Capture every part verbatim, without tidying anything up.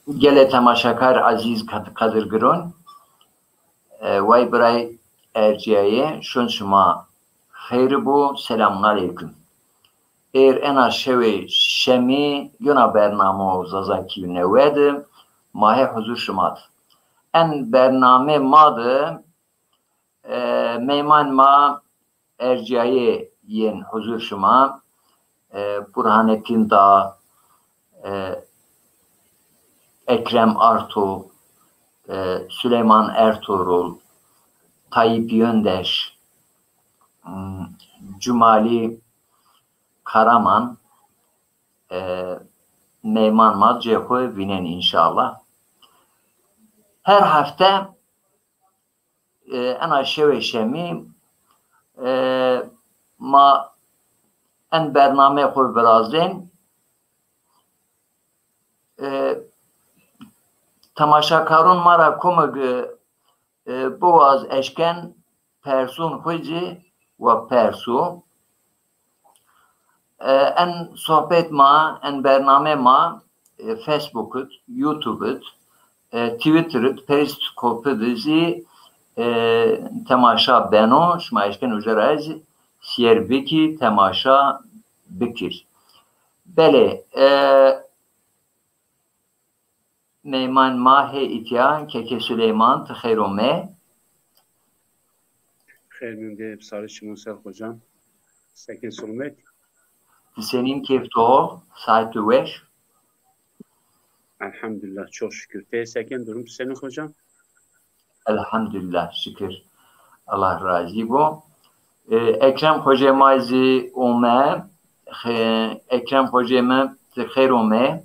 Gelê temaşakar ezîz, qed-, qedirgiron, e, way biray ercîyayê, şon şima xeyr bo, selamun aleykum. Êr ena şewê şemî yona bernamo Zazakî newe de ma hê huzur şima de. En bernamê ma de, e, meyman ma ercîyayê yên huzur şima, e, Burhanettin Dağ, e, Ekrem Arto, e, Süleyman Ertuğrul, Tayyip Yöndeş, m, Cumali Karaman, e, meyman ma cê xo vînen înşallah. Her hefte e, ena şewê şemî, e, ma en bernameyê xo virazên. E, temaşakaron ma ra komig, e, biwaz eşken person xo zî wa perso. E, en sohbet ma, en bername ma, e, Facebook id, YouTube id, e, Twitter id, Periscope id zî, e, temaşa beno. Şima eşken uca ra zî sîyer bikî, temaşa bikir. Belê, e, Meyman ma hê îtya, Keke Süleyman, ti xeyr ome. Xeyr mende, sarê çimon ser hocam. Seke selamet. Ti senîn, keyf to, saet to weş? Elhamdülillah, çok şükür. Te seken, durum senin hocam? Elhamdülillah, şükür. Allah razî bo. E, Ekrem Hocê ma zî ome. Xe-, Ekrem Hocê mi, ti xeyr ome.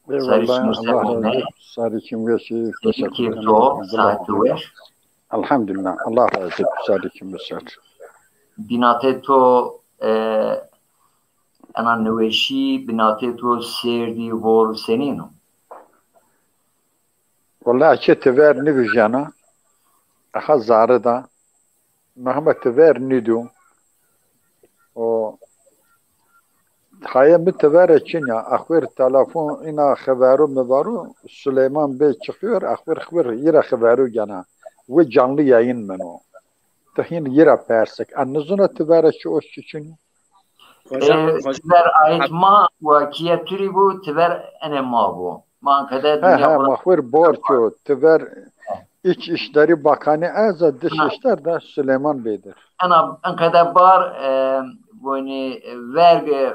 Sarî çimû ser ome. Sarî çimû weş, teşekkür ederim. Keyf to, saet to weş? Elhamdülillah. Allah razî bo. Sarî çimû ser. Bînatê to, e, ena niweşî, bînatê to sêrdî, hor senîn o? Wela ke ti ver nivijena, aha zare da, Mehmet ti ver nîdû. O, haye mi ti vere çin ya. Axwir telefon îna xevero mi varo, Süleyman Bey çıkıyor, axwir xwir yira xevero gena. Wi canlı yayın meno. Ti hîn yira persik. En nizuna ti vere çi o çi çin yo? Hocam, e, hocam, ti ver ait ma, wa kiye tu rî bu, ti ver ene ma bu. Ma qede he, dünya he, bura- Ma xwir bor ço, ti ver İçişleri Bakanı ez a, Dışişler de Süleyman Bey'dir. Ena, en qede bar, e, voni, e, verg, e,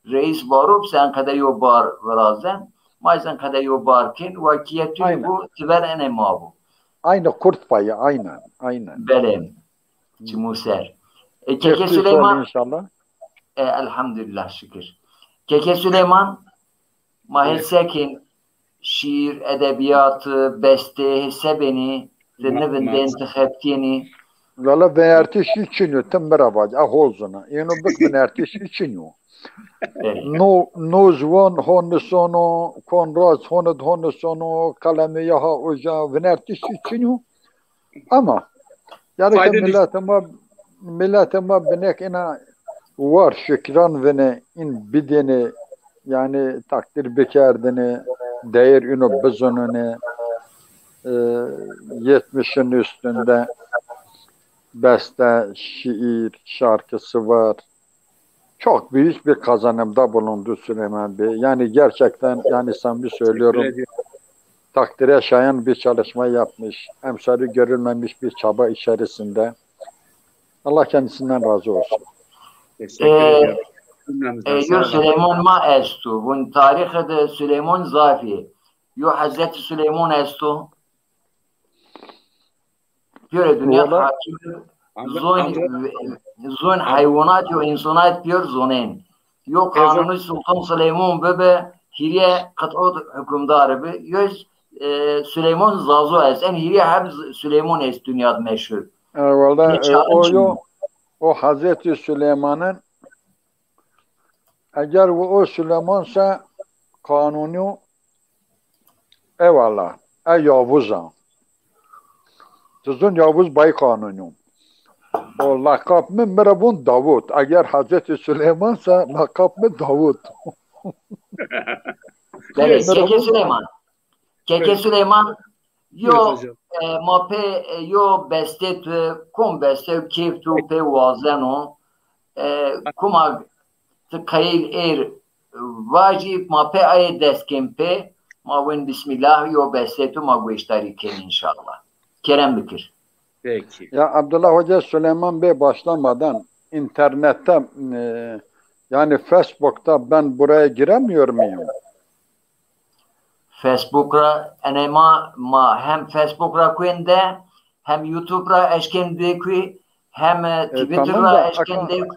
reis varo, se en qede yo bar virazen, ma iz en qede yo bar kin, wa kiye tu rî bu, ti ver ene ma bu. Aynı kurt payı, aynen, aynen. Belê. Çimû ser. E, Keke Süleyman. İnşallah. E, elhamdülillah, şükür. Keke Süleyman, ma hê sekin, şîîr, edebiyatı, bestê, hê se benî, ti nivindên, ti xebitîyenî? Valla vinertiş hiç çin yo, ti mi ra vac, a hol zona. Êno bik vinertiş hiç çin yo. No, no ziwan ho nisono, kon raz ho nid ho nisono, qelemê ya ha uca, vinertiş hiç çin yo. Ama gereke milletê ma, milletê ma binek ina war şikran vine, in bidêne, yani takdir bikerdine, değer ino bizonine, e, yetmişin üstünde beste, şiir, şarkısı var. Çok büyük bir kazanımda bulundu Süleyman Bey. Yani gerçekten, yani samimi söylüyorum, takdire şayan bir çalışma yapmış. Emsali görülmemiş bir çaba içerisinde. Allah kendisinden razı olsun. Teşekkür ediyorum. Cümlemizden sağ olun. Yo Süleyman ma estu. Bun tarîxi de Süleyman zafî. Yo Hazreti Süleyman estu. Pîyorê dinya hakim, zon, zon heywanat yo, însanat pîyor zonên. Yo qanûnî Sultan Silêmon bibi, hîrê qit'o hukimdar bi. Yo, e, Silêmon Zazo est. En hîrê heb Silêmon est dinya de meşhur. E, wela, e, o yo, o Hazretî Silêmanîn, eger o Silêmon se qanûnî Eyvallah. E Yavuz a. Ti zon Yavuz Baykanuni yo. O lakap mi, mi ra von Davut. Eger Hazreti Süleyman se lakap mi Davut. Belê, Keke Süleyman. Keke Süleyman, yo, e, ma pê, e, yo bestê tu, kom bestê keyf tu pê wazeno, e, kuma ti qayîl êr vajî, ma pê ayê dest kên pê, ma wên bismillah, yo bestê tu ma gueştarî kên înşallah. Kerem bikir. Peki. Ya Abdullah Hoca, Süleyman Bey başlamadan internette, e, yani Facebook'ta ben buraya giremiyor muyum? Facebook ra, enê ma, ma hem Facebook ra kuên de, hem YouTube ra eşkên de kuî, hem, e, Twitter ra eşkên de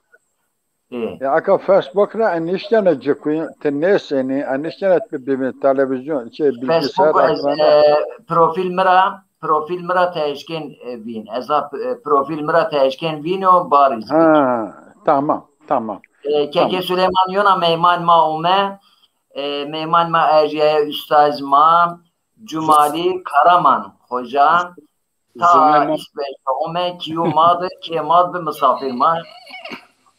kuî. E, aka Facebook ra eniştene ci kuî, ti nêsenî, eniştene bi, bi televizyon, şey, bilgisayar ekranı. E, profil mi ra, profil mi ra ti eşkên, e, vîn. Ez a, e, profil mi ra ti eşkên vîn o, barî. Ha, tamam, tamam. E, Keke Süleyman yona meyman ma ome. E, meyman ma erjîyaye ustaz ma Cumali Karaman Hoca. Ta İsveç ome, kîyo ma de, kê ma de misafir ma.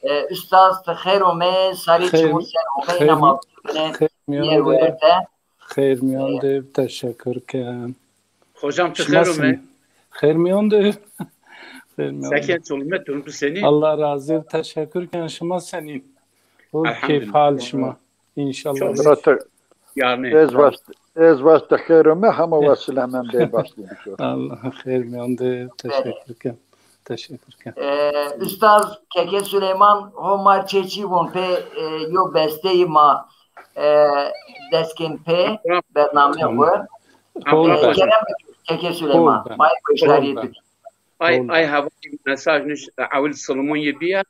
E, ustaz, ti xeyr ome, sarî çimû ser ome, ina ma bine. Xeyr miyan de, teşekkür ken. Hocam, ti xeyr ome. Xeyr miyan de. Xeyr miyan de. Seken çolme, durum senî? Allah razı, teşekkür ken, şima senî? O keyf hal şima. İnşallah. Yani. Ez vast, ez vast xeyr ome, hema wasile men bê başlı bikor. Allah xeyr miyan de, teşekkür ken. Teşekkür ken. E, ustaz Keke Süleyman, ho mar çeçî von pê, e, yo besteyî ma, e, dest kên pê, bernameyê xo. E, kerem Keke Süleyman, ma yê gueştarî bikir. Ay, ay hava mesaj nüş, e, Awil Solomon yê biya.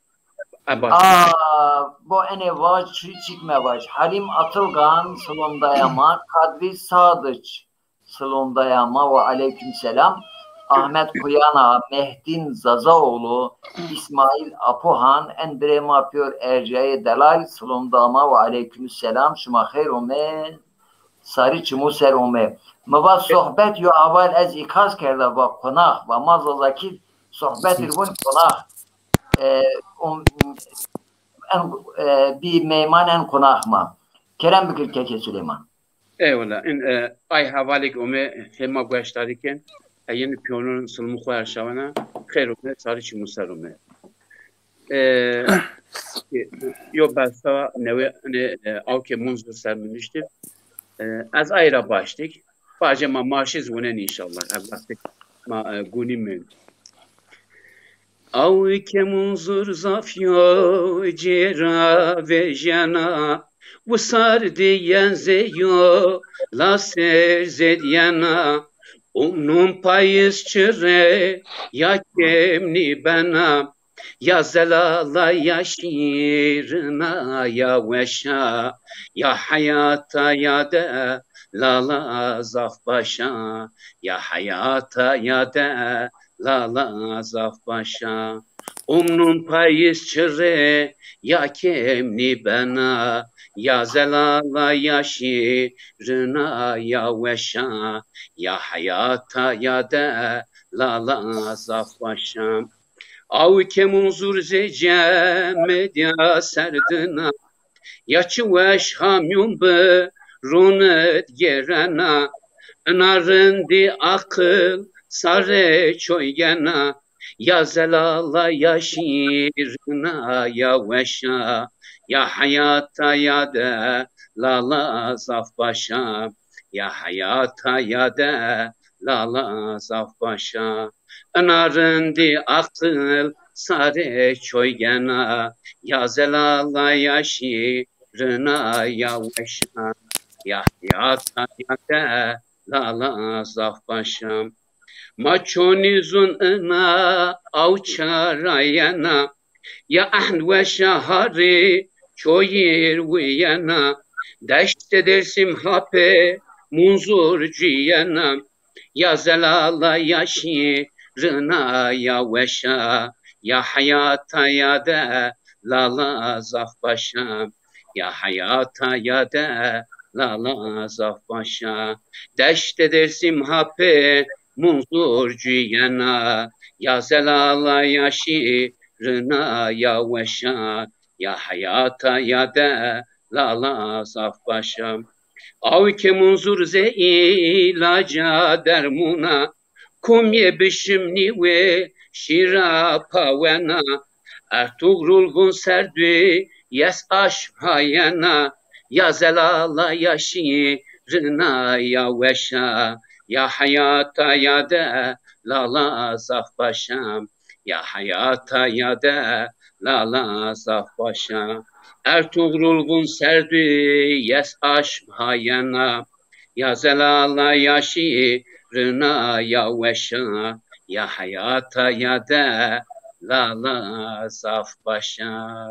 Aa, bo enê vaj, çi çik me vaj. Halim Atılgan, Slondaya ma, Kadri Sadıç, Slondaya ma, ve aleyküm selam. Ahmet Kuyana, Mehdin Zazaoğlu, İsmail Apohan, en birê ma pîyor Ercayê Delal, Slondaya ma, ve aleyküm selam. Şima xeyr ome. Sarî çimû ser ome. Mi va sohbet yo aval ez îkaz kerda, va qonax, va ma Zazakî sohbet ir vûn qonax. E, um, en, e, bî meyman en qonax ma. Kerem bikir Keke Süleyman. Eyvallah. In, e, ay hevalêk ome, hê ma gueştarî ken. E, yenî pîyonon silmû xo erşawena. Xeyr ome, sarî çimû ser ome. E, yo besta newe, ne, e, Awkê Munzur ser mi nuştî. E, ez ay ra başlîk. Bacê ma marşî zî wenen înşallah. Ev wextê ma, e, gunî mend. Awkê Munzur zaf yo cêra vejena, wisar diyen zê yo la ser zêdyena, umnun payîz çire ya kêm nîbena, ya zelala ya şîrina ya weşa, ya heyata ya delala zaf baş a, ya heyata ya delala zaf baş a. Umnun payîz çire ya kêm nîbena, ya zelala ya şîrina ya weşa, ya heyata ya delala zaf baş a. Awkê Munzur zê cemedîya serdina, ya çi weş hamyon bi rûnid gêrena, ina rindî aqil sarê çoy gena, ya zelala ya şîrina ya weşa, ya heyata ya delala zaf baş a, ya heyata ya delala zaf baş a. Ina rindî aqil sarê çoy gena, ya zelala ya şîrina ya weşa, ya heyata ya delala zaf baş a. Ma çonî zûn ina awça ra yena, ya ehnd weşa harê çoyîr wîyena, deştê Dêrsim ha pê Munzur cuyena, ya zelala ya şîrina ya weşa, ya heyata ya delala zaf baş a, ya heyata ya delala zaf baş a. Deştê Dêrsim ha pê Munzur cuyena, ya zelala ya şîrina ya weşa, ya heyata ya delala zaf baş a. Awkê Munzur zê îlaca dermûn a, kumyê bişimnî wê şîra pawena. Ertugrul vûn serdû yes aşm hayena, ya zelala ya şîrina ya weşa, ya heyata ya delala zaf baş a. Ya heyata ya delala zaf baş a. Ertugrul vûn serdû yes aşm hayena. Ya zelala ya şîrina ya weşa. Ya heyata ya delala zaf baş a.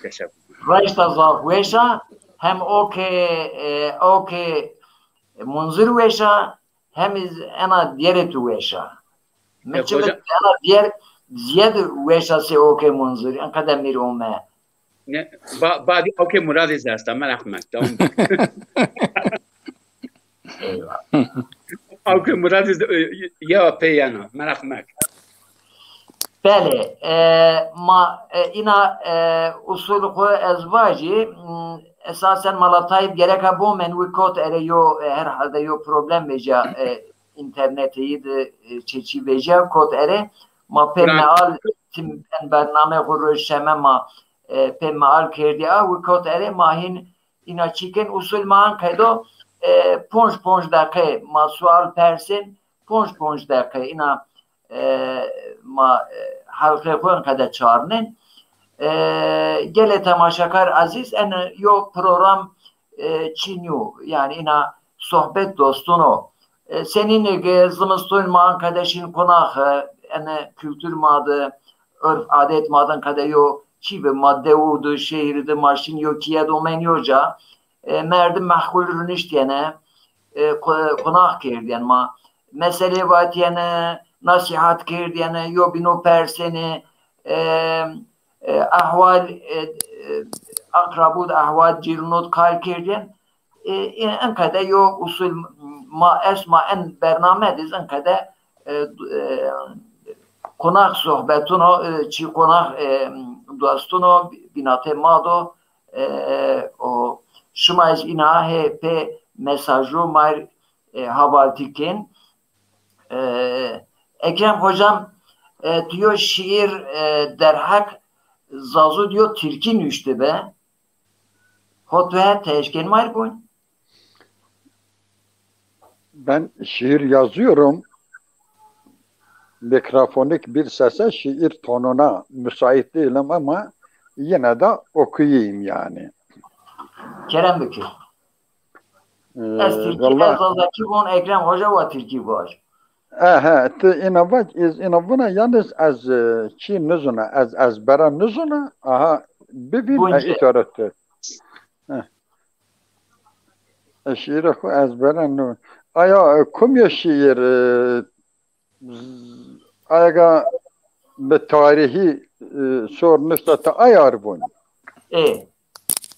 Teşekkür. Raşta zaf weş a. Hem o ke, e, o ke Munzur weş a, hem iz ena diyerê tu weş a. Mi çi bit ena diyer ziyed weş a se o ke Munzur. En qede mîr ome. Ne, ba, badî awkê Muradî zî esta, meraq mek. Tamam. Eyvah. Awkê Muradî zî, e, ya pê yeno, meraq mek. Belê, e, ma, e, îna, e, usul xwu ez vajî, m, esasen Mala Tayîb gereka bomen, wi kot ere yo, e, herhalde yo problem vejîya, e, înternetî de, e, çeçî vejîya kot ere, ma pê meal tim en bername xwu roj şeme ma, e, pê meal kerdî a, wi kot ere ma hîn îna çî kên, usul ma anqedo, e, ponc ponc deqe ma sual persên, ponc ponc deqe îna, e, ma, e, helqê xwu enqede çarnên. E, gelê temaşekar ezîz, en yo program, e, çînî yo. Yanî îna sohbet dostun o. E, senînê ke zimistun ma enqede şîn qonax, e, ene kultur ma de, urf adet ma de enqede yo çî bi ma dewu de, şehîr de ma şîn yo kîye de omen yo ca. E, merdim mehqul runiştîyene, e, qo-, qonax kerdîyen ma. Meselê vatîyene, nasîhat kerdîyene, yo bîno persêne, e, e, ehwal, e, e, aqrabû de ehwal cîrûnû de qal kerdîyen. E, e, enqede yo usul ma est ma en bername de zî enqede, e, e, qonax sohbetûn o, e, çî qonax, e, dostûn o, bînatê ma do, e, o şima ez îna hê pê mesajû ma, e, havaltî kên. E, Ekrem hocam, e, tu yo şîîr, e, derheq Zazû de yo tirkî nuştibe. Ho tu het eşkên ma rê bun? Ben şiir yazıyorum. Mikrofonik bir sese şiir tonuna müsait değilim ama yine de okuyayım yani. Kerem bikir. Ee, ez tirkî, ez zazakî von, Ekrem Hoca wa tirkî vaj. Ehe, ti ina vaj, ez ina vuna, yalnız ez, e, çi nizuna, ez ezbere nizuna, aha, bibîn, e, îtore ti. E, şiîrê xwu ezbere nizuna. Aya, e, kumya şiîr, e, Ega bi tarîhî, e, sor nişta ti ayar bun. Ê.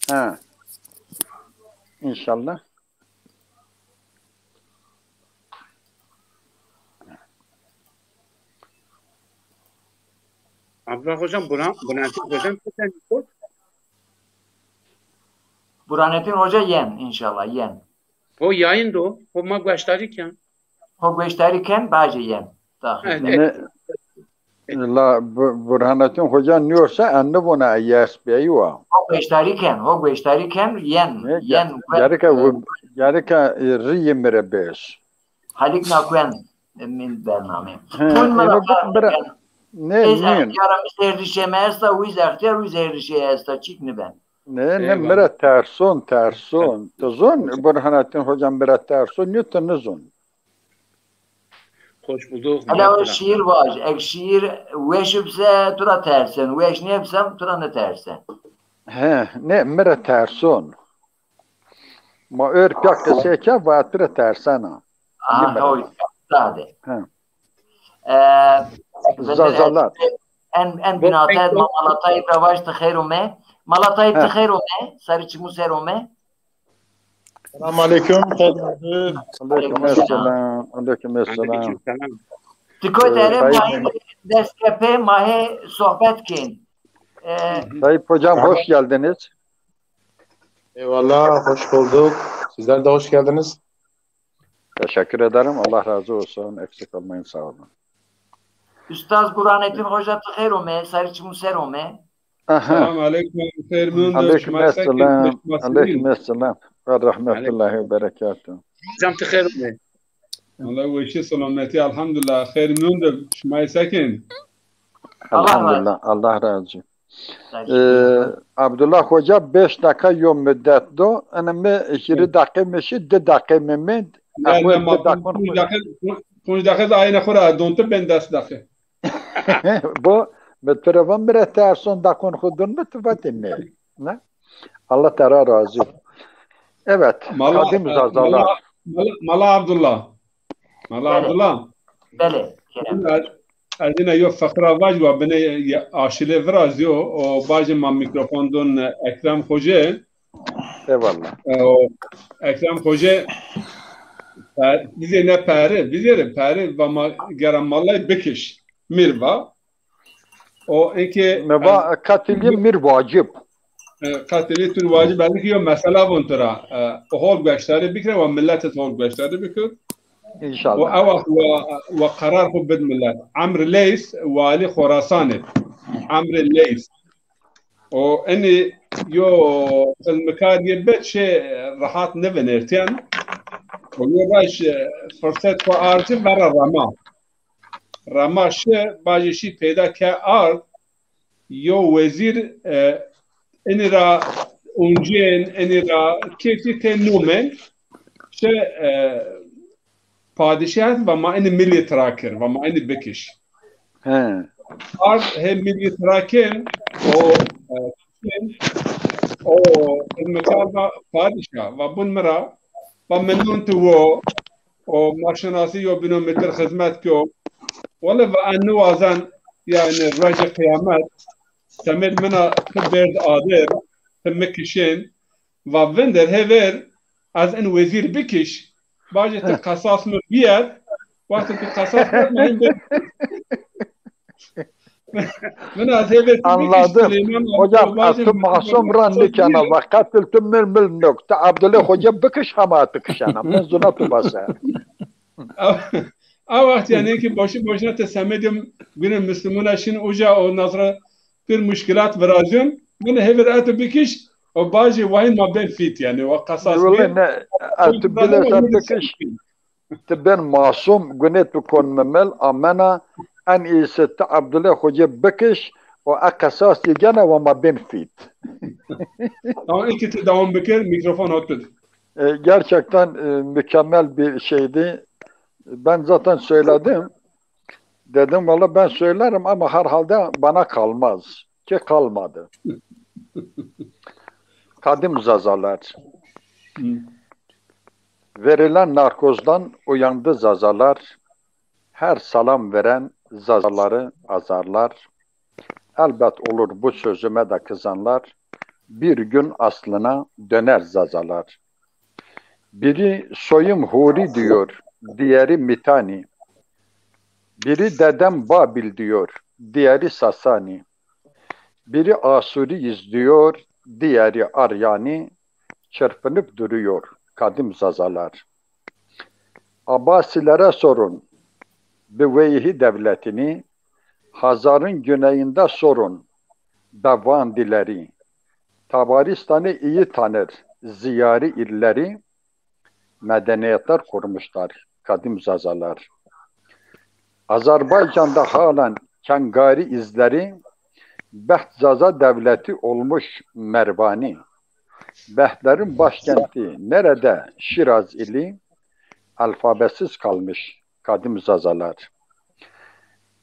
Ha. İnşallah. Abdullah hocam, Burhan, Burhanettin hocam, Burhanettin Hoca yen, inşallah, yen. O yayın do, o ma gueştarî ken. Ho gueştarî ken, bacê yen. Daxil. Evet. Ne, la Bu- Burhanettin Hoca niyorsa, en nivona yes beyi wa. Ho gueştarî ken, ho gueştarî ken, yen, Ne, yen. Gereke, gereke, e, rîyê mi re bês. Halik nakuen min bername. He, eno bira, ne, Ez nîn. Extiyara mi zerdişê mi esta, wiz extiyar, wiz zerdişê esta, çik niben. Ne, ne, mi re terson, terson. Tu zon, Burhanettin Hoca mi re terson, nîyo tu nizon. Hoş bulduk. Hele o şiir vaj. Ek şiir weş bise, tu ra tersen. Weş nêbisem, tu ra nitersen. He, ne, mi re terson. Ma ör piya qisê ke, va tu re tersena. Aha, hoy, sade. He. Ee, Zazalar. En, en binate Mala Tayîb ra vaj, ti xeyr ome. Mala Tayîb, ti xeyr ome. Sarî çimû ser ome. Selam aleyküm. Aleyküm selam. Aleyküm selam. Ti kot ere, ma hê dest ke pê ma hê sohbet kên. E, Tayyip Hocam, hoş geldiniz. Eyvallah, hoş bulduk. Sizler de hoş geldiniz. Teşekkür ederim. Allah razı olsun. Eksik olmayın. Sağ olun. Ustaz Burhanettin Hoca, ti xêr ome, serê çimû ser ome. Aha. Selam aleyküm. Xêr mi öndür? Aleyküm esselam. Aleyküm esselam. Ve rahmetullahi ve berekatuhu. Hocam, ti xêr ome. Allah weşî selametî, elhamdülillah. Xêr mi öndür? Şima sekin? Allah razı Elhamdülillah. Allah razı olsun. Ee, Abdullah Hoca beş dakika yo müddet do. Ene mi hîrê dakika mi şî, di dakika mi mend. Yani Ahwel ma di dakika ponc dakika, ponc dakika de aynı xora dontu ben des dakika. Bu mi tu ra va mi ra terson dakon xu dun mi tu vatê mi. Ne? Allah tera razı. Evet. Mala, Kadim Zazalar. Mala, Mala, Mala Abdullah. Mala Belê. Abdullah. Belê, kerem. Ez yine yo fıkra vac wa bine ya- aşile virazyo, o bacê ma mikrofon dun, e, Ekrem Hoca. Eyvallah. E, o Ekrem Hoca, e, bizê ne peri, bizê peri va ma gera malay bikiş. Mir va. O eke Mi va katilî mir vacib. E, katilî tu vacib, belki yo mesela vun tu ra. E, hol gueşdarî bikir, wa millet hol gueşdarî bikir. İnşallah. Û ew wext wa, wa qerar xwu bid millet. Emr Leys, walî Xorasanê. Emr Leys. O enî yo filmikar yê bed şê rehat nivinêrtîyen. O yo raş, e, firset xwu arci vera rema. Rema şi, bajê şî peyda ke ard, yo wezîr, e, enî ra uncên, enî ra kêfî tê nomên, şi, e, padîşah va ma enî milî tira kir, va ma enî bikiş. He. Ard hê milî tira kên, o, e, kên, o xizmetkar va padîşah, va bun mi ra, va memnun tu wo, o ma şinasî yo bîno mi tir xizmet kyo. Wele va en niwazen, yani rojê qiyamet, semêd mina ti bêrd adir, ti mi kişên, va vindir hêvêr, ez in wezîr bikiş, bacê ti qesas mi bîyer, wextê ti qesas kerd, ma hîn bêrd. Min ez hêvêr ti bikiş, Anladım. Sileyman Hocam, bacê ez tu masum ra nêkena, va qatil tu mir mil nok. Tu Abdullah Hoca bikiş, hema tu kişena. Min zuna tu base. A wext yani ki boşu boşuna te semedê gune Müslümuna şin uca o nazra bir muşkilat virazyon. Min hêvêr ez tu bikiş, o bacê wahîn ma ben fît yani, o qesas Wele bî. ne, ez tu bile sen bikiş. Ti ben masum, gune tu kon mi mil, amena, en iyisi ti Abdullah Hoca bikiş, o e qesas yê gene wa ma ben fît. Tamam, iki ti devam bikir, mikrofon otur. E, gerçekten, e, mükemmel bir şeydi. Ben zaten söyledim. Dedim, valla ben söylerim ama herhalde bana kalmaz. Ki kalmadı. Kadim Zazalar. Hı. Verilen narkozdan uyandı Zazalar. Her salam veren Zazaları azarlar. Elbet olur bu sözüme de kızanlar. Bir gün aslına döner Zazalar. Biri soyum Huri diyor, diğeri Mitani. Biri dedem Babil diyor, diğeri Sasani. Biri Asuriyiz diyor, diğeri Aryani. Çırpınıp duruyor kadim Zazalar. Abbasilere sorun, Büveyhi devletini, Hazar'ın güneyinde sorun, Bevandileri. Tabaristan'ı iyi tanır, ziyari illeri, medeniyetler kurmuşlar kadim Zazalar. Azerbaycan'da halen Kengari izleri, Beht Zaza devleti olmuş Mervani. Behtlerin başkenti nerede Şiraz ili, alfabesiz kalmış kadim Zazalar.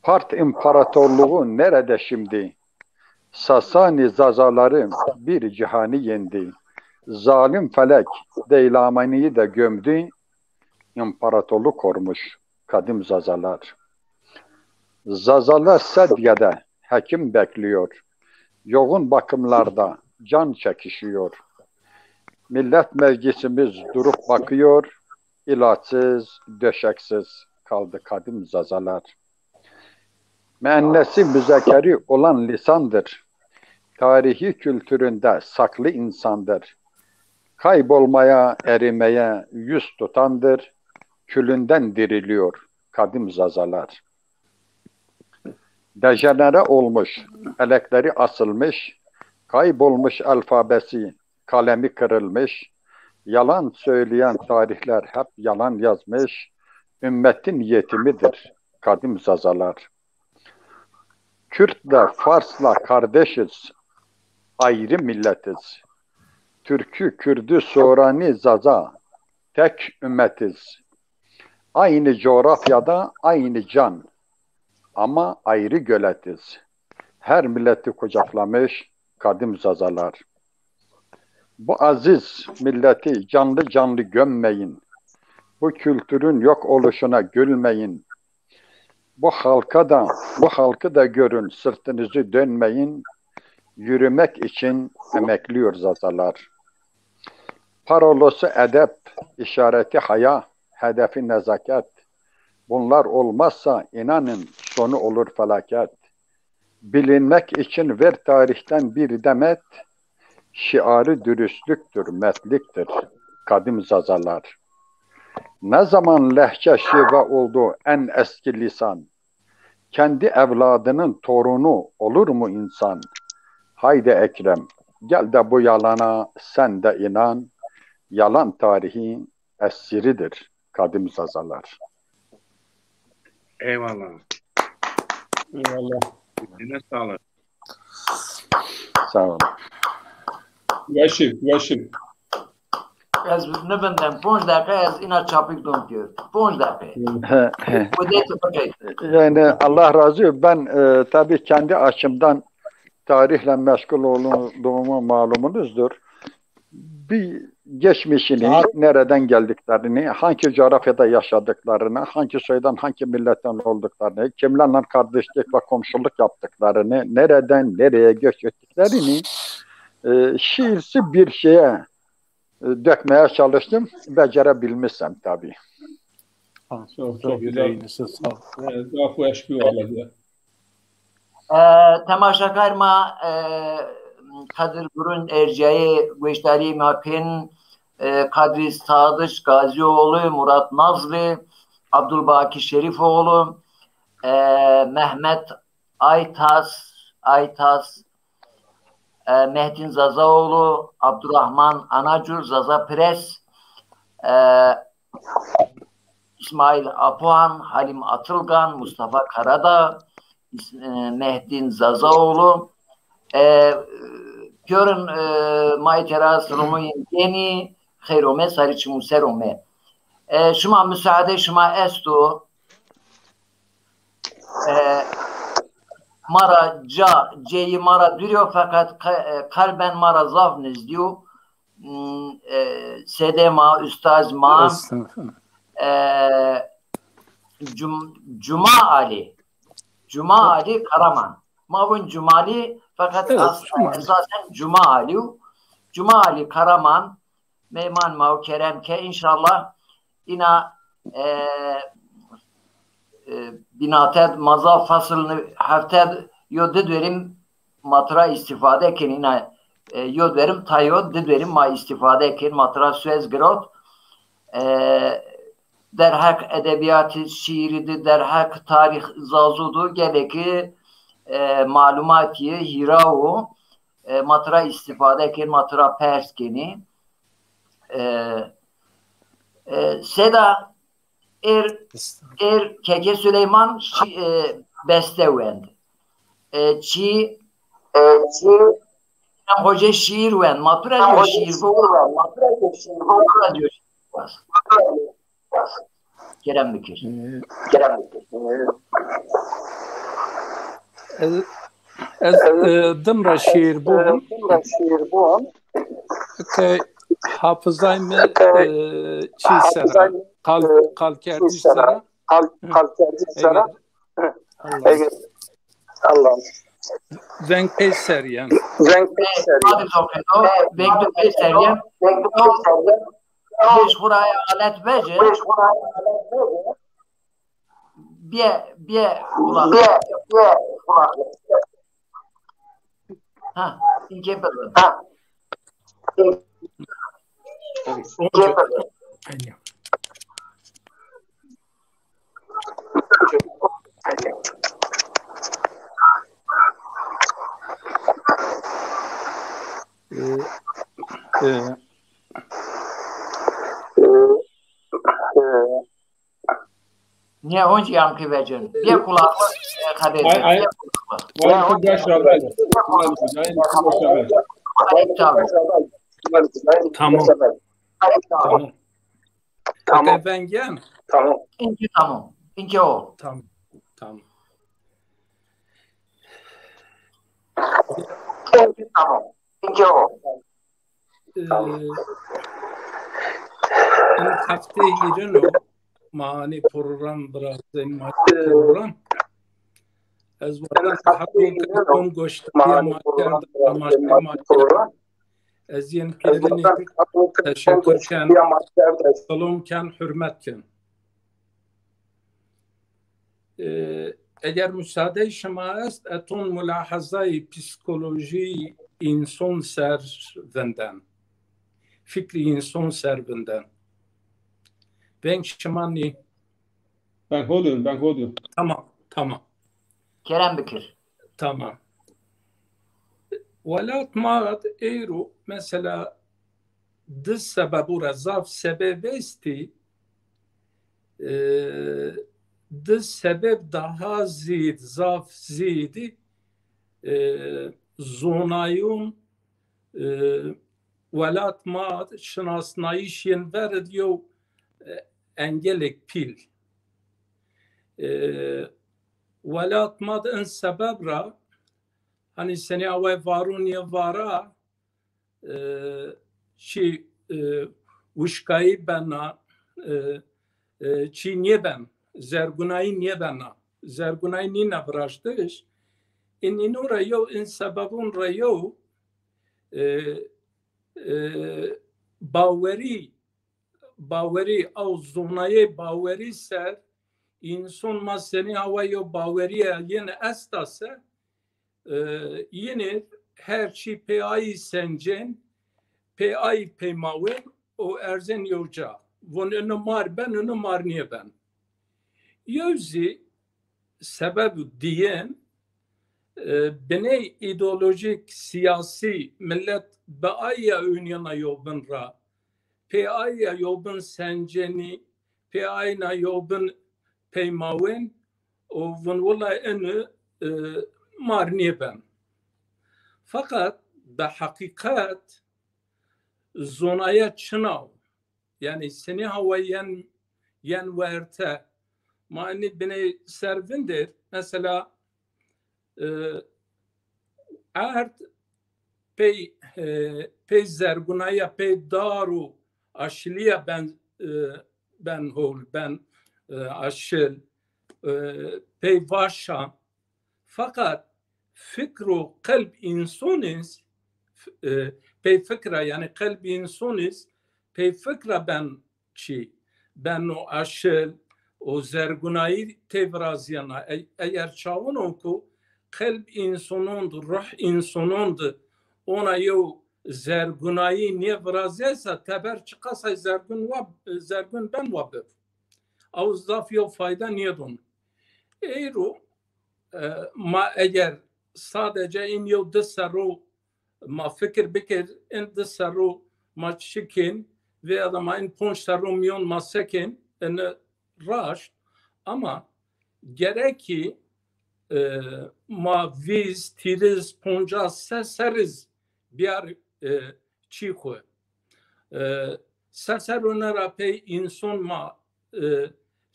Part İmparatorluğu nerede şimdi? Sasani Zazaları bir cihanı yendi. Zalim felek Deylamani'yi de gömdü. İmparatorluk kormuş kadim Zazalar. Zazalar sedyede hekim bekliyor. Yoğun bakımlarda can çekişiyor. Millet Meclisimiz durup bakıyor. İlaçsız, döşeksiz kaldı kadim Zazalar. Müennesi müzekeri olan lisandır. tarihi kültüründe saklı insandır. Kaybolmaya, erimeye yüz tutandır, külünden diriliyor kadim Zazalar. Dejenere olmuş, elekleri asılmış, kaybolmuş alfabesi, kalemi kırılmış, yalan söyleyen tarihler hep yalan yazmış, ümmetin yetimidir kadim Zazalar. Kürtle, Fars'la kardeşiz, ayrı milletiz. Türkü, Kürdü, Soranî, Zaza, tek ümmetiz. Aynı coğrafyada aynı can, ama ayrı göletiz. Her milleti kucaklamış kadim Zazalar. Bu aziz milleti canlı canlı gömmeyin. Bu kültürün yok oluşuna gülmeyin. Bu halka da, bu halkı da görün, sırtınızı dönmeyin. Yürümek için emekliyor Zazalar. Parolosu edep, işareti haya, hedefi nezaket. Bunlar olmazsa inanın sonu olur felaket. Bilinmek için ver tarihten bir demet, şiarı dürüstlüktür, mertliktir kadim Zazalar. Ne zaman lehçe şive oldu en eski lisan? Kendi evladının torunu olur mu insan? Haydi Ekrem, gel de bu yalana sen de inan. Yalan tarihin esiridir kadim Zazalar. Eyvallah. Eyvallah. Eline sağlık. Sağ olun. Weşik, weşik. Ez nivindem ponc deqe ez ina çapik dom diyor. Ponc deqe. He, he. Bu de tıpkı. Yani Allah razı olsun. Ben e, tabii kendi açımdan tarihle meşgul olduğumu malumunuzdur. Bir geçmişini, nereden geldiklerini, hangi coğrafyada yaşadıklarını, hangi soydan, hangi milletten olduklarını, kimlerle kardeşlik ve komşuluk yaptıklarını, nereden nereye göç ettiklerini e, şiirsi bir şeye e, dökmeye çalıştım. Becerebilmişsem tabii. Çok, çok güzel. Yüreğinize sağlık. E, Zaf weş bi wala. E, temaşakar ma e, Kadir Gurun Erciyayê goşdarî ma kên, e, Kadri Sadış Gazioğlu, Murat Nazlı, Abdülbaki Şerifoğlu, e, Mehmet Aytas, Aytas, e, Mehdin Zazaoğlu, Abdurrahman Anacur, Zaza Pres, e, İsmail Apuhan, Halim Atılgan, Mustafa Karadağ, İs- e, Mehdin Zazaoğlu, e, pîyorin e, ma îtera Siromuyên Genî, xeyr ome, sarî çimû ser ome. E, şima musaade şima esto. E, ma ra ca, ceyî ma ra dûr yo, feqet qe- e, qelben ma ra zaf nizdî yo. Hmm, e, sedê ma, ustaz ma, Estağfurullah. e, Cum- Cuma Ali. Cuma Ali Karaman. Ma vun Cumali, feqet Evet, aslında Cuma Ali. Esasen Cuma Ali. Cuma Ali Karaman, meyman ma û kerem ke, înşallah îna e, e, bînate ma zaf fasilni hefte yo di dwerim ma tira îstîfade kên, îna e, yo dwerim ta yo di dwerim ma îstîfade kên, ma tira suez girot. E, derheq edebîyatî, şîîrî di, derheq tarîx Zazu du gelekî e, malumatî hîra û e, ma tira îstîfade kên, ma tira pers kenî. E, e, seda er, er Keke Süleyman şi, e, beste wend. E, çi, e, çi, Hocê şiir wend. Ma tu ra diyor şiir bu. Ma tu ra diyor şiir bu. Kerem bikir. Ez, ez e, dim ra şiir bûn. Ke hafızay mi e, çî sera, qal, qal kerdî sera. Eger, Allah. Veng pey seryen. Veng pey seryen. Veng pey seryen. Beş xuraya alet vece. Bie, bie, kulak. Bie, bie, kulak. Ha. Ince bılı. Ha. Onca. Aynen. E, e, Niye onca yankı vereceksin? Bir kulaklık e, kaybedeceksin. Ay, ay. Bir kulaklık. Ay, çok yaşa, ay. Ayıp tabii. Tamam. Tamam. Tamam. Efendim? Tamam. İnce tamam. İnce o. Tamam. Tamam. Tamam. İnce o. E, in heftê hîrin o. Ma hanî program biraz ma program. Ez wexta haqû goştiya ma kerd temaşe ma kerd. Ez yên pêvinî teşekkür ken, selam ken, hürmet ken. E, eger müsaade şima est, eton mulahazayî psikolojî înson ser vinden. Fikrî înson ser vinden. Veng şima nî. Ben hodim, ben hodim. Tamam, tamam. Kerem bikir. Tamam. Welat ma de êro mesela di sebebû ra zaf sebeb estî. E, di sebeb daha zîd, zaf zîdî e, zonayûn e, welat ma şinasnayîş yên ver id yew e, engelêk pîl. E, welat ma de in sebeb ra hanî senî awe varûn yê vara e, çî e, wişkayî bena e, e, çî nêben, zergunayî nêbena. Zergunayî nîna viraştiş. În înû ra yew, în sebebûn ra yew e, e, bawerî, bawerî, aw zonayê bawerî ser înson ma senî awa yew bawerîye yêne esta se, e, yînê her çî pê ayî sencên, pê ayî peymawên û erzên yew ca. Von ino mar ben, ino mar nêben. Yew zî sebeb dîyen, e, biney îdeolojîk, sîyasî, milet bi ayî ya ewnîyena yewbin ra, pê ayî ya yewbin sencenî, pê ayî na yewbin peymawên û vun wila ini e, mar nêben. Feqet bi heqîqet zonaya çina o. Yanî senî hawa yen, yen werte. Ma enî biney ser vindir. Mesela e, erd pey, e, pey zergunaya, pey dar û aşiliya ben, e, ben hol, ben e, aşil, e, pey vaşa. Feqet fikr û qelb însonis, e, pey fikra, yanî qelb însonis, pey fikra ben çî, beno aşil û zergunayî tê virazîyena. E-, eger çawin o ku qelb însonon di, ruh însonon di, ona yew zergunayî nêvirazîyaysa, teber çiqasay zergun wa, zergun ben wa bib. Ew zaf yew fayda nêdon. Êro, e, ma eger sadece în yew di serro ma fikir bikir, în di serro ma çi kên, veya da ma în ponc serro mîyon ma se kên, ini raşt. Ama gerekî, e, ma vîst, tîriz, poncas, se serriz biyar, e, çî xwu. E, se serro nera pey înson ma, e,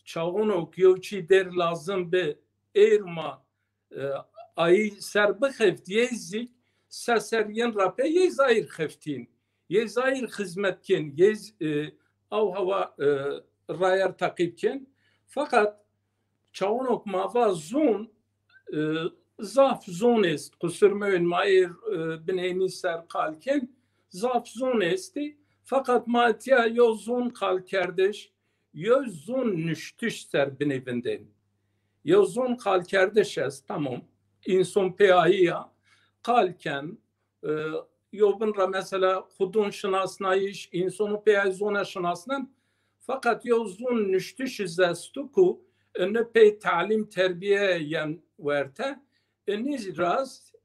çaxono ki yew çî dêr lazim bi, êr ma e, ayî ser bixeft, yê zî se ser yên ra pey yê zayîr xeftîn. Yê zayîr xizmet kên, yê z-, e, aw hawa, e, rayer teqîb kên. Feqet çawonok ma va zon, e, zaf zon est. Qusur mewên ma ê, e, binênî ser qal kên. Zaf zon estî. Feqet ma etiya yew zon qalkerdiş, yew zon nuştiş ser binê vindên. Yew zon qalkerdiş est, tamam. Înson pê ayî ya qal ken, E, yobin ra mesela xudon şinasnayîş, însonu pey ay zone şinasnen. Feqet yew zon nuştiş iz esto ku ini pey talim terbiye yen werte. Inî rast,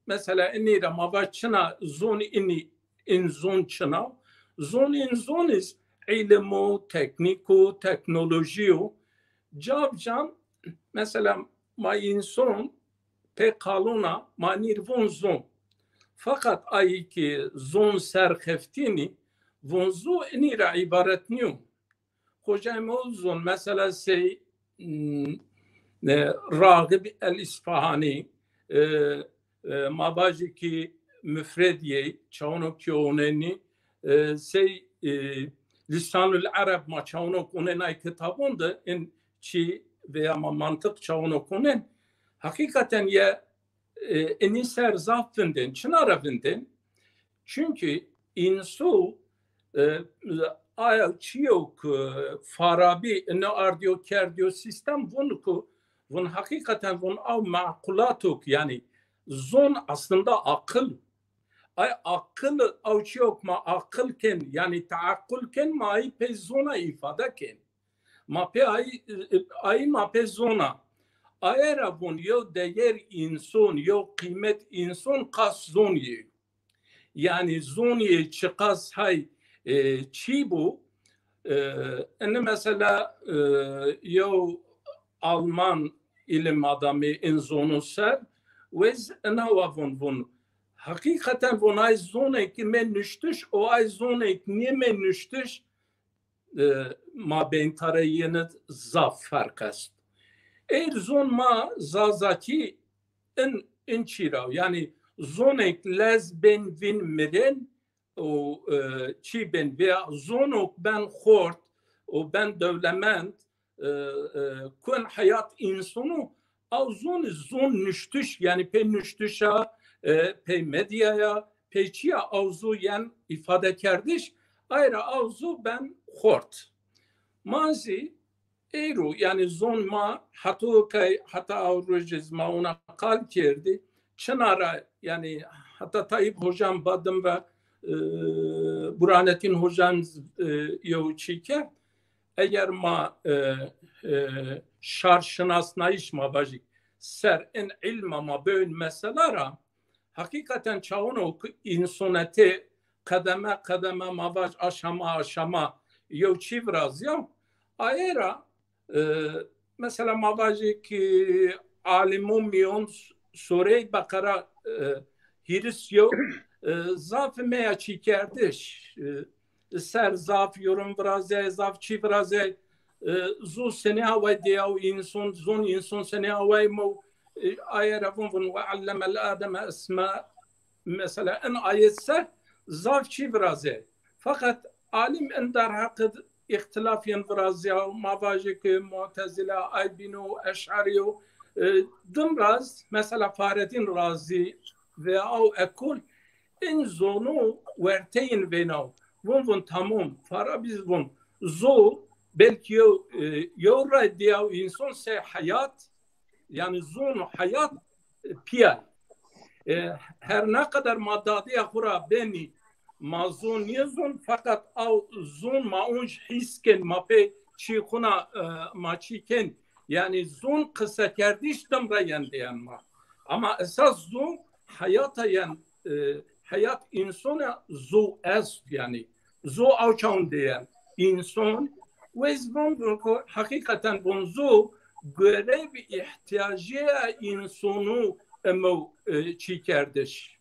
mesela inî ra ma vaj çina zon inî, in zon çina. Zon in zon iz îlim o, teknîk o, teknolojî o. Cav can, mesela ma înson pê qalona ma nîr von zon. Feqet ayî ki zon ser xeftînî, von zu inî ra îbaret nîyo. Xocayê mi o zon, mesela sey, mm, e, Ragib el-Îsfahanî, e, e, ma vajî ki mufredîyê, çawno ki onenî, e, sey, e, Lisanul Ereb ma çawno ki onen ay kitabon de, in çî veya ma mantiq çawno ki onen, heqîqeten ye, e, inî ser zaf vindên. Çina ra vindên? Çunkî însu, e, aya çîyo ku Farabî ino ardîyo kerdîyo sîstem, vun ku, vun heqîqeten vun aw maqulat o ku, yanî zon aslında aqil. Ay aqil, aw çîyo ku ma aqil ken, yanî teaqul ken, ma ayî pey zona îfade ken. Ma pê ayî, ayî ma pê zona. Aye ra vun yew deyer înson, yew qîmet înson qas zon yê. Yanî zon yê çiqas hay, e, çî bu, e, ini mesela, e, yew Alman îlim adamî in zonu ser, wez ina wa vun vun. Heqîqeten vun ay zonê ki mê nuştiş, o ay zonê ki nêmê nuştiş, e, mabeyn tareyêne zaf ferq est. Êr zon ma Zazakî in, in çî ra, yanî zonêk lez bên vîn mirên û, e, çî bên veya zonok ben xort û ben dewlemend, e, e, kun heyat însonu, aw zon zon nuştiş, yanî pê nuştişa, e, pê medyaya, pê çiya aw zu yen îfadekerdiş, ay ra aw zu ben xort. Ma zî êro, yanî zon ma heto kay, heta aw roj iz ma ona qal kerdî. Çina ra, yanî heta Tayyip hocam badim ve, e, Burhanettin hocam, e, yew çî kerd. Eger ma, e, e, şarşinasnayîş ma vajî ser in îlma ma böyn mesela ra, heqîqeten çawon o ki însonetê qedeme qedeme ma vaj aşama aşama yew çî virazîya. Aye ra, e, mesela ma vajî ki alimo mîyon Sureyê Beqera, e, hîris yew, e, zaf meya çîkerdiş, e, ser zaf yorum virazey, zaf çî virazey, e, zu senî away diyaw înson, zon înson senî away mo, e, aye ra vun vun, "Ve allemel Ademe esma", mesela in ayet ser zaf çî virazey. Feqet alim in derheqid îxtilaf yen virazîya, ma vajê ki Mu'tezile, ay bîno, Eş'erî yo, e, dim raz, mesela Fahreddin Razî ve aw ekol, in zonu werteyên vênaw. Vun vun tamam, Farabî vun, zu belkî yew, e, yew ray diyaw înson sey heyat, yanî zon û heyat, e, pîya. E, her ne qeder ma dadîya xwu ra benî, ma zon nêzon, feqet aw zon ma onc hîs ken, ma pê çî xwu na, e, ma çî ken. Yanî zon qisekerdiş dim ra yen diyen ma. Ama esas zon heyata yen, e, heyat însona zu est, yanî zu aw çawn diyen. Înson, wez vun vun ku heqîqeten vun zu görev îhtiyacîya însonu emo, e, çîkerdiş.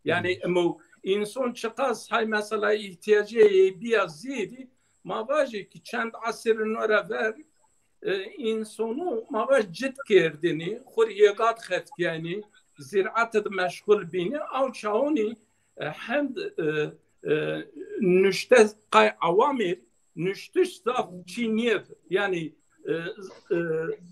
Yanî emo înson çiqas hay mesela îhtiyacîya yê bîya zêdî, ma vajê ki çend esir no ra ver, e, însonu ma vaj cit kerdinî, xwu rê yê gad xeftîyenî, zîraet de meşxul bînî, aw çawnî, e, hend, e, e, nuşte qay awamîr, nuştiş zaf çî nîyev. Yanî, e, e,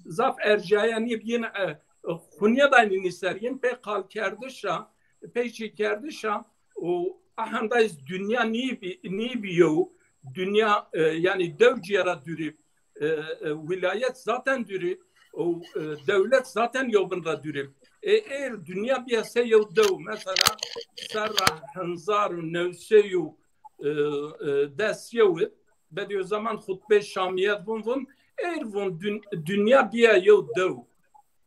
zaf ercaya nîyev, yin, e, xwu nêdaynî nîser, yin pê qalkerdişa, pê çîkerdişa û ahenday zî dinya nîbî, nîbî yew, dinya, e, yanî dew cîya ra dûrî, e, e, wîlayet zaten dûrî û, e, dewlet zaten yewbin ra dûrî. Ê, êr dinya bîya se yew dew. Mesela serra hezar û new sey û, e, e, des yew id, Bediüzzaman xutbê Şamîye vun, vun, êr vun dün-, dinya bîya yew dew.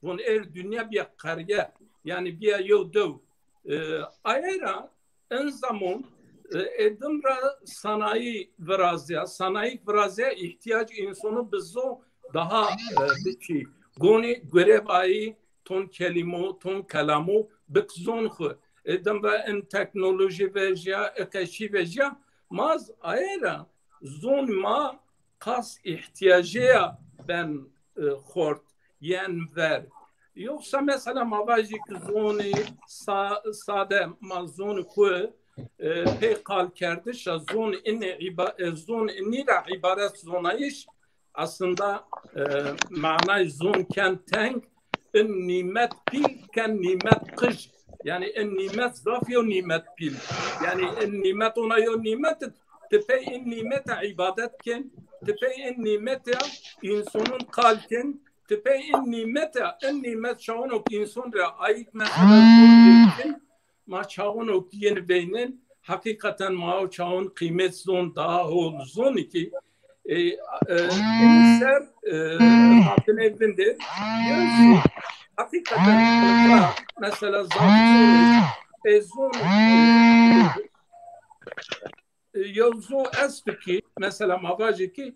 Vun êr dinya bîya qerye, yanî bîya yew dew. E, aye ra en zamon, e, ê dim ra sanayî virazya, sanayî virazya îhtîyac însonu bi zo daha, e, biçî. Gonî gurev ayî ton kelîmo, ton kelamo bik zon xwu. Ê dim ra en teknolojî vejîya, ê qeşî vejîya, ma z aye ra zon ma qas îhtîyacê ya ben, e, xort, yen ver. Yoksa mesela ma vajî ki zonî sa-, sade ma zonî xwu, e, pê qalkerdiş a zon inî îba-, e, zon inî ra îbaret zonayîş aslında, e, manay zon ken teng, in nîmet pîl ken nîmet qij. Yanî in nîmet zaf yew nîmet pîl. Yanî in nîmet ona yew nîmet, ti pey in nîmete îbadet ken, ti pey in nîmete însonon qal ken, ti pey in nîmete, in nîmet çawon o ki înson ra ayîk mesela zon ken, ma çawon o ki yeni veynen, heqîqeten ma o çawon qîmet zon daha hol zon ki, e, e, ser, e, hatine vinde, yoksa heqîqeten mesela zaf zon, e, zon, e, yew zo esto ki, mesela ma vajê ki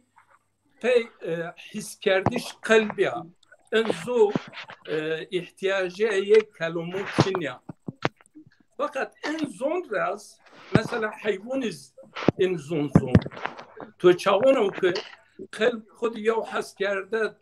pey, e, hîskerdiş qelbî ya. In zo, e, îhtîyacê yê kelomon çin ya. Fakat in zon ra z, mesela heywonî z in zon zon. To çawon o ki qelb xwu di yew heskerde,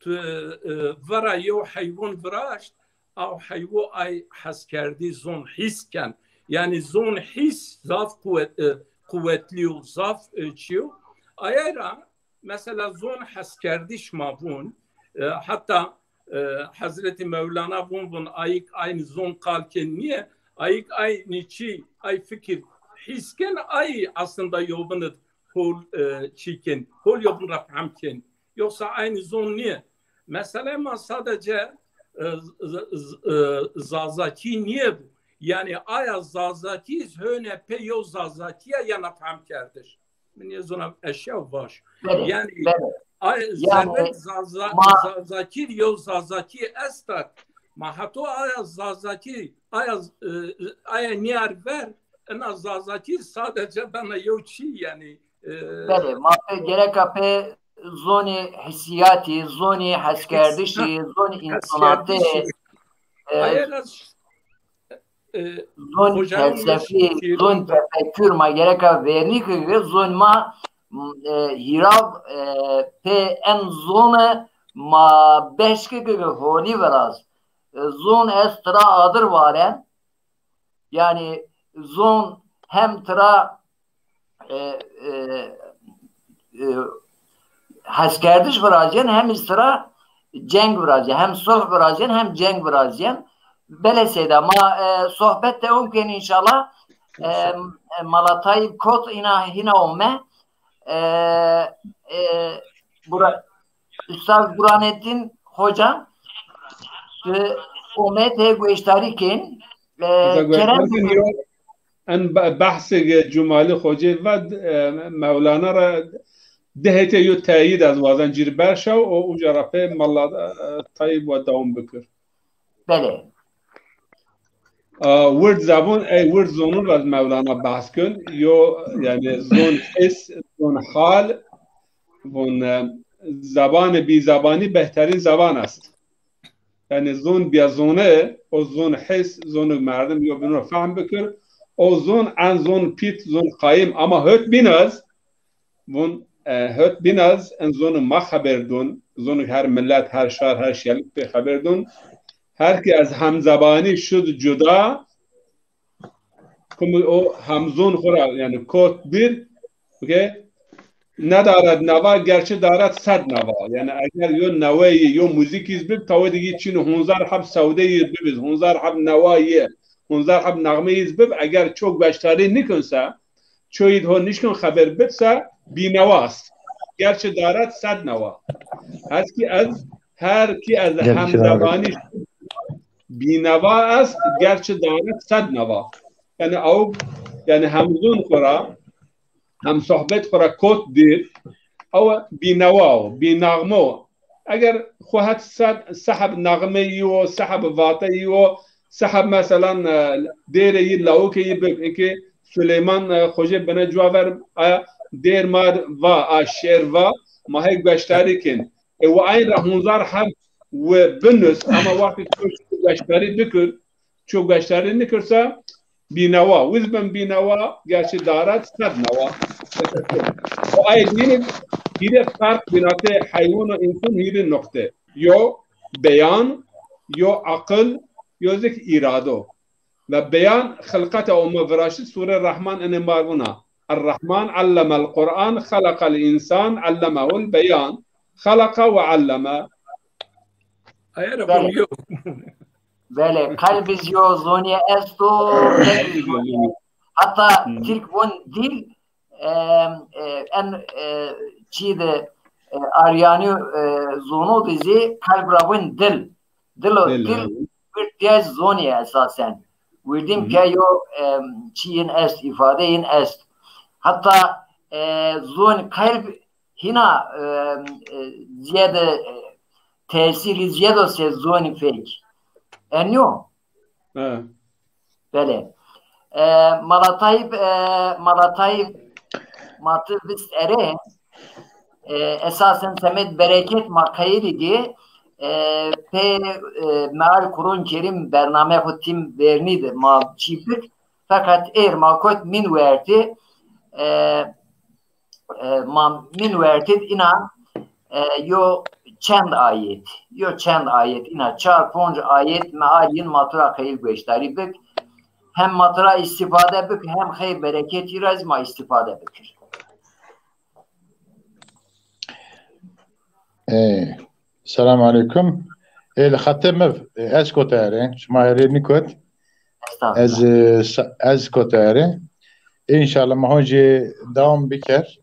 tu, e, vera yew heywon viraşt, aw heywo ay heskerdî zon hîs ken. Yanî zon hîs zaf quwet-, e, quwetlî yo, zaf, e, çi yo. Aye ra mesela zon heskerdiş ma vun, e, heta, e, Hezretî Mewlana vun, vun ayîk aynî zon qal ken nîye, ayîk aynî çî, ay fikir hîs ken, ay aslında yobin id hol, e, çî ken, hol yobin ra fehm ken. Yoksa aynî zon nîye. Mesele ma sadece, e, z-, z-, e, Zazakî nîye bu. Yanî aya Zazakî z hone pê yew Zazakî ya yena fehm kerdiş. Min yê zona eşya vaş. Belê, yanî belê. Ay, yanî zerrek Zaza-, ma Zazakî yew Zazakî esta. Ma heto aya Zazakî, aya, e, aya nîyar ver, ina Zazakî sadece bena yew çî, yanî, e, belê, ma pê gereka pê zonî hîsîyatî, zonî heskerdişî, zonî însonatî, heskerdişî. E, aye ra, e, zonî felsefî, zonî tefekkür ma gereka vernî ki zon ma, e, hîrav, e, pê en zone ma beşki ki holî viraz. E, zon ez tira adir varen. Yanî zon hem tira, e, e, e, heskerdiş virazyen, hem iz tira ceng virazyen, hem sulh virazyen, hem ceng virazyen. Belê seyda, ma, e, sohbet dewam ken înşallah. E, e, Mala Tayîb kot îna hîna ome. E, e, Bura-, Ustaz Burhanettin Hoca, e, ome tê gueştarî ken. E, Kerem, en be-, behsê Cumalî Xocê ve, e, Mewlana ra di hetê yo teyîd ez wazen cîr berşaw û uca ra pê Mala, e, Tayîb wa dewam bikir. Belê. A, wird zebon, ey wird zonun ra Mewlana behs kön. Yo, yanî zon his, zon hal, von, e, zebanê bîzebanî behterin zeban est. Yanî zon bîya zone, o zon his, zonu merdim yo bino fehm bikir. O zon en zon pît, zon qayim ama hot bînaz, vun, e, hot bînaz, en zonu ma xeber dun, zonu her millet, her şar, her şelik pê xeber dun. Her ki ez hemzebanî şud cuda, kum o hemzon xwu ra, yanî kot bir, okey? Nedaret neva, gerçi daret sed neva. Yanî eger yo neweyî, yo muzîkî iz bib, tawedî çin hunzar heb sewdeyî bib, hunzar heb newayî, hunzar heb nexmeyî iz bib, eger çok beşdarî nikunse, çoyîd ho nişkun xeber bidse, bînewa est. Gerçi daret sed newa. Hes ki ez, her ki ez hemzebanî bînewa est, gerçi daret sed newa. Yanî ew, yanî hem zûn xo ra, hem sohbet xo ra kot dîr, ew bînewa o, bînaxme o. Eger xo het sed seheb naxme yî o, seheb vate yî o, seheb meselan, e, dêrê yî, lawikê yî bik, eke Suleyman, e, Xocê bine cuwa ver, a dêr ma va, a şêr va, ma hê gueştarî kin. E, wi ayn ra hunzar heb wi binus, ama wextê to çi gueştarî bikir, ço gueştarî nikirsa, bînewa. Wiz bin bînewa, gerçi daret sed newa. O ay dînin, hîrê ferq bînatê heywan û însan hîrê noqte. Yo beyan, yo aqil, yo zik îrado. Ve beyan xilqeta o ma viraşt, Sûre Rehman ene mar vuna. Er-Rehman allemel Qur'an, xeleqel însan, allemehul beyan. Xeleqe ve alleme. Aye ra Bele. Yo. Bele, qelb iz yo zonîye esto, qelb iz yo zonîye. Hatta Hı. Tirk vun dil, e, e, en, e, çî de, e, Aryanî, e, zono de zî qelb ra vun dil. Dil o, Dil, dil evet. Wirdîye zonîye esasen. Wirdîm Hı hı. Ke yo, e, çîyin est, îfadeyin est. Hatta, e, zon qelb hîna, e, e, ziyade, e, tesîrî ziyade se zonî fek. Enyo? Evet. Belê. E, Malatayî, e, Malatayî ma ti vist ere, e, esasen semed bereket ma qeyilî dî, e, pê, e, meal Kur'an Kerim bername xo tim vernî de ma çî bik, feqet êr ma kot min wertî, e, e, ma min wertî ina, e, yo çend ayet, yo çend ayet, ina çar ponc ayet meal yin ma tu ra xeyr gueştarî bik. Hem ma tu ra îstîfade bik, hem xeyr bereketî ra zî ma îstîfade bikir. E, selam aleyküm. E, li xetê mi, e, ez kota erê, şima erê nikot. Estağfurullah. Ez, e, sa- ez kota erê. Înşallah ma hocê devam biker.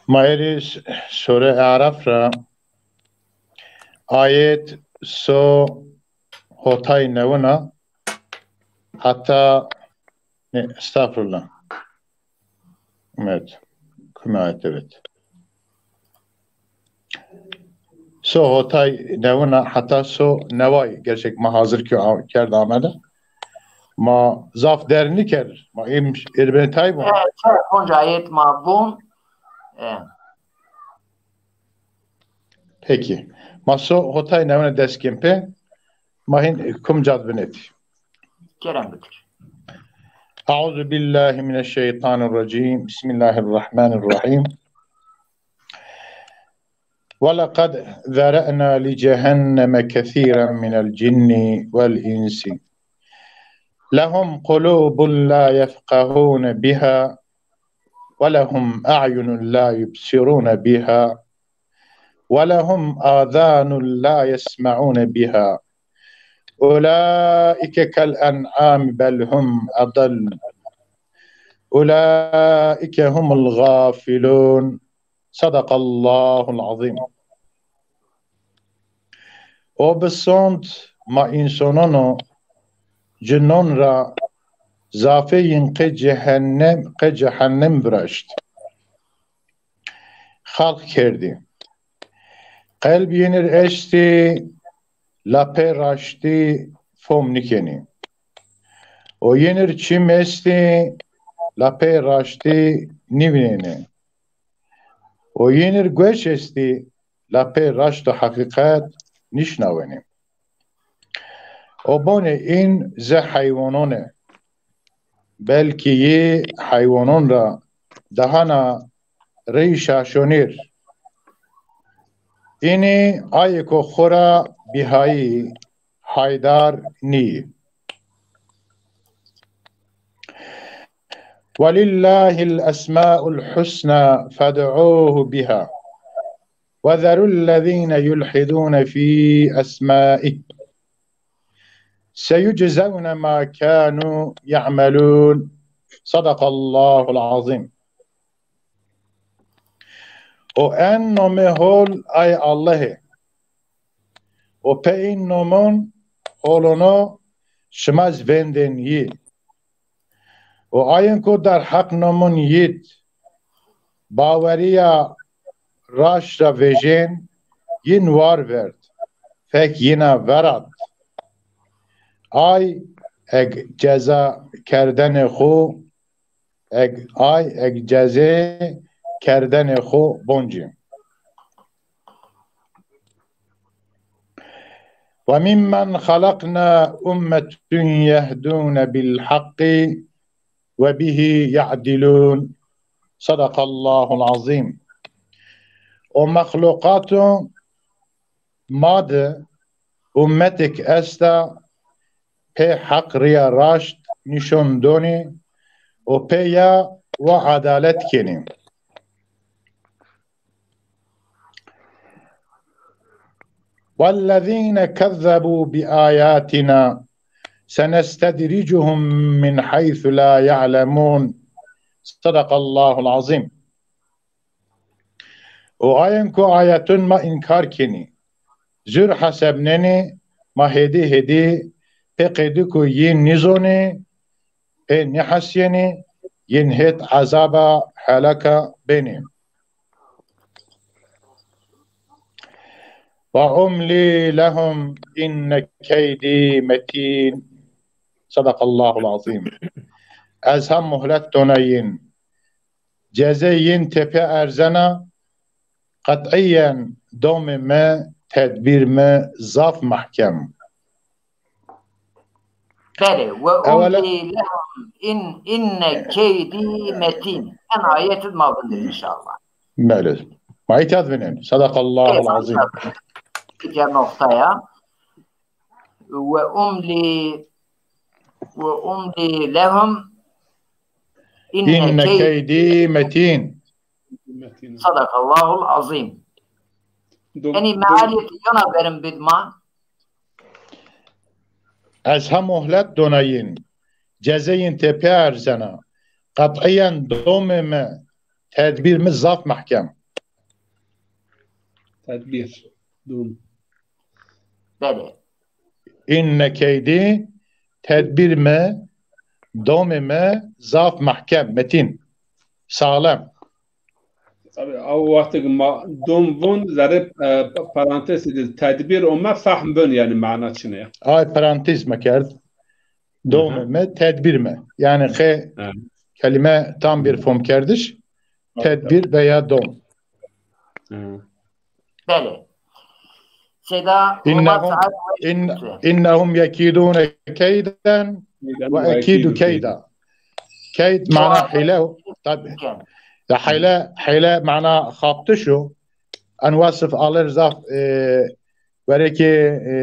Ma erê s- Sure Araf ra ayet so hotay newina heta, ne, estağfurullah. Evet. Kume ayet, evet. So hotay newina heta so neway gerçek ma hazir ki a- kerd amede. Ma zaf derni ker. Ma im irbetay bu. Evet, evet, onca ayet ma bun. Evet. Peki. Ma so hotay newina dest kên pe. Ma hin kum cad binêt. Kerem bikir. أعوذ بالله من الشيطان الرجيم. بسم الله الرحمن الرحيم. ولقد ذرأنا لجهنم كثيرا من الجن والإنس لهم قلوب لا يفقهون بها ولهم أعين لا يبصرون بها ولهم آذان لا يسمعون بها أولئك كالأنعام بل هم أضل أولئك هم الغافلون. صدق الله العظيم. O bi sond ma însonon û cinon ra zafê yin qê cehennem, qê cehennem viraşt. Xalq kerdî. Qelb yenir estî, la pê raştî fom nikenî. O yenir çim estî, la pê raştî nivînenî. O yenir gueş estî, la pê raşt û heqîqet nişnawenî. O bonê în ze heywanon ê. Belkî yî heywanon ra dahana rey şaşonîr. Înî ayêko xo ra bîhayî haydar nîyî. ولله الأسماء الحسنى فادعوه بها وذروا الذين يلحدون في أسمائه سيجزون ما كانوا يعملون. صدق الله العظيم. O en nomê hol ay Allahê. Û pê în nomon holono şima zî vêndên yî. Û ayên ku derheq nomon yît bawerîya raşt ra vejên, yin war verd, fek yina verat. Ay eg ceza kerdenê xwu, eg, ay eg cezê kerdenê xwu boncî. وممن خلقنا أمة يهدون بالحق وبه يعدلون. صدق الله العظيم. O mexluqato ma de ummetêk esta pê heq rîya raşt nîşon donî û pê ya wa adalet kenî. والذين كذبوا بآياتنا سنستدرجهم من حيث لا يعلمون. صدق الله العظيم. Û ayên ku ayetun ma înkar kenî, zur hesebnenî, ma hêdî hêdî pê qeydiku yîn nîzonî, pê nîhesyenî, yin hêt ezaba helaka benî. وأملي لهم إن كيدي متين. صدق الله العظيم. Ez ha muhlet dona yin. Cezê yin tepê erzena, qet'iyen domê mi, tedbîr mi zaf mehkem. Belê, ve umlî lehum in, inne keydî metîn. En ayet id ma vindir înşallah. Belê. Ma îtad vînen. Sadakallahul azîm. Diğer noktaya. Ve umlî, ve umlî lehum inne keydî metîn. Sadakallahul azîm. Enî mealî yona verin bid ma. Ez ha muhlet dona yin. Cezê yin tepê erzena. Qet'iyen domê mi, tedbîr mi zaf mehkem. Tedbîr. Dom. Belê. Inne keydî, tedbîr mi, domê mi zaf mehkem, metîn, sağlam. Tabii, o wextê ma dom vûn, zerê, e, parantez de tedbîr ome fehm bûn, yani mana çin e. Ay parantez me kerd. Domê mi, tedbîr mi. Yani xe kelime tam bir fom kerdiş. Tedbir veya dom. Belê. Seyda, innehum, in, innehum yekîdûne keyden ve ekîdû keyda. Keyd mana hîle, tabi. Ya hîle, hîle mana xaptiş o. En wasif alır zaf, e, were ki, e,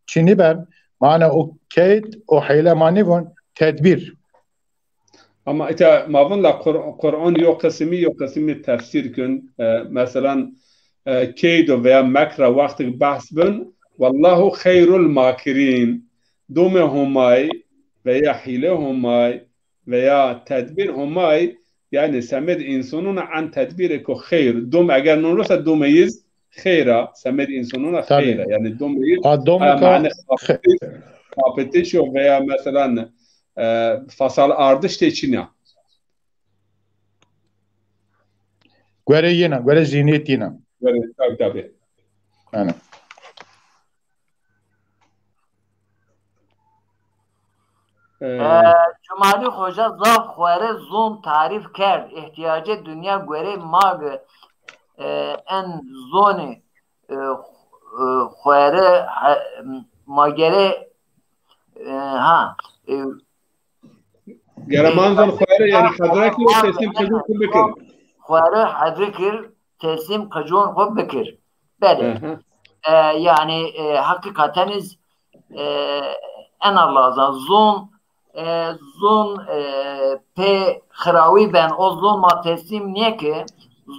çinî ben, mana o keyd, o hîle ma nîvon, tedbîr. Ama îta ma vûn la Qur-, Qur'an yo qismî, yo qismî tefsîr kun. E, meselan, e, keydo veya mekra wextik behs bûn, wallahu xeyrul makirîn. Domê Homay veya hîlê Homay veya tedbîr Homay, yani semed însonûn en tedbîrêko xeyr. Dom eger non rosa domê yiz xeyr a, semed însonûn xeyr a. Yani domê yiz, a, domê, a, ka mane xapitiş, xapitiş o veya meselan, e, fasal ardiş tê çin a. Guerê yena, guerê zînîyet yena. Guerê, tabi, tabi. Yani. E, Cumalî Xoca zaf xwere zon tarîf kerd. Îhtîyacê dinya guerê ma gi, e, en zonê, e, e, xwere, e, ma gere, e, ha, e, Gere ma zon xwere, yani hedre kir, teslîm qicûn xwu bikir. Xwere hedre kir, teslîm qicûn xwu bikir. Belê. E, yani, e, heqîqeten iz, e, ena lazan. Zon, e, zon, e, pê xirawî ben, o zon ma teslîm nêke,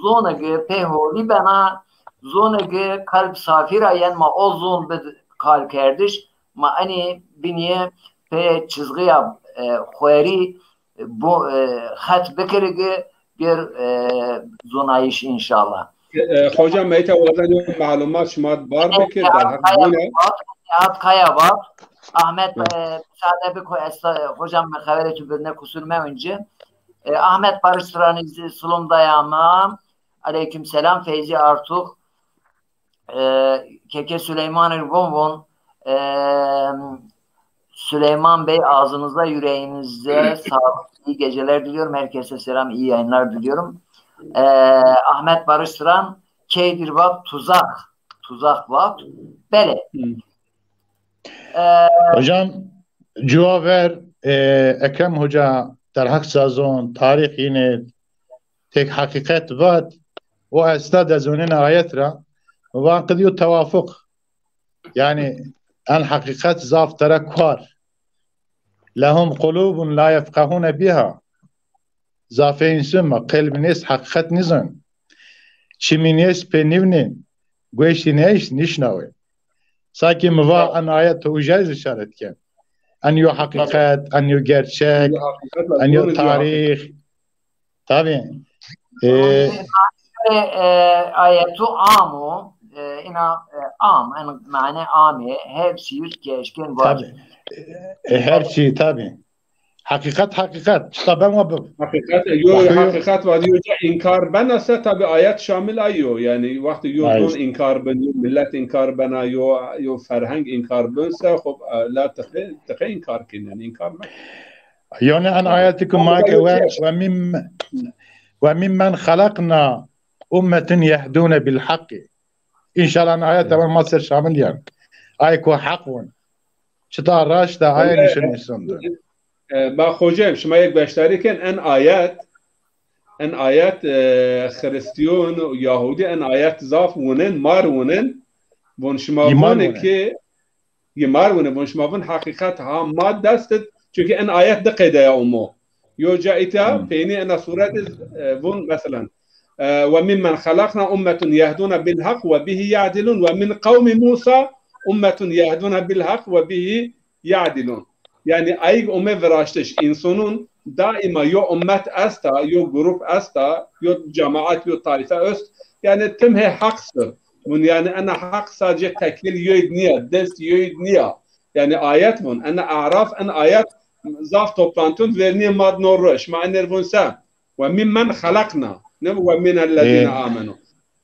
zone gi pê holî bena, zone gi kalb safî ra yen ma o zon bid qal kerdiş, ma enî binîye pê çizgiya, e, xwerî, e, bu, e, xet bikirigi bir, e, zonayîş înşallah. E, hocam, meyta wazen yo malumat şima bar bike, derheq Kaya bone. Var, Nihat Kaya var. Ahmet, e, müsaade biko, esta, hocam, xeberê tu birine kusur mewin ci. E, Ahmet Barış Turanî zî silom daya ma. Aleyküm selam, Feyzi Artuk. E, Keke Süleyman ir von von, e, Süleyman Bey, ağzınıza, yüreğinize sağlık. İyi geceler diliyorum. Herkese selam, iyi yayınlar diliyorum. E, Ahmet Barıştıran, keydir vat, tuzak. Tuzak vat. Bele. Hı. E, Hocam, cuwa ver, e, Ekrem Hoca derheq sazon, tarîx yine, tek heqîqet vat, o esta de zonên ayet ra, van qid yo tewafuk. Yanî en heqîqet zaf tera kuar. Lehum qulubun la yefqehune biha. Zafê însun ma qelb nêst, heqîqet nizon. Çimî nêst pê nîvnên, gueştî nêst nîşnawê. Sakî mi va en ayet to uca zî îşaret ken. En yo heqîqet, en yo gerçek, en yo tarîx. Tabî. E, e, ayetu am o. E, ina, e, am, en mane amê, hepsi yüz keşkin var. Tabî. E, her çî tabî. Heqîqet, heqîqet. Çita ben wa bib. Heqîqet, yo, heqîqet va, yo ca înkar bena se, tabî ayet şamil ay yo. Yanî wextê yo zon înkar bin, yo millet înkar bena, yo, yo ferheng înkar bin se, xo, e, la tiqê, tiqê înkar kin, yanî înkar me. Yanî en ayetî ku ma ke we, we mim, we mimmen xelaqna ummetun yehdune bil haqqi. Înşallah en ayet ma ser şamil yan. Ay ku heq won. Çita raşt a, aye nîşan însondu. E, ba hocam, şima yek beşdarî ken, en ayet, en ayet, e, Xirîstîyon û Yahudî en ayet zaf wunen, mar wunen. Von şima vonê ki, yi mar wunen, von şima von heqîqet ha ma dest id, çunkî en ayet di qeyde ya umo. Yo ca îta peynî ena suret iz, e, vun, meselen, e, "Ve mimmen xelaqna ummetun yehduna bil haq ve bihi ya'dilun ve min qewmi Musa ummetun yehduna bil haq ve bihi ya'dilun." Yanî ayig ome viraştiş. Însonun daîma yo ummet esta, yo grup esta, yo cemaat, yo tayfe est. Yanî tim hê heq ser. Vun yanî ena heq sadece tekil yoyd niya, dest yoyd niya. Yanî ayet vun. Ena A'raf, en ayet zaf toplantun vernî mad no ro. Şima ener vun se. "Ve mimmen xelaqna." Ne bu "ve minellezîne amenu"?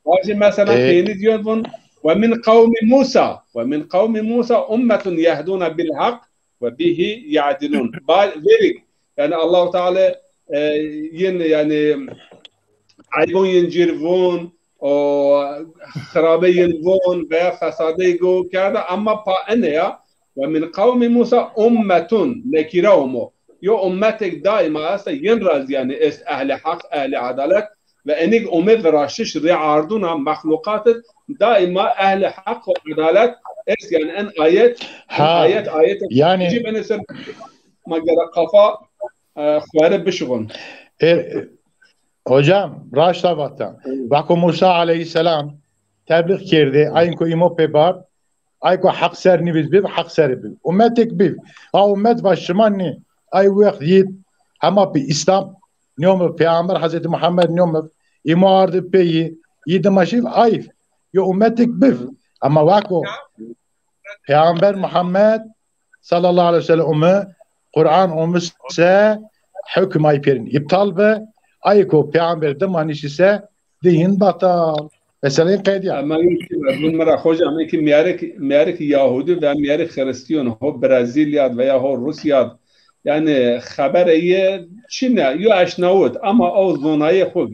Vajî mesela peynî diyor vun, "Ve min qewmi Musa. Ve min qewmi Musa ummetun yehduna bil haq ve bihi ya'dilun." Ba-, verik. Yanî Allahu Teala, e, yin, yanî aybon yin cir vun, o xirabe yin vun veya fesadey go kerda, ama pa ene ya, "Ve min qewmi Musa ummetun", nekîre omo. Yo ummetek daîma esta, yin ra zî yanî est ehli heq, ehli edalet ve enik ome viraştiş rê arduna mexluqat id daîma ehli heq û edalet est, yanî en ayet, en ayet, ayet yanî cî bene ser ma gere kafa, e, xweri bişixun. E, Hocam, raşta vata. Weko Musa aleyhîsselam teblîx kerdê, ayin ku îmo pê bar, ay ku heq ser nîbîz bib, heq ser bib. Ummetek bib. A ummet va şima nî. Ay wext yît, hema pê Îslam nîyomib, Peyxamber Hezretî Muhammed nîyomib, îmo ardib pê yî, yî dima şîv ayf. Yo ummetek bib. Ama weko Peyxamber Muhammed sallallahu aleyhi ve sellem ome, Quran ome se hukm ay pêrin îptal bi, ay ku peyxamber dima nişî se di yin batal. Mesela yin qeydîya. Ama yok ki, bu mira hocam, ki miyarek, miyarek Yahudi ve miyarek Hristiyan ho Brezilya veya ho Rusya, yani xebere ye çine, yo eşnawit, ama o zonayê xo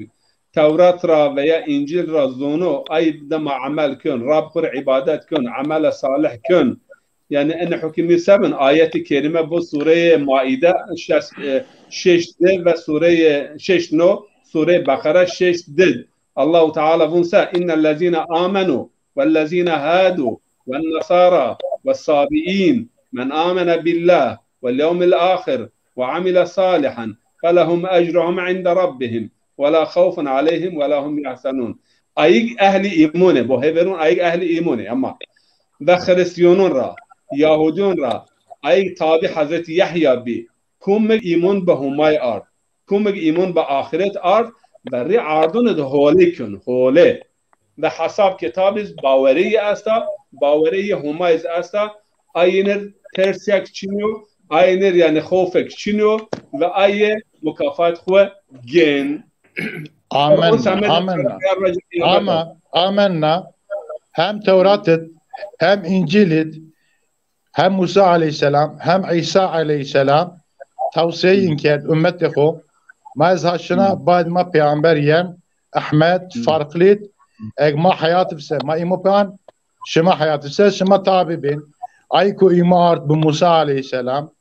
Tewrat ra veya Încîl ra zono, ay dima emel kön, Rab xo rê îbadet kön, emele salih kön. Yanî en hukimî se bin, ayetî kerîme bu sureyê Maîde şeş, e, şeş di ve sureyê şeş no, sureyê Beqere şeş di. Allahu Teala vun se, "İnnellezîne amenu vellezîne hadu ven-nesara ves-sabiîn men amene billâh vel-yewmil-âxir ve amile salihan felehum ecruhum inde rabbihim ve la xawfun aleyhim ve la hum yahzenun." Ayig ehlî îmûn ê, bo hêverûn ayig ehlî îmûn ê, ama ve Xirîstîyonûn ra, Yahudîyûn ra, ayig tabî Hezretî Yehya bî, kumig îmûn bi Humay ard, kumig îmûn bi axîret ard, ve rî ardûn id holê kûn, holê. ve hesab kitab iz bawerê yi esta, bawerê yi Homa iz esta, ayê nir tersek çin yo, ayê nir yani xofek çin yo ve ayê mukafat xwu gên. Amenna, amenna. Ama, amenna, hem Tewrat id, hem İncil id, hem Musa aleyhisselam, hem İsa aleyhisselam tewsiye yin kerd ummetê xo. Ma ez ha şina, bayd ma peyamber yen, Ehmed, farklî d, eg ma heyat bise, ma îmo pê an, şima heyat bise, şima tabi bin. Ay ku îmo ard bi Musa aleyhisselam,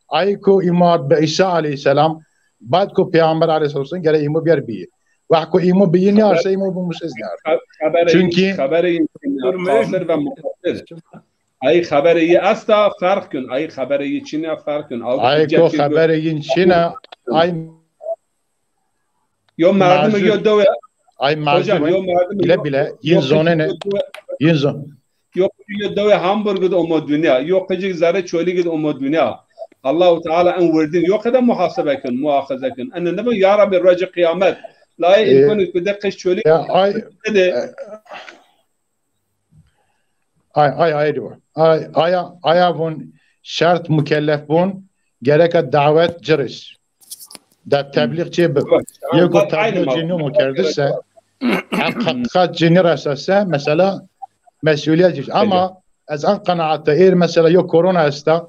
ay ku îmo ard bi İsa aleyhisselam, bayd ku peyamber aleyhisselam gere îmo biyer bîyî. Wext ku îmo bîyî nîyarse, îmo bi Musa iz nîyar. Çünkü xeberê yin, xeberê yin kafir ve mukaffir. Ay xeberê yi esta ferq kun. Ay xeberê yi çin a ferq kun. Ay ko xeberê yin çin a, ay yo merdim yo dewe. Ay merdim bile bile yin zonene, yin zon. Yo qicik yo dewe Hamburg id omo dünya. Yo qicik zerê Çolîg id omo dünya. Allahu Teala en wirdin yo qede muhasebe kun, muaxeze kun. Ene nibin ya Rabbi rocê qîyamet. Layê imkan ku de qij Çolîg. Ya ay. Ay, ay, ay, ay, aya, aya vun şert mukellef bun, gereka dawet ciriş. Da tebliğ çê bi. Yeko tebliğ cê nîyo kerdiş se, heqiqat cê nîresa se, mesela, mesuliyet ciriş. Ama ez an qenaat de, êr mesela yo korona esta,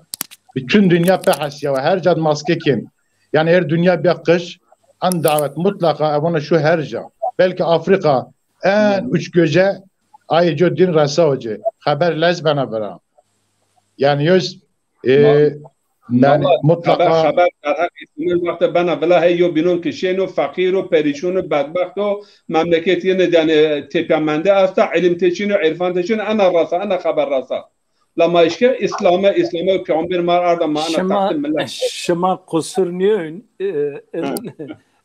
bütün dünya pe hesiya ve her cad maske kin. Yani her dünya bir kış, an davet mutlaka evana şu her ca. Belki Afrika, en uç göce ayê co din resa o ci. Xeber lez bena bira. Yani yoz, e, yani mutlaka xeber, xeber derheqê şima wexte bena vila hey yo bînon ki şêno feqîr o, perîşon o, bedbext o, memleket yine yani tepya mende esta, ilim teçino, irfan teçino, ena rasa, ena xeber rasa. La ma eşker Îslame, Îslame û Peyxamber ma arda ma ana textê millet. Şima qusur nîyên, e, e,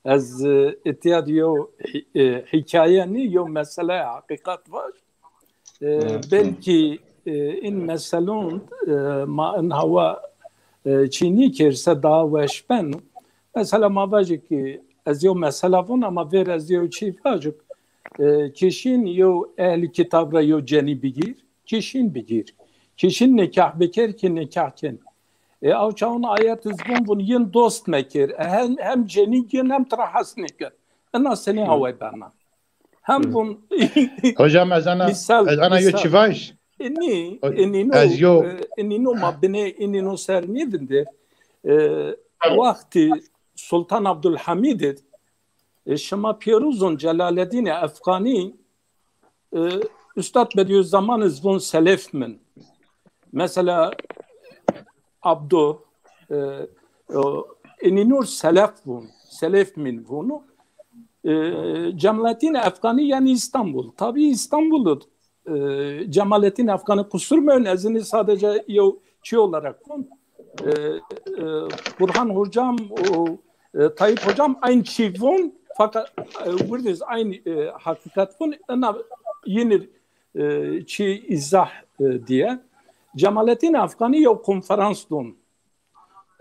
ez, e, îtya di yo hî-, e, hîkaye nî, yo mesele heqîqet vaj. E, belkî, e, în meselon, e, ma în hawa, e, çînî kêr se daha weş beno. Mesela ma vajê ki ez yo mesela von ama vêr ez yo çî vajik. E, kişîn yo ehlî kitab ra yo cenî bigîr. Kişîn bigîr. Kişîn nikah bikir ki nikah kin. E, aw çawn ayet iz vun vun yin dost mekir. E, hem, hem cenî gin hem tira hes nikin. Ina senî away berna. Hem vun hocam ez ana, misal, ez ana yo misal. Çi vaj? Ini, inino, ez yo, e, inino ma bine, inino ser nîvinde. E, wextî Sultan Abdülhamid id, e, şima pêruzun Celaleddin Efgani, e, Üstad Bediüzzaman iz vun selef min. Mesela Abdo, e, e, ininur selef vun, selef min vunu. E, Cemalettin Efgani yani İstanbul. Tabii İstanbul'u, e, Cemalettin Efgani kusur mön ezini sadece yo çi olarak vun. E, e, Burhan hocam, o, e, Tayyip hocam aynı çi vun, fakat, e, wirdiz aynı, e, hakikat vun, ena yinir, e, çi izah, e, diye. Cemalettin Efgani yo konferans dun.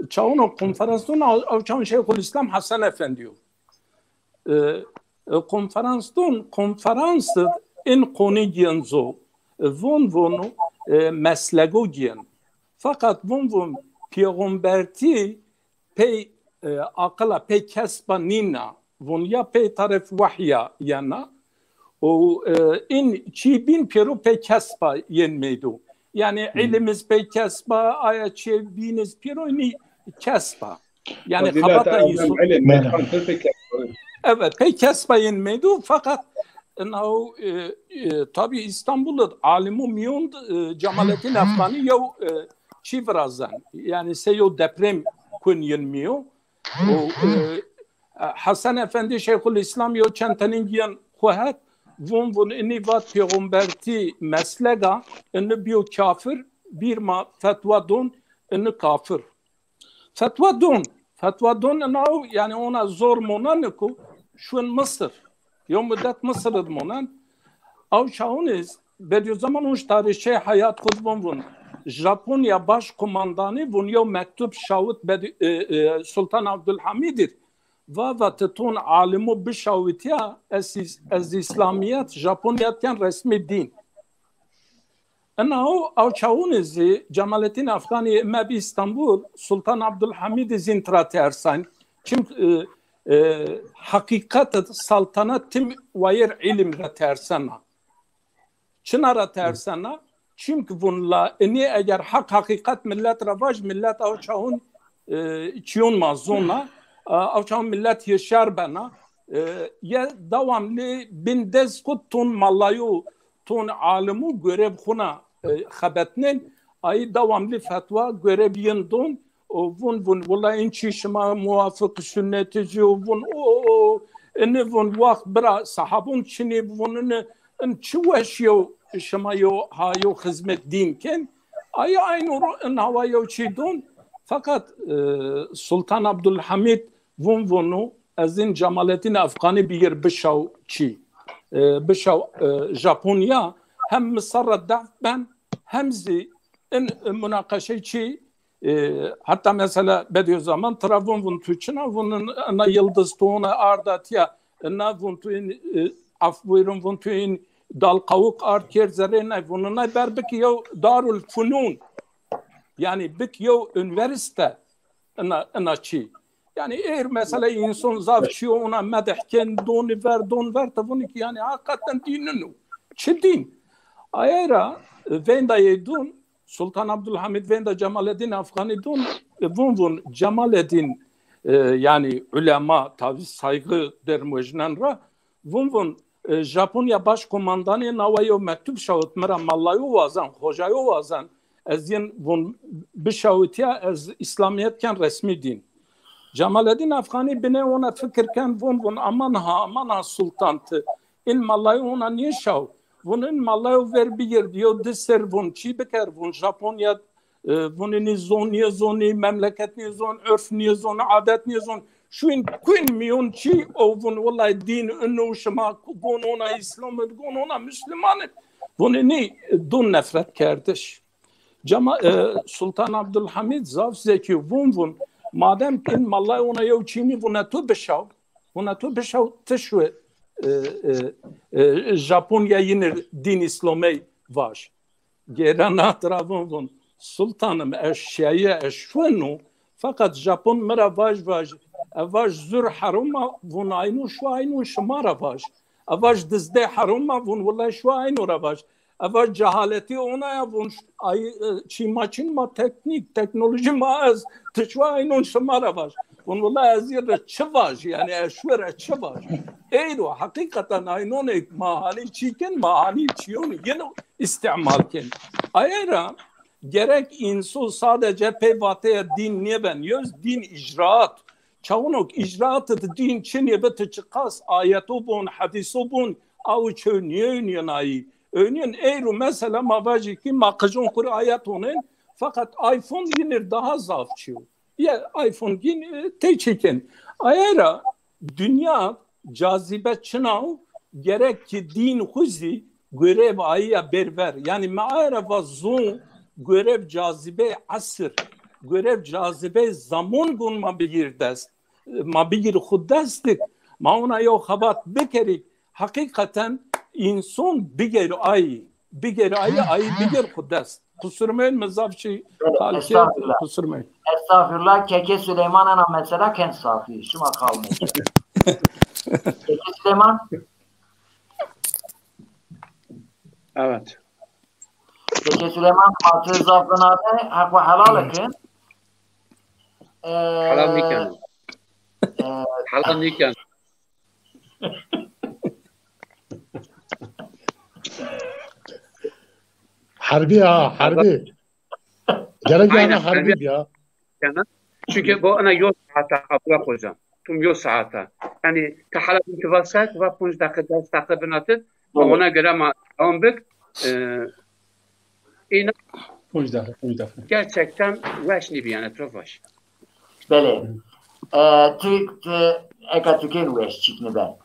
Çawun o konferans dun, o, o çawun Şeyhülislam Hasan Efendi yo. E, e, konferans dun, konferans in konu giyen zo. E, vun vun, e, meslego giyen. Fakat vun vun peyxambertî pey, e, aqila, pey kesba nîna. Vun ya pey taref wahya yena. O, e, in çî bîn pêro pey kesba yen meydo. Yani ilim iz pey kesba, aya çê bîn iz pêro nî kesba. Yani xebata însan. Evet, pey kesba yen meydo, fakat naw, e, e, tabi İstanbul'da alimu miyon, e, Cemalettin Efgani yew, e, çi virazen. Yani se yew deprem kun yin miyo. O, e, Hasan Efendi Şeyhülislam yo çend tenin giyen xu het, vun vun ini vat peyxambertî meslega, ini biyo kafir, bir ma fetwa don, ini kafir. Fetwa don, fetwa don inaw, yani ona zor monan ku şun Mısır. Yo müddet Mısır id monan. Aw çaun iz, Bediüzzaman unş tarihçey hayat xud vun vun. Japonya başkumandanî vun yew mektub şawit Bedi-, e, e, Sultan Abdülhamid'ir. va va ti ton alimo bişawitîya, ez, ez îslamîyet, Japonyat ken resmî dîn. Ina o, aw çawunî zî Cemalettin Afganî meb Îstanbul, Sultan Abdulhamîdî zîn tira tersayn. Çim e, e, heqîqet saltanat tim wayir îlim ra tersena. Çina ra tersena? Çimk vun la inî eger heq heqîqet millet ra vaj, millet aw çawun e, çîyon ma zona, e, aw çawun millet hişyar bena. E, ye dewamlî bin dest xu ton malayo, ton alimo görev xuna e, xebetnên. Ayî dewamlî fetwa görev yin don. O vun vun wila in çî şima muwafiq sünneti zî yo vun o, o, o, ini vun waxt bira sahabon çinî vun ini in çi weş yew şima yew ha yew xizmet dîn ken. Ayî aynû ro in hawa yew çî don. Feqet e, Sultan Abdulhamîd vun vunu ez in Cemalettin Afganî bigir bişaw çî. E, bişaw e, Japonya hem mi serra def ben hem zî in munaqeşey çî e, heta mesela Bediüzzaman tira vun vun tu çina vun ina yıldız tu ona arda tiya ina vun tu in e, af buyurun vun tu in dal kawuk ard kêr zerrê nay vun nay ber bik yew darul funun. Yanî bik yew üniversite ina, ina çî. Yanî êr mesela înson zaf çîyo ona medih ken, donî ver, don ver, ti vunî ki yanî heqîqeten dîn nino. Çi dîn? Aye ra e, vênda yê dun, Sultan Abdulhamid vênda Cemalettin Afganî dun, e, vun vun Cemalettin e, yanî ulema, tabi saygı der mojnen ra, vun vun e, Japonya başkomandanê nawa yew mektub şawit mi ra, mallayo wazan, xocayo wazan, ez yin vun bişawitiya, ez îslamîyet ken resmî dîn. Cemalettin Afganî binê ona fikir ken, vun vun aman ha, aman ha sultan ti. In mallayo ona nêşaw. Vun in mallayo ver bigird, yew di ser vun çî biker, vun Japonya e, vun inî zon nêzonî, memleket nêzon, urf nêzon, adet nêzon. Şuin kuin mîyon çî o vun wellay dîn ino şima gon ona îslam id, gon ona musliman id. Vun inî e, dun nefret kerdiş. Cema, e, Sultan Abdulhamid zaf zekî vun vun madem ki in mallay ona yew çînî vuna tu bişaw, vuna tu bişaw ti şu e, e, e, Japonya yinir dîn îslamey vaj. Gêrena tira vun vun, sultanim, ez şîye, ez şweno, feqet Japon mi ra vaj vaj, e vaj zur herom a, vun aynû şu aynû şima ra vaj. E vaj dizdê herom a, vun wila şu aynû ra vaj. E vaj cehaletî ona ya, vun ay, e, çî ma çin ma teknîk, teknolojî ma ez, ti şu aynûn şima ra vaj. Vun wila ez yê ra çi vaj, yanî ez şu ra çi vaj. Eyro, heqîqeten aynûn ek ma hanî çî kin, ma hanî çîyon yeno îstîmal kin. Aye ra gerek înson sadece pey vateya dîn nêben, yoz dîn îcraat. Çawunok îcraat di dîn çinê bi ti çiqas ayeto bon, hedîso bon, aw çew nêewnîyen ayî. Ewnîyen eyro mesela ma vajî ki ma qijon xu rê ayet onên, feqet iPhone yinir daha zaf çîyo. Ye iPhone gîn e, tey çekin. Aye ra dinya cazibe çina o, gerek ki dîn xu zî görev ayî ya bêr ver. Yanî mi aye ra va zon görev cazibeyê esir, görev cazibeyê zamon gon ma bigîr dest. Ma bigîr xu dest dik, ma ona yew xebat bikerî, heqîqeten înson bigêr ayî, bigêr ayî, ayî bigêr xu dest. Qusurmeyên, mi zaf çî qal kerd, qusurmeyên. Estağfirullah. Keke Süleyman ana mesela ken safî. Şima qal mesela. Keke Süleyman? Evet. Keke Süleyman, ma ti zaf vinade, heq xu helal kin. Ee, Helal nîken. E, Helal nîken. Herbî ha, herbî. Gerek yanî herbî ya. Çünkü bu ana yo saata bırak hocam. Tüm yo saata. Yani ti hala intiba sek ve ponc dakika, des dakika binatır. Ona göre ma devam bik. E, Îna ponc deqe, ponc deqe. Gerçekten weş nîbî, yanî, etraf weş. Belê. E, tu, tu, eka tu kên weş çîk nibe.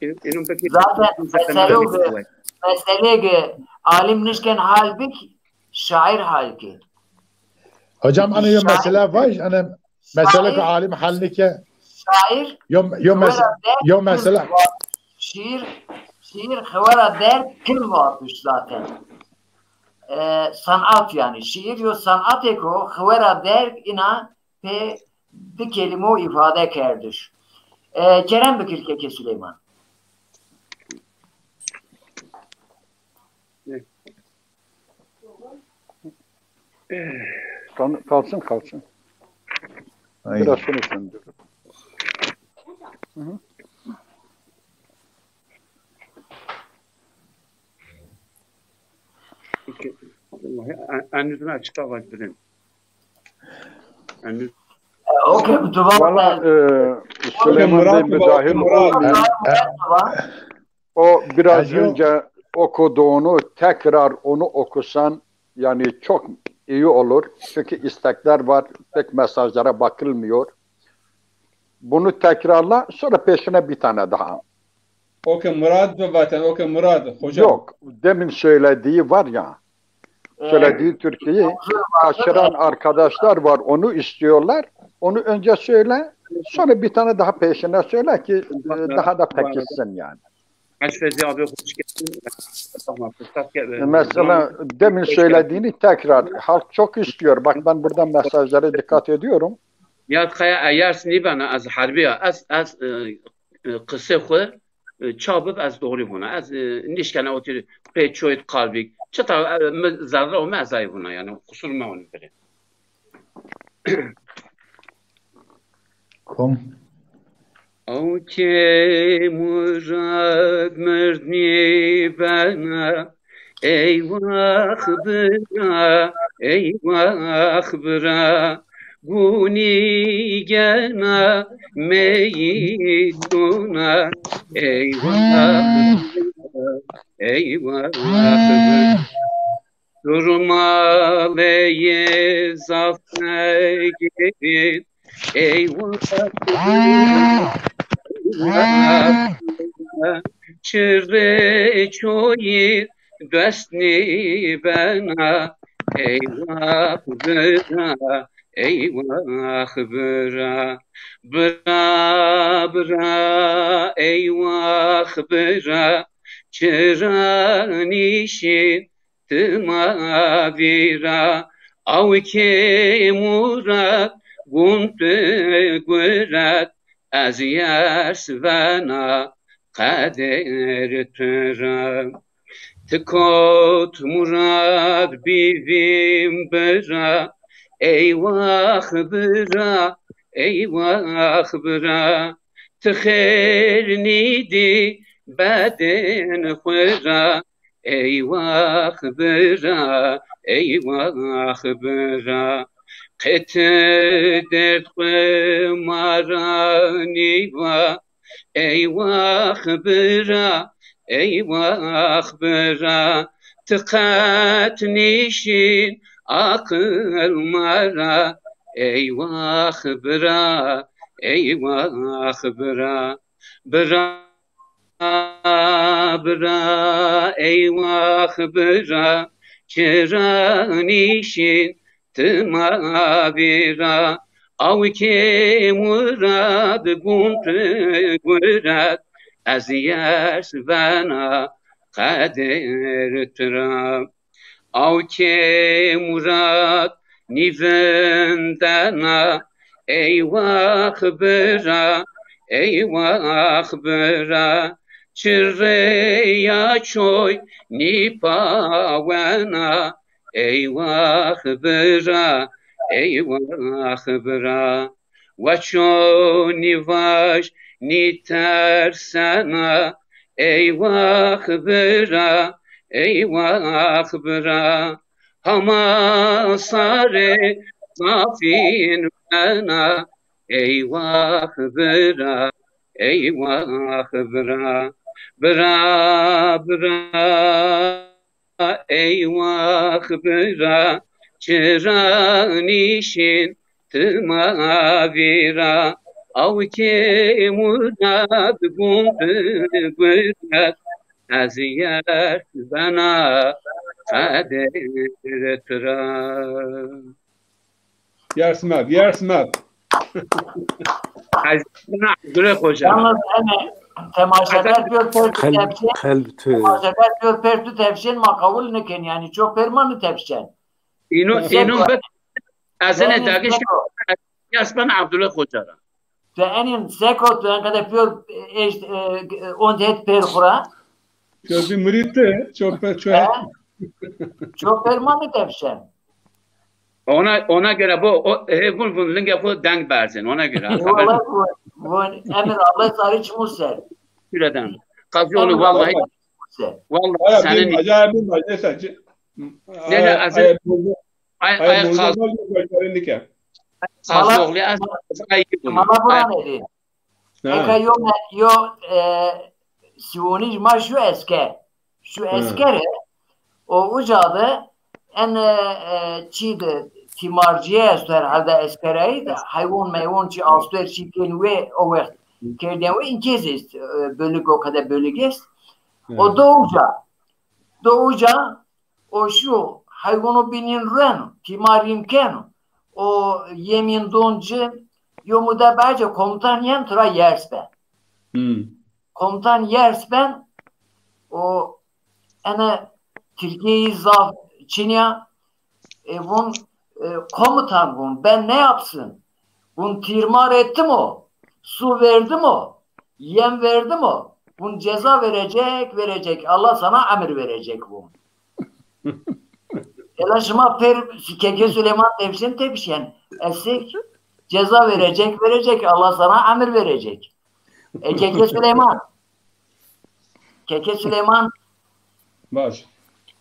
În-, înûn peki zaten mesele ki, mesele ki alim nişken hal bik, şair hal ki. Hocam, ana yo mesele vaj, ana Mesela ki şair, alim halini ki, şair yo, yo, mes- xewera derg yo kil mesela va-, şiir, şiir xewera derg kil vatiş zaten. E, sanat yani. Şiir yo sanatêko xewera derg ina pê di kelîmo îfade kerdiş. E, kerem bikir keke Süleyman. Kal- Kalsın, kalsın. Aynen. Biraz konuşalım. Hı hı. Vallahi en-, en yüzüne açık hava birin. En yüz- Okey, bu duvar. Valla e, Süleyman Bey müdahil olmayın. O biraz önce okuduğunu tekrar onu okusan yani çok iyi olur. Çünkü istekler var. Pek mesajlara bakılmıyor. Bunu tekrarla, sonra peşine bir tane daha. Okey Murat, zaten okey Murat hocam. Yok, demin söylediği var ya. Söylediği türküyü kaçıran arkadaşlar var, onu istiyorlar. Onu önce söyle, sonra bir tane daha peşine söyle ki e, daha da pekişsin yani. Eşref abi hoş geldin. Tamam, fırsat gel- Mesela demin söylediğini tekrar, halk çok istiyor. Bak ben buradan mesajlara dikkat ediyorum. Niyaz Kaya, eger nîbena ez herbiya, ez, ez e, e, qisê xwu e, ça bib ez doğru vona. Ez e, nişkena otir pê çoyt qalbik. Çıta e, mi zerre ome ez ay vona yani. Kusur me onu bire. Kom. Ew kê Murad mird nîbena, eywax bira, eywax bira. Gunî gena meyî dona, eywax bira, eywax bira. Durmaleyê zaf negirî, eywax bira, eywax bira. Çirê çoyî dest nîbena, eywax bira, eywax bira. Bira, bira, eywax bira. Çira nîşîn ti ma vîra, awkê Murad, gund guret, ez yers vena qeder tu ra. Ti kot Murad bîvîm bira, eywax bira, eywax bira. Ti xêr nîdî bedên xwu ra, eywax bira, eywax bira. Qe ti derd xwu ma ra nîva, eywax bira, eywax bira. Ti qet nîşîn aqil ma ra, eywax bira, eywax bira. Bira, bira, eywax bira, çira nîşîn ti ma vîra. Awkê Murad, gund guret, ez yers vena qeder tu ra. Awkê Murad nîvindena, eywax bira, eywax bira. Çirêya çoy nîpawena, eywax bira, eywax bira. Weço nîvaj nîtersena, eywax bira, eywax bira. Hama sarê zafîn bena, eywax bira, eywax bira. Bira, bira, eywax bira, çira nîşîn ti ma vîra. Awkê Murad, gund guret, ez yers vena qeder tu ra. Yers meb, yers meb. Ez bana Abdullah Hoca. Yalnız hani temaşeler diyor pertü Qelb, tepşin, qelb tu. Temaşeler diyor pertü tepşin ma kabul nikin yani çok permanı tepşin. Ino, ino bit. Ez ene dagiş yas ben Abdullah Hoca ra. Te enin seko tu en kadar piyor eşt on het per xura. Çok bir müritti, çok per çok. Çok permanı tepşin. Ona, ona göre bu, o, he, vun, vun, linge xu deng berzin, ona göre. E, haber vallahi bu, bu emir Allah sarı çimu ser. Süreden. Kazıoğlu, emir vallahi, Allah sarı çimu ser. Vallahi aya senin bir, acayip bir meclis açı. Ne, ne, aya, azı, aya, aya, aya, aya, Kaz-, Kazıoğlu, az, az ayıp bunu. Mala bura ne diyeyim? Ha. Eka yo, yo, e, Siyonîz ma şu esker. Şu, ha, esker e, o uca de en, e, e, çî de tîmarcîye esto herhalde eskerayî de haywan meywan çî, ha, asto çî kên wê o wext kerdîyen wê înkêz est, e, bölük o kadar bölük est. Ha. O do uca. Do uca O şu hayvano bînîn ruen, tîmarîn ken, o yemîn don ci, yo mude bece komutan yen tira yers ben. Hmm. Komutan yers ben, o ene Tirkîyeyî zaf çinya, e, vun, e, komutan vun, ben ne yapsın? Vun tîrmar ettim o, su verdim o, yem verdim o. Vun ceza verecek, verecek. Allah sana emir verecek vun. Ela şima per Keke Süleyman tepşen tepşen. Esik ceza verecek, verecek. Allah sana emir verecek. E, Keke Süleyman. Keke Süleyman. Baş.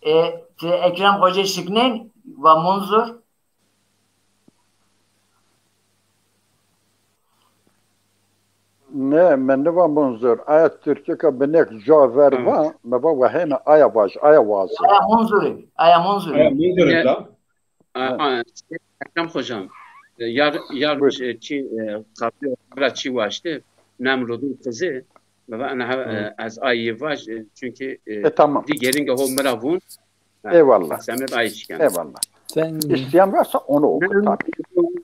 E, ti Ekrem Hoca şiknen, va Munzur. Ne, mi niva Munzur. Aya Tirkîka binek ca ver va, mi va wehêne aya vaj, aya wazê. Aya Munzurî, aya Munzurî. Aya Munzurî da. A, a, Ekrem hocam, e, yar, yar, e, çi, e, kapı bira çi vaştı, Nemrud'un kızı, mi va, ana, e, ez ayı vaj, e, çünkü, e, e, tamam. Di geringe ho mira vun, Eyvallah. Semir Ayçiken. Eyvallah. Sen isteyen varsa onu oku tabii.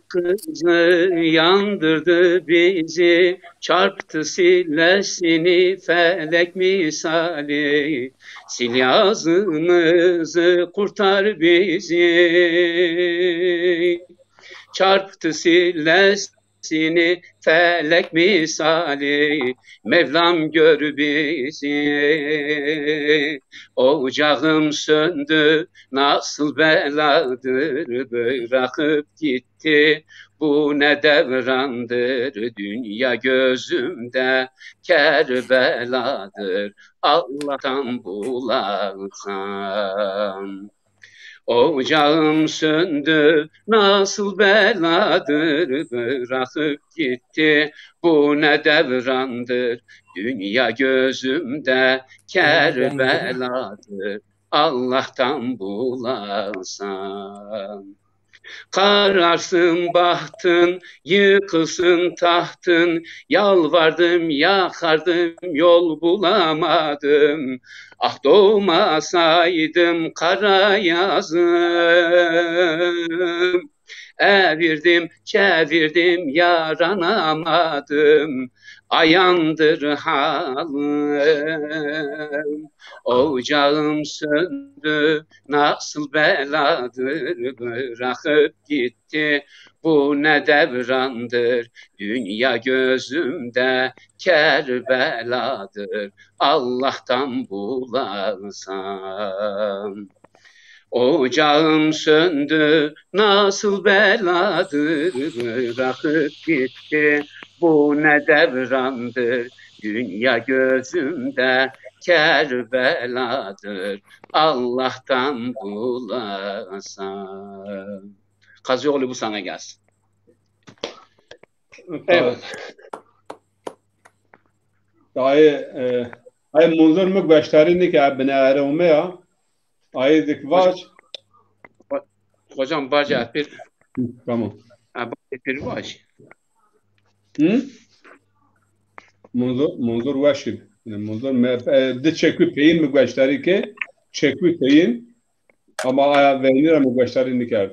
Kızı yandırdı bizi, çarptı sillesini felek misali. Sil yazımızı kurtar bizi. Çarptı sillesini sini felek misali, Mevlam gör bizi. Ocağım söndü, nasıl beladır, bırakıp gitti. Bu ne devrandır, dünya gözümde Kerbeladır, Allah'tan bulasam. Ocağım söndü, nasıl beladır, bırakıp gitti. Bu ne devrandır, dünya gözümde Kerbeladır, Allah'tan bulasam. Kararsın bahtın, yıkılsın tahtın, yalvardım, yakardım, yol bulamadım. Ah doğmasaydım kara yazım. Evirdim, çevirdim, yaranamadım. Ayandır halim. Ocağım söndü, nasıl beladır, bırakıp gitti. Bu ne devrandır, dünya gözümde Kerbeladır, Allah'tan bulasam. Ocağım söndü, nasıl beladır, bırakıp gitti. Bu ne devrandır, dünya gözümde Kerbeladır, Allah'tan bulasam. Kazıoğlu, bu sana gelsin. Evet. Dayê, e, ay Munzur mi gueştarî nike, bine ere ume ya. Ayê dik vac. Ho-, hocam, baca pir. Hı, tamam. Ha, baca pir vac. Hı? Munzur, Munzur weşî. Yani Munzur me, e, di çekû peyin mi gueştarî ke, çekû peyin. Ama aya veynî ra mi gueştarî nikerd.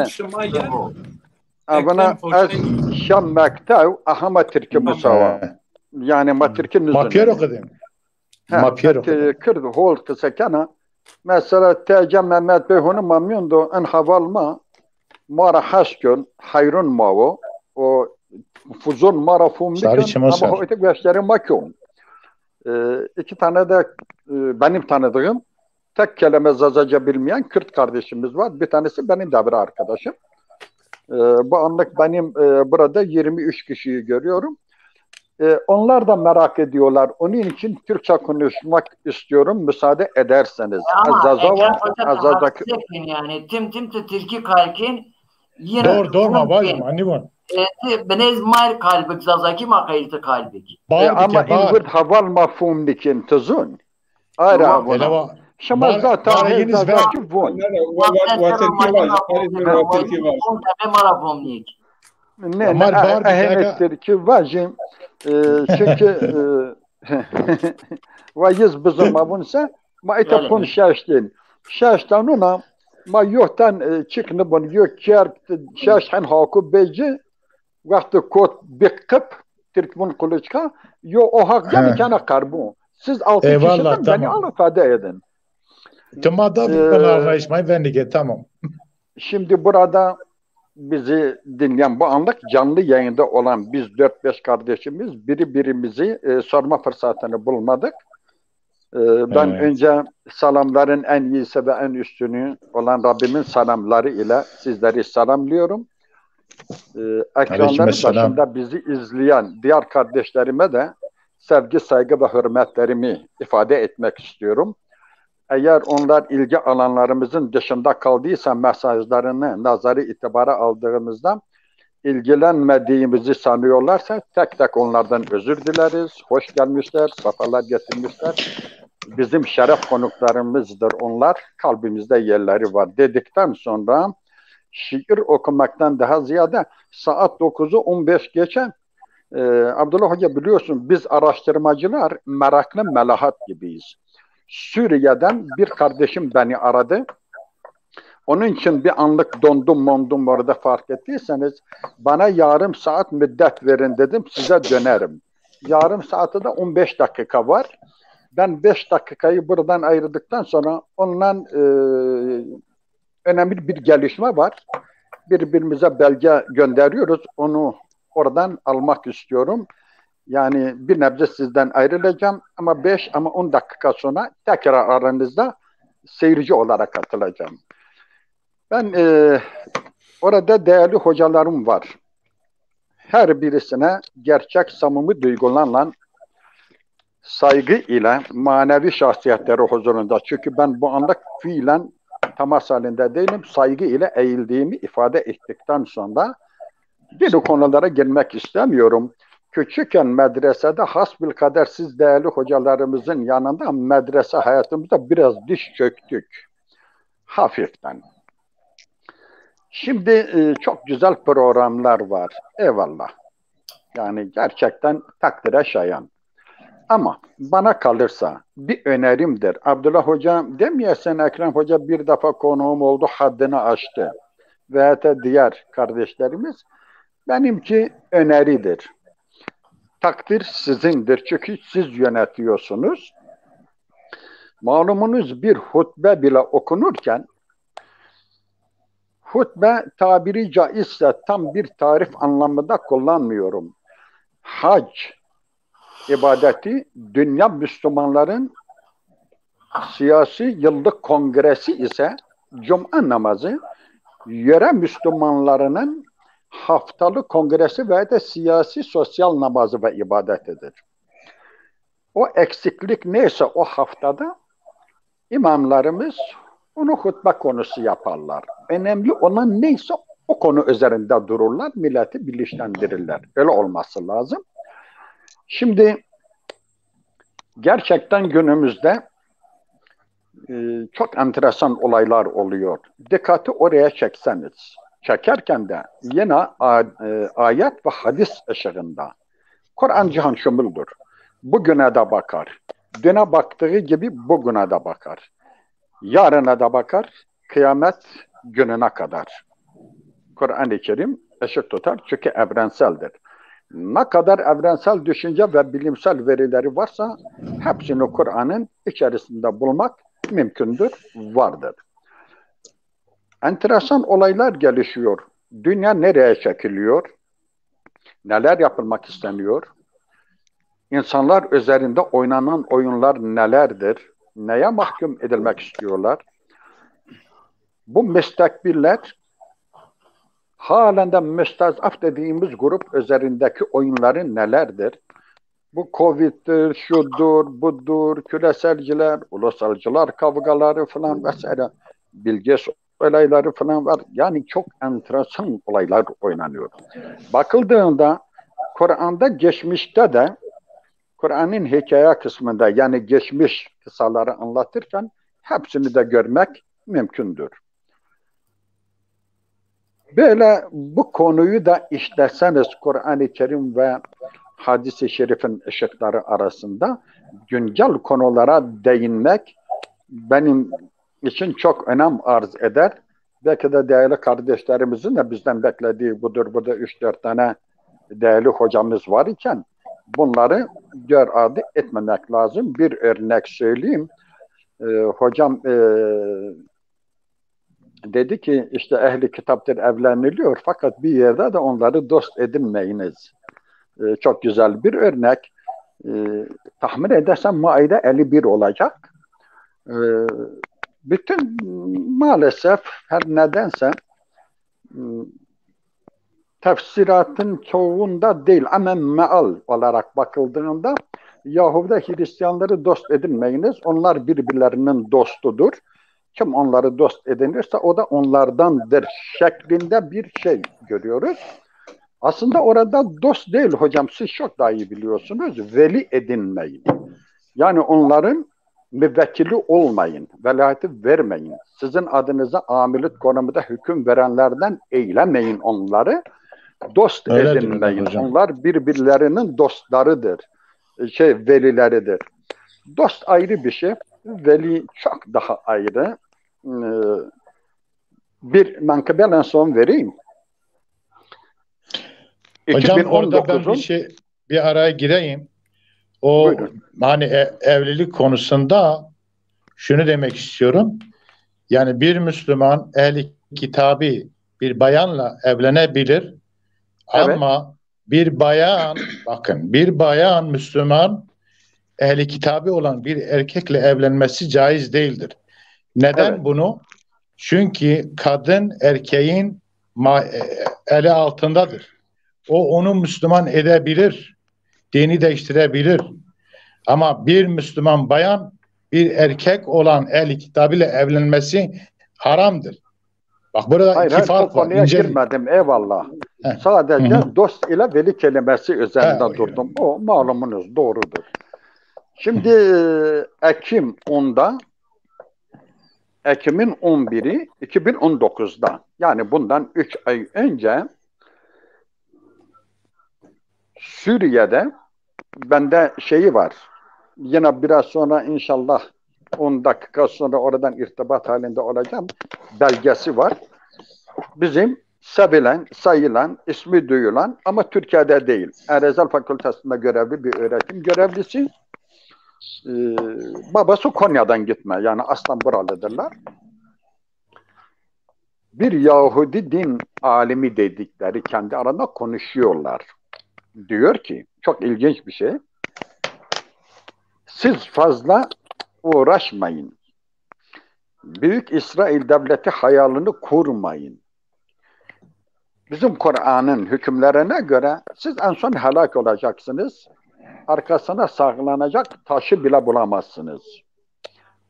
Şima yer. Evina ez şa mektew, aha ma Tirkî musawa. Yani ma Tirkî nizûn. Ma pêro qedên. Ma pêro qedên. Kird hol qise kena. Mesela T C Mehmet Bey honu ma mîyon do en heval ma, ma ra hes kon, heyron ma wo. O fuzon ma ra fûm nikon, ama hoyte gueşterê ma kon. E, iki tane de e, benim tanıdığım tek kelime Zazaca bilmeyen Kürt kardeşimiz var. Bir tanesi benim de bir arkadaşım. E, bu anlık benim e, burada yirmi üç kişiyi görüyorum. E, onlar da merak ediyorlar. Onun için Türkçe konuşmak istiyorum, müsaade ederseniz. Ama Zaza var, Ekrem Hoca Zaza... Yani tim tim tu Tirkî kalkin yine... Doğru, doğru, ma vajim, anî von. E, ti binez mar kalbik Zazakî ma qeyrti kalbik. E, ama in wird heval ma fûm nikin tizun. Ara vona. Şima zata hêza zaki von. Ne, ne, wa-, wa-, wa Tirkî vajî, Parîs mi wa Tirkî vajî. Ne, ne, ehêne Tirkî vajî. E, çünkü, e, wa yiz bizon ma vun se, ma ita kon şeştin. Şeştanuna ma yohtan, e, çik nibun, yo kerk, şeşt hen haku beci, wexti kot bi qip, Tirk vun kuluçka, yo o haq de mi kena qerbû. Siz altı kişiden beni al ifade edin. Tamam da bana arayışmayı vendige, tamam. Şimdi burada bizi dinleyen bu anlık canlı yayında olan biz dört beş kardeşimiz biri birimizi, e, sorma fırsatını bulmadık. E, ben önce selamların en iyisi ve en üstünü olan Rabbimin selamları ile sizleri selamlıyorum. E, ekranların başında bizi izleyen diğer kardeşlerime de sevgi, saygı ve hürmetlerimi ifade etmek istiyorum. Eğer onlar ilgi alanlarımızın dışında kaldıysa, mesajlarını nazarı itibara aldığımızda ilgilenmediğimizi sanıyorlarsa tek tek onlardan özür dileriz. Hoş gelmişler, sefalar getirmişler. Bizim şeref konuklarımızdır onlar. Kalbimizde yerleri var dedikten sonra şiir okumaktan daha ziyade saat dokuzu on beş geçe, e, Abdullah Hoca, biliyorsun biz araştırmacılar meraklı melahat gibiyiz. Suriye'den bir kardeşim beni aradı. Onun için bir anlık dondum mondum orada, fark ettiyseniz. Bana yarım saat müddet verin dedim, size dönerim. Yarım saati de on beş dakika var. Ben beş dakikayı buradan ayırdıktan sonra ondan, e, önemli bir gelişme var. Birbirimize belge gönderiyoruz. Onu oradan almak istiyorum. Yani bir nebze sizden ayrılacağım ama beş ama on dakika sonra tekrar aranızda seyirci olarak katılacağım. Ben, e, orada değerli hocalarım var. Her birisine gerçek samimi duygularla saygı ile manevi şahsiyetleri huzurunda, çünkü ben bu anlık fiilen temas halinde değilim, saygı ile eğildiğimi ifade ettikten sonra dini konulara girmek istemiyorum. Küçükken medresede hasbilkader siz değerli hocalarımızın yanında medrese hayatımızda biraz diz çöktük. Hafiften. Şimdi, e, çok güzel programlar var. Eyvallah. Yani gerçekten takdire şayan. Ama bana kalırsa bir önerimdir. Abdullah Hoca demeyesin, Ekrem Hoca bir defa konuğum oldu, haddini aştı. Veyahut da diğer kardeşlerimiz. Benimki öneridir. Takdir sizindir. Çünkü siz yönetiyorsunuz. Malumunuz bir hutbe bile okunurken, hutbe tabiri caizse tam bir tarif anlamında kullanmıyorum. Hac ibadeti dünya Müslümanların siyasi yıllık kongresi ise cuma namazı, yöre Müslümanlarının haftalık kongresi ve de siyasi sosyal namazı ve ibadetidir. O eksiklik neyse o haftada imamlarımız onu hutbe konusu yaparlar. Önemli olan neyse o konu üzerinde dururlar, milleti bilinçlendirirler. Öyle olması lazım. Şimdi gerçekten günümüzde, e, çok enteresan olaylar oluyor. Dikkati oraya çekseniz, çekerken de yine a-, e, ayet ve hadis ışığında Kur'an cihan şumuldur. Bugüne de bakar. Düne baktığı gibi bugüne de bakar. Yarına da bakar. Kıyamet gününe kadar Kur'an-ı Kerim ışık tutar. Çünkü evrenseldir. Ne kadar evrensel düşünce ve bilimsel verileri varsa hepsini Kur'an'ın içerisinde bulmak mümkündür, vardır. Enteresan olaylar gelişiyor. Dünya nereye çekiliyor? Neler yapılmak isteniyor? İnsanlar üzerinde oynanan oyunlar nelerdir? Neye mahkum edilmek istiyorlar? Bu müstekbirler, halen de müstezaf dediğimiz grup üzerindeki oyunları nelerdir? Bu Covid'dir, şudur, budur, küreselciler, ulusalcılar kavgaları falan vesaire. Bill Gates olayları falan var. Yani çok enteresan olaylar oynanıyor. Bakıldığında Kur'an'da geçmişte de, Kur'an'ın hikaye kısmında, yani geçmiş kıssaları anlatırken hepsini de görmek mümkündür. Böyle bu konuyu da işleseniz Kur'an-ı Kerim ve hadis-i şerifin ışıkları arasında güncel konulara değinmek benim için çok önem arz eder. Belki de değerli kardeşlerimizin de bizden beklediği budur. Burada üç dört tane değerli hocamız var iken bunları göz ardı etmemek lazım. Bir örnek söyleyeyim. Ee, hocam e, dedi ki işte ehli kitaptır evleniliyor fakat bir yerde de onları dost edinmeyiniz. Ee, çok güzel bir örnek. Ee, tahmin edersem maide elli bir olacak. Ee, bütün maalesef her nedense tefsiratın çoğunda değil ama meal olarak bakıldığında Yahudi Hristiyanları dost edinmeyiniz. Onlar birbirlerinin dostudur. Kim onları dost edinirse o da onlardandır şeklinde bir şey görüyoruz. Aslında orada dost değil hocam, siz çok daha iyi biliyorsunuz. Veli edinmeyin. Yani onların müvekkili olmayın, velayeti vermeyin. Sizin adınıza amilik konumunda hüküm verenlerden eylemeyin onları. Dost Öyle edinmeyin. Hocam. Onlar birbirlerinin dostlarıdır. Şey, velileridir. Dost ayrı bir şey, veli çok daha ayrı. Ee, bir menkıbelen son vereyim. Hocam orada ben bir şey bir araya gireyim. O Buyurun. Hani e, evlilik konusunda şunu demek istiyorum. Yani bir Müslüman ehli kitabı bir bayanla evlenebilir. Evet. Ama bir bayan, bakın, bir bayan Müslüman ehli kitabı olan bir erkekle evlenmesi caiz değildir. Neden Evet. bunu? Çünkü kadın erkeğin ma- e, eli altındadır. O onu Müslüman edebilir, dini değiştirebilir. Ama bir Müslüman bayan bir erkek olan ehli kitabıyla evlenmesi haramdır. Bak burada Hayır, iki hayır, fark o var. konuya İnce girmedim, eyvallah. Heh. Sadece Hı hı. dost ile veli kelimesi üzerinde He, durdum. O malumunuz doğrudur. Şimdi e, Ekim onda, Ekim'in on biri iki bin on dokuzda, yani bundan üç ay önce Suriye'de bende şeyi var. Yine biraz sonra inşallah on dakika sonra oradan irtibat halinde olacağım. Belgesi var. Bizim sevilen, sayılan, ismi duyulan ama Türkiye'de değil. Erezal Fakültesi'nde görevli bir öğretim görevlisi. Ee, babası Konya'dan gitme. Yani aslen buralıdırlar. Bir Yahudi din alimi dedikleri kendi arasında konuşuyorlar. Diyor ki, çok ilginç bir şey. Siz fazla uğraşmayın. Büyük İsrail devleti hayalini kurmayın. Bizim Kur'an'ın hükümlerine göre siz en son helak olacaksınız. Arkasına saklanacak taşı bile bulamazsınız.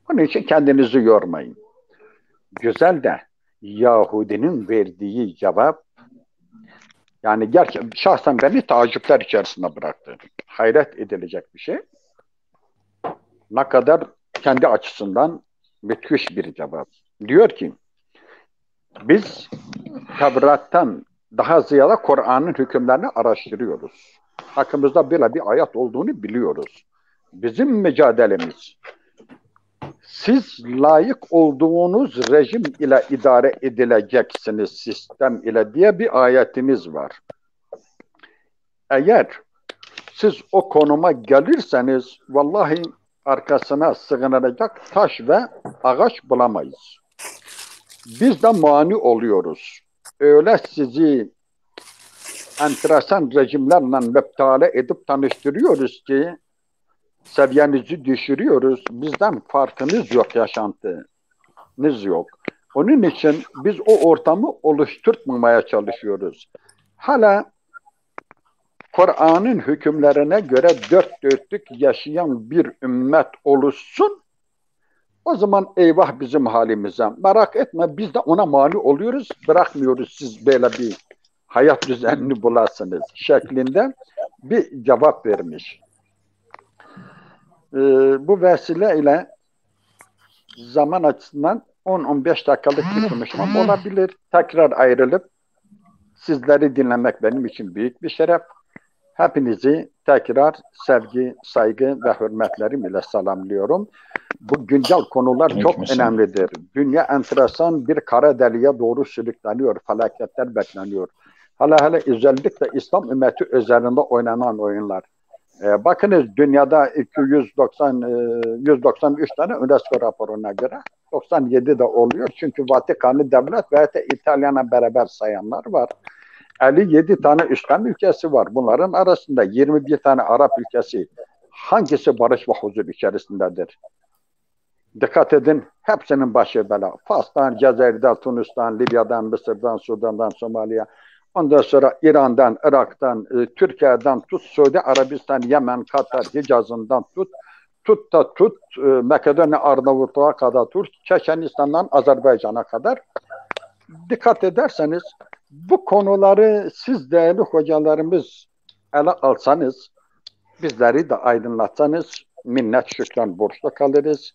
Bunun için kendinizi yormayın. Güzel de Yahudinin verdiği cevap yani gerçi şahsen beni taaccüpler içerisinde bıraktı. Hayret edilecek bir şey. Ne kadar kendi açısından müthiş bir cevap. Diyor ki biz Tevrat'tan daha ziyade Kur'an'ın hükümlerini araştırıyoruz. Hakkımızda böyle bir ayet olduğunu biliyoruz. Bizim mücadelemiz siz layık olduğunuz rejim ile idare edileceksiniz, sistem ile diye bir ayetimiz var. Eğer siz o konuma gelirseniz vallahi arkasına sığınacak taş ve ağaç bulamayız. Biz de mani oluyoruz. Öyle sizi enteresan rejimlerle müptale edip tanıştırıyoruz ki seviyenizi düşürüyoruz. Bizden farkınız yok yaşantınız yok. Onun için biz o ortamı oluşturtmamaya çalışıyoruz. Hala Kur'an'ın hükümlerine göre dört dörtlük yaşayan bir ümmet oluşsun. O zaman eyvah bizim halimize. Merak etme biz de ona mani oluyoruz. Bırakmıyoruz siz böyle bir hayat düzenini bulasınız şeklinde bir cevap vermiş. Ee, bu vesileyle zaman açısından on on beş dakikalık bir konuşmam olabilir. Tekrar ayrılıp sizleri dinlemek benim için büyük bir şeref. Hepinizi tekrar sevgi, saygı ve hürmetlerim ile selamlıyorum. Bu güncel konular çok Aleykümselam. önemlidir. Dünya enteresan bir kara deliğe doğru sürükleniyor. Felaketler bekleniyor. Hele hele özellikle İslam ümmeti özelinde oynanan oyunlar. E, bakınız, dünyada iki yüz doksan, e, yüz doksan üç tane UNESCO raporuna göre, doksan yedi de oluyor. Çünkü Vatikan'ı devlet veyahut da İtalyan'la beraber sayanlar var. elli yedi tane İslam ülkesi var. Bunların arasında yirmi bir tane Arap ülkesi. Hangisi barış ve huzur içerisindedir? Dikkat edin, hepsinin başı bela. Fas'tan, Cezayir'den, Tunus'tan, Libya'dan, Mısır'dan, Sudan'dan, Somali'ye, ondan sonra İran'dan, Irak'tan, e, Türkiye'den tut, Suudi Arabistan, Yemen, Katar, Hicaz'ından tut, tut da tut, e, Makedonya, Arnavutluğa kadar tut, Çeçenistan'dan Azerbaycan'a kadar. Dikkat ederseniz bu konuları siz değerli hocalarımız ele alsanız, bizleri de aydınlatsanız minnet şükran borçlu kalırız.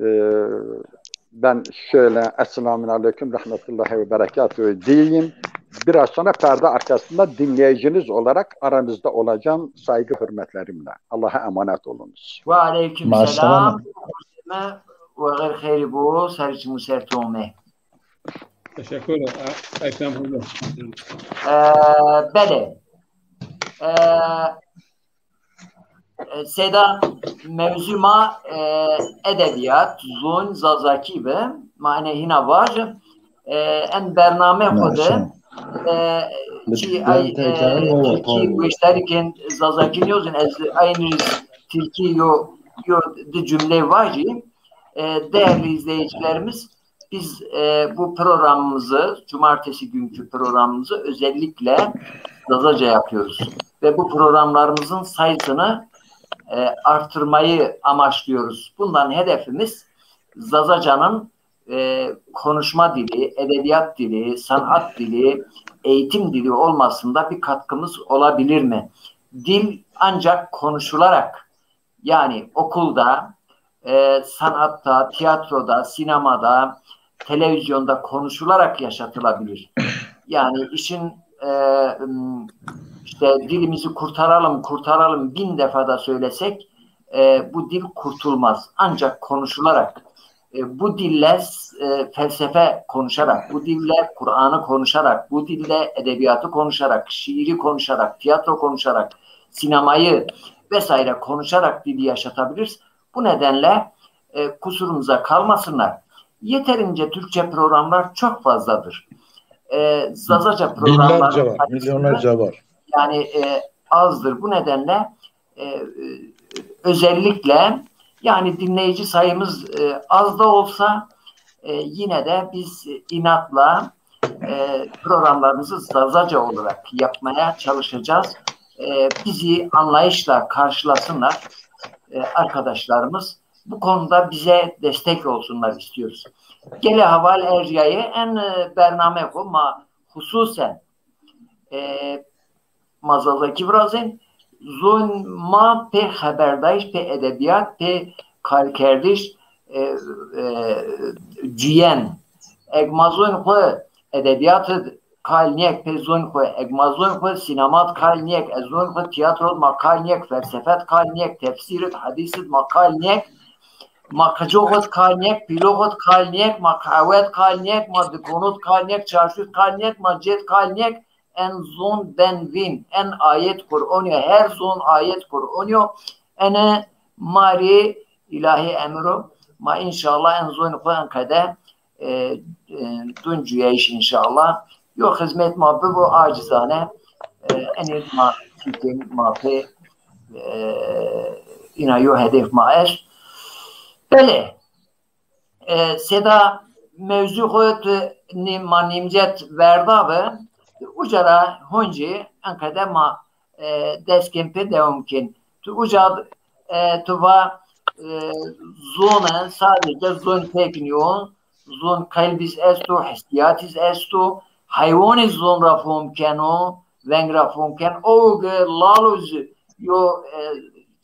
Ee, ben şöyle Esselamun Aleyküm Rahmetullahi ve Berekatuhu diyeyim. Biraz sonra perde arkasında dinleyiciniz olarak aranızda olacağım. Saygı hürmetlerimle. Allah'a emanet olunuz. Ve aleyküm selam. Ve xeyr xeyri bu, ser çimu ser tome. Teşekkür ederim. Ekrem Hoca. Ee, belê. Ee, e, seyda mewzû ma, e, edebîyat, zon, zazakî bi. Ma enê hîna vajî. E, en bername xo de, e, çi ay, e, tirkî goştarî ken zazakî nîyozin, ez aynî tirkî yo, yo di cumle vajî. E, değerli izleyicilerimiz, biz, e, bu programımızı, cumartesi günkü programımızı özellikle Zazaca yapıyoruz. Ve bu programlarımızın sayısını, e, artırmayı amaçlıyoruz. Bundan hedefimiz Zazacanın, e, konuşma dili, edebiyat dili, sanat dili, eğitim dili olmasında bir katkımız olabilir mi? Dil ancak konuşularak, yani okulda, e, sanatta, tiyatroda, sinemada, televizyonda konuşularak yaşatılabilir. Yani işin, e, m, işte dilimizi kurtaralım, kurtaralım bin defa da söylesek, e, bu dil kurtulmaz. Ancak konuşularak, e, bu dille, e, felsefe konuşarak, bu dille Kur'an'ı konuşarak, bu dille edebiyatı konuşarak, şiiri konuşarak, tiyatro konuşarak, sinemayı vesaire konuşarak dili yaşatabiliriz. Bu nedenle, e, kusurumuza kalmasınlar. Yeterince Türkçe programlar çok fazladır. E, Zazaca programların sayısı var, milyonlarca var. Yani, e, azdır. Bu nedenle, e, e, özellikle yani dinleyici sayımız, e, az da olsa, e, yine de biz inatla, e, programlarımızı Zazaca olarak yapmaya çalışacağız. E, bizi anlayışla karşılasınlar, e, arkadaşlarımız. Bu konuda bize destek olsunlar istiyoruz. Gelê heval erjîyayê en, e, bername xo ma hususen, e, ma zazakî virazên, zon ma pê xeberdayîş, pê edebîyat, pê kalkerdiş, e, e, cuyen. Eg ma zon xwu edebîyat id qal nîyek, pê zon xwu, eg ma zon xwu sînema id qal nîyek, ez zon xwu tîyatro id ma qal nîyek, felsefe id qal nîyek, tefsîr id, hedîs id ma qal nîyek, ma qico xwu id qal nîyek, pîlo xwu id qal nîyek, ma qehwe id qal nîyek, ma dikonu id qal nîyek, çarşu id qal nîyek, ma cê id qal nîyek, en zon ben vîn, en ayet Qur'onî yo, her zon ayet Qur'onî yo, ene ma rê îlahî emir o. Ma înşallah en zonî xwu en qede, e, e, dun cuyayîş înşallah. Yo xizmet ma bibo acizane, e, enê ma fikir, ma pê, e, îna yo hedef ma est. Belê, e, seyda mewzû xwu tu nî-, ma nîmcet verda bi, uca ra honcî en qede ma, e, dest kên pê dewam kên. Tu uca, e, tu va, e, zon, sadece zon tek nîyo, zon qelbîz esto, hissiyatîz esto, heywanîz zon ra fom keno, veng ra fom ken. O ge lalo zi yo, e,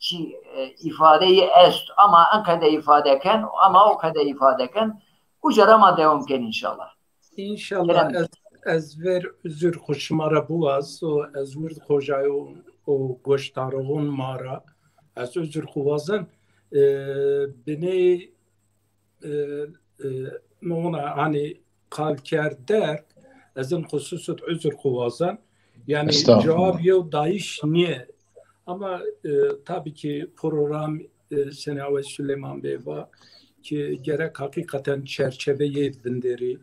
çî, e, îfadeyî est, ama enqede îfade ken, ama o qede îfade ken, uca ra ma dewam ken înşallah. Înşallah. Kerem. Ez, ez ver uzur xwu şima ra biwaz û ez wird xocayon û goşdaroxon ma ra ez uzur xwu wazen. E, binê, e, e, mi ona, hanî, qal kerd derg, ez in xusus id uzur xwu wazen. Yanî, estağfurullah, cewab yew dayîş nîye. Ama, e, tabî ki program, e, senê awey Suleyman Bey va ki gerek hakikaten çerçeveyê vinderî,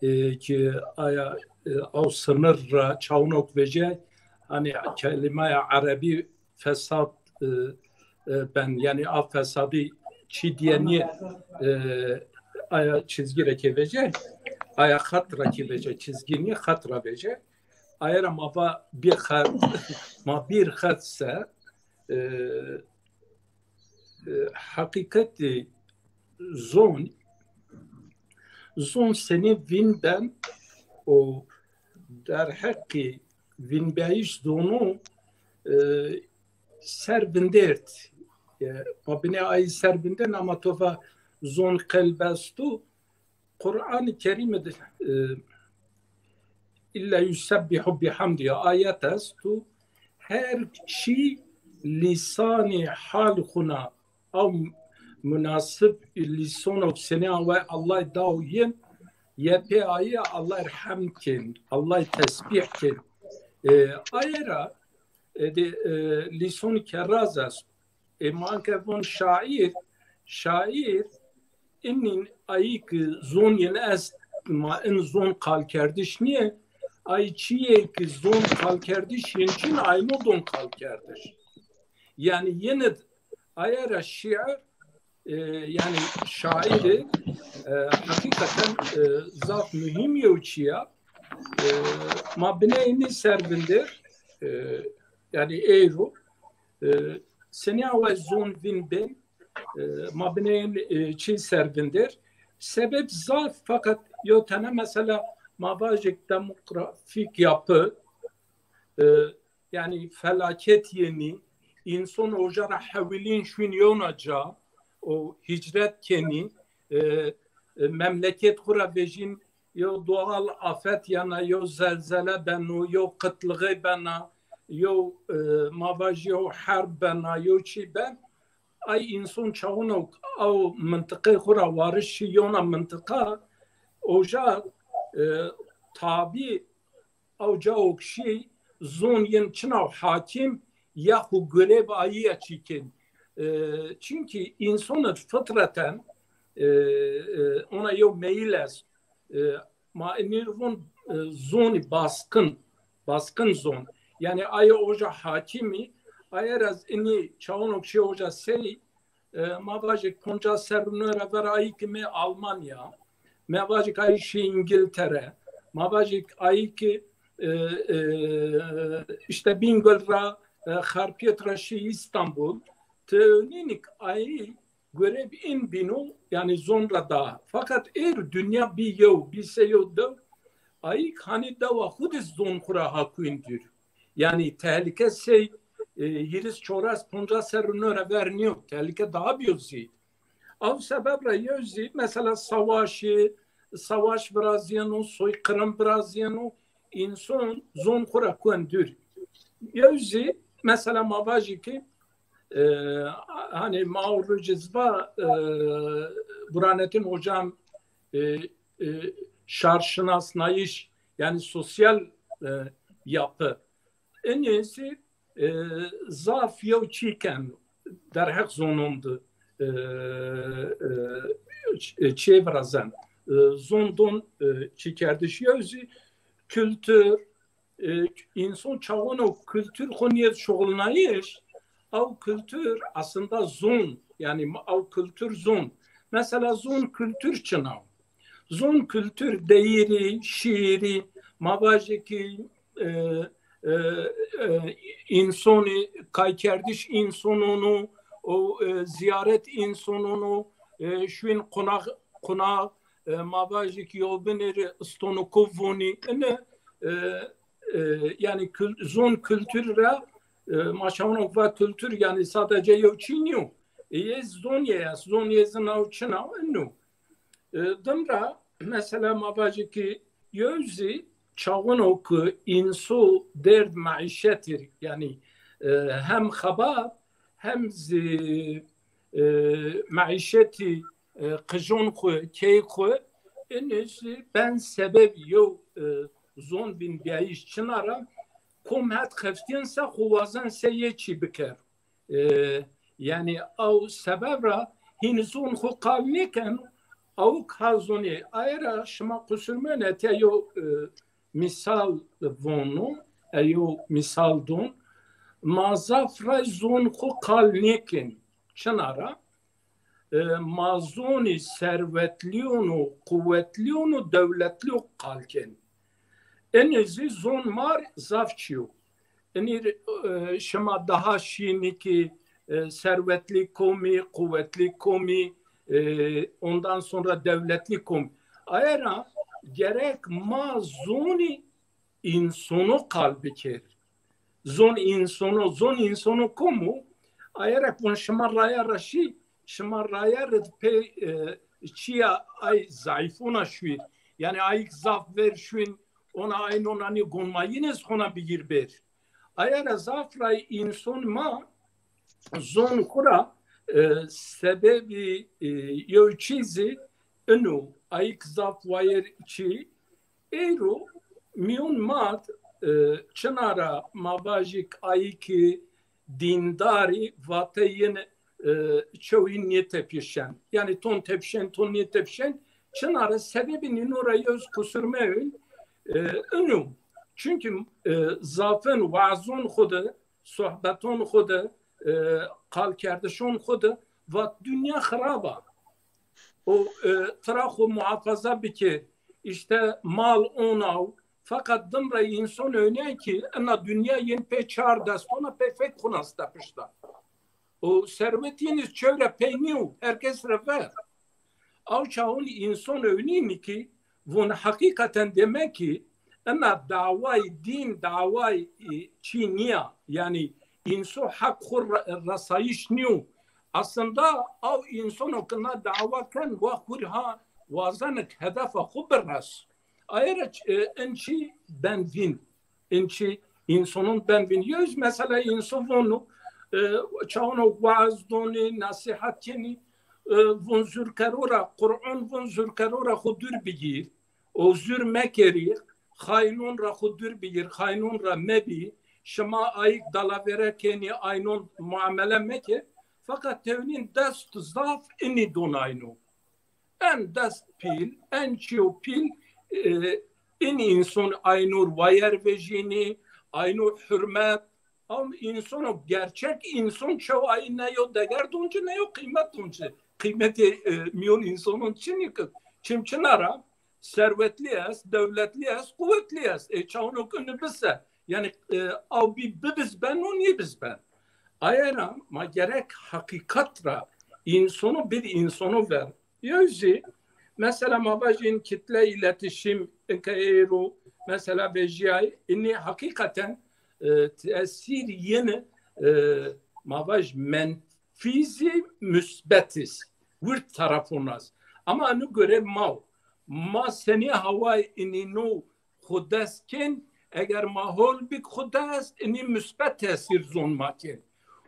e, ki aya, e, aw sınır ra çawnok vece, hani, kelimaya erebî fesad, e, e, ben, yani a fesadî çî diye nîye, e, aya çizgî ra ke vece, aya xet ra ke vece, çizgî nîye, xet ra vece. Aye ra ma va bir xet, ma bir xet se, e, e, heqîqetî zon, zon senî vîn ben û derheqî vînbeyîş zonû, e, ser vindêrt. E, ma binê ayî ser vindên ama to va zon qelb esto, Quran-ı Kerim de, e, illa yusebbihu bihamdi ayet esto. Her çî lîsanî hal xuna, aw munasib lîsonok senî awe Allah daw yin, yepê ayî Allah hemd kên, Allah tesbîh kên. E, aye ra, e, de, e, lîsonî kerraz est. E, ma ke von şaîr, şaîr, inîn ayî ki zon yin est, ma in zon qalkerdiş nîye, ay çîyê ki zon qalkerdiş yin çin, ay no don qalkerdiş. Yanî yin id aye ra şîir, e, yanî şaîrî, e, heqîqeten, e, zaf muhîm yew çî ya. E, ma binê inî ser vindêr, e, yanî êro, e, senî awe zon vîn bên, e, ma binê in, e, çî ser vindêr. Sebeb zaf, fakat yew tene mesela ma vajêk demografîk yapı, e, yanî felaket yenî, înson oca ra hewilîn şuyn yewna ca û hîcret kenî, e, e, memleket xwu ra vejîn, yew doğal afet yena, yew zelzele beno, yew qitlixe bena, yew, e, ma vajî yew herb bena, yew çî ben. Ay înson çawino aw mintiqey xwu ra wariş şî yewna mintiqa, oca, e, tabî aw cawok şî zon yin çinaw hakîm ya xwu gureb ayî ya çî kên. E, çunkî înson id fitreten, e, e, ona yew meyil est. E, ma inî von, e, zonî baskın, baskın zon. Yanî aye oca hakîmî, aye ra z inî çawonok şî oca sey, e, ma vajê poncas serr û no ra ver ayî ki mê Almanya, ma vajê ki ayî şî Îngiltere, ma vajê ki ayî ki, e, e, işte Bingöl ra, e, Xarpêt ra şî Îstanbul. Ti nînik ayî gureb in bîno, yanî zon ra da. Fakat êr dinya bî yew, bî se yew dew, ayîk hanî dewa xwu de zon xwu ra hakuyn dûr. Yanî tehlike sey, e, hîris, çoras, poncas serr û no ra ver nîyo. Tehlike daha bîyo zî. Aw sebeb ra yew zî, mesela savaşî, savaş virazîyeno, soykırım virazîyeno, înson zon xwu ra kuwen dûr. Yew zî, mesela ma vajî ki, e, hani ma o ruciz va, e, Burhanettin Hocam, e, e, şarşinasnayış, yani sosyal, e, yapı. Inî zî, e, zaf yew çî ken derheq zonon di, e, e, ç-, e, çê virazen. E, zon don, e, çîkerdiş yew zî kultur, e, înson çawon o kultur xo niyet şuxulnayış, aw kultur aslında zon, yani ma-, aw kultur zon. Mesela zon kultur çin a. Zon kultur deyîrî, şîîrî, ma vajê ki, e, e, e, însonî, kaykerdiş însonon o, o, e, ziyaret însonon o, e, şuyn qonax, qonax, e, ma vajê ki yobinê rê istoniko vonî. Ine, e, e, yani kul-, zon kultur ra E, ma şawno va kultur, yanî sadece yew çî nîyo. E, yê zon yê est, zon yê zina û çina eno. E, dim ra mesela ma vajî ki yew zî çaxono ki înso derd meîşetî, yanî, e, hem xebat hem zî, e, meîşetî, e, qijon xwu, key xwu, inî zî ben sebebî yew, e, zon vînbîyayîş. Çina ra kom het xeftîyen se xwu wazen se yê çî biker. E, yanî aw sebeb ra hîn zon xwu qal nêken, awk ha zonê. Aye ra şima qusur mene, te yew, e, mîsal vonu, e, yew mîsal don. Ma zaf ray zon xwu qal nêken. Çina ra? E, ma zonî serwetlîyon û quwetlîyon û dewletlîyon qal ken. Enê zî zon mar zaf çîyo. Inî, e, şima daha şînî ki, e, serwetlî komî, quwetlî komî, e, ondan sonra dewletlî komî. Aye ra gerek ma zonî însono qal biker. Zon însono, zon însono kom o? Aye ra kon şima raya ra şî, şima raya rid pê, e, çîya ay zayîfona şuîr. Yanî ayik zaf ver şuîn, ona aynon anî gonmayîn ez hona bigîr ber. Aye ra zaf ray înson ma zon xwu ra, e, sebebî, e, yew çî zî ino, ayik zaf wayer çî. Êro mîyon mat, e, çina ra ma vajîk ayikî dîndarî vate yin, e, çewî nêtepişen. Yanî ton tepişen, ton nêtepişen. Çina ra sebebî nîno ra yew zî qusur mewin, e, ino. Çunkî, e, zafin wazon xwu de, sohbeton xwu de, e, qalkerdişon xwu de vat dinya xirab a. O, e, tira xwu muhafaza bike, îşte mal onaw. Feqet dim ra înson ewnîyen ki ina dinya yin pê çar deston a, pê fek xwu na tepişta. O serwet yin iz çewre pey nîyo, her kes ra ver. Aw çaxon înson ewnîn ki vun heqîqeten demek ki ina daway dîn, daway, e, çî nîya. Yanî înso heq xwu re-, resayîş nîyo. Aslında aw însono ki na dawa ken wa xwu rê ha wazenik hedefa xwu bires. Aye ra ç-, e, in çî ben vîn. In çî însonon ben vîn. Yew zî mesela înso vonu, e, çaxono waaz donî, nesîhet kenî, e, vun zûrkero ra, Quran vun zûrkero ra xwu dûr bigîr. O zûr mekerî, xaynon ra xwu dûr bigîr, xaynon ra mebî. Şima ayik dalavere kenî, aynon muamele meke. Feqet tewnîn dest zaf inî don ayno. En dest pîl, en çîyo pîl, e, in înson aynur wayer vejînî, aynur hurmet. Am însono gerçek înson çew ayî ne yo deger don ci, ne yo qîmet don ci. Qîmetê, e, mîyon însonon çinî ki. Çim çina ra serwetlî est, dewletlî est, quwetlî est. E, çaxono ki unu bise. Yanî, e, aw bî bibiz ben, no nêbiz ben. Aye ra ma gerek heqîqet ra însono bir însono ver. Yew zî, mesela ma vajîn kitle îletişîm, inke êro, mesela vejîyay, inî heqîqeten, e, tesîr yeni, e, ma vaj menfî zî musbet iz. Wird tarafon az. Ama anu göre ma, ma senî haway inî no xwu dest kên, eger ma hol bik xwu dest, inî musbet tesîr zon ma kên.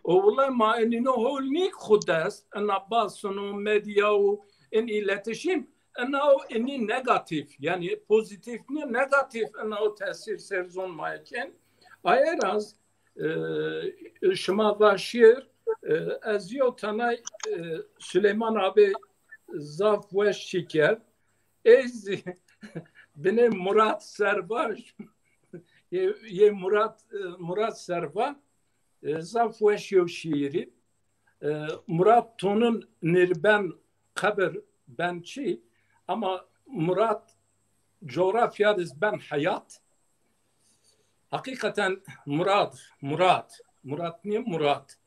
O wulay ma inîno hol nîk xwu dest, ina basino, medya û in îletişîm, ina o inî negatîf, yanî pozîtîf nî, negatîf ina o tesîr ser zon ma kên. Aye ra z, e, şima va şîr, e, ez yew tanay, e, Suleyman abi zaf weş şî kerd. Ez binê Murat Servaj, yê, yê Murat, e, Murat Serva, e, zaf weş yew şîîrî. E, Murat tonun nirben qebir ben çi, ama Murat coğrafya diz ben heyat. Heqîqeten Murat, Murat, Murat nîye Murat.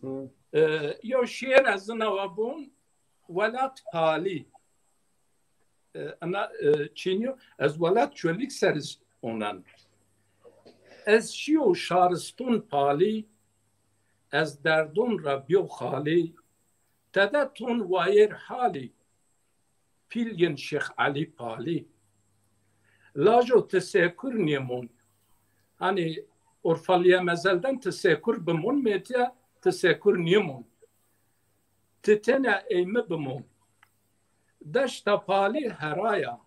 Hı. E, yew şîîr ez inawa bûn, Welat Palî. E, ina, e, çînî yo, ez welat Çolîg ser iz onan. Ez şîyo şariston palî, ez derdon ra bîyo xalî, tede ton wayêr halî, pîl yin Şêx Elî palî. Lajo ti sekur nêmon. Hanî Urfalîye mezelden ti sekur bimon, mêtiya ti sekur nêmon. Ti tena ey mi bimon. Deşta palî heraya.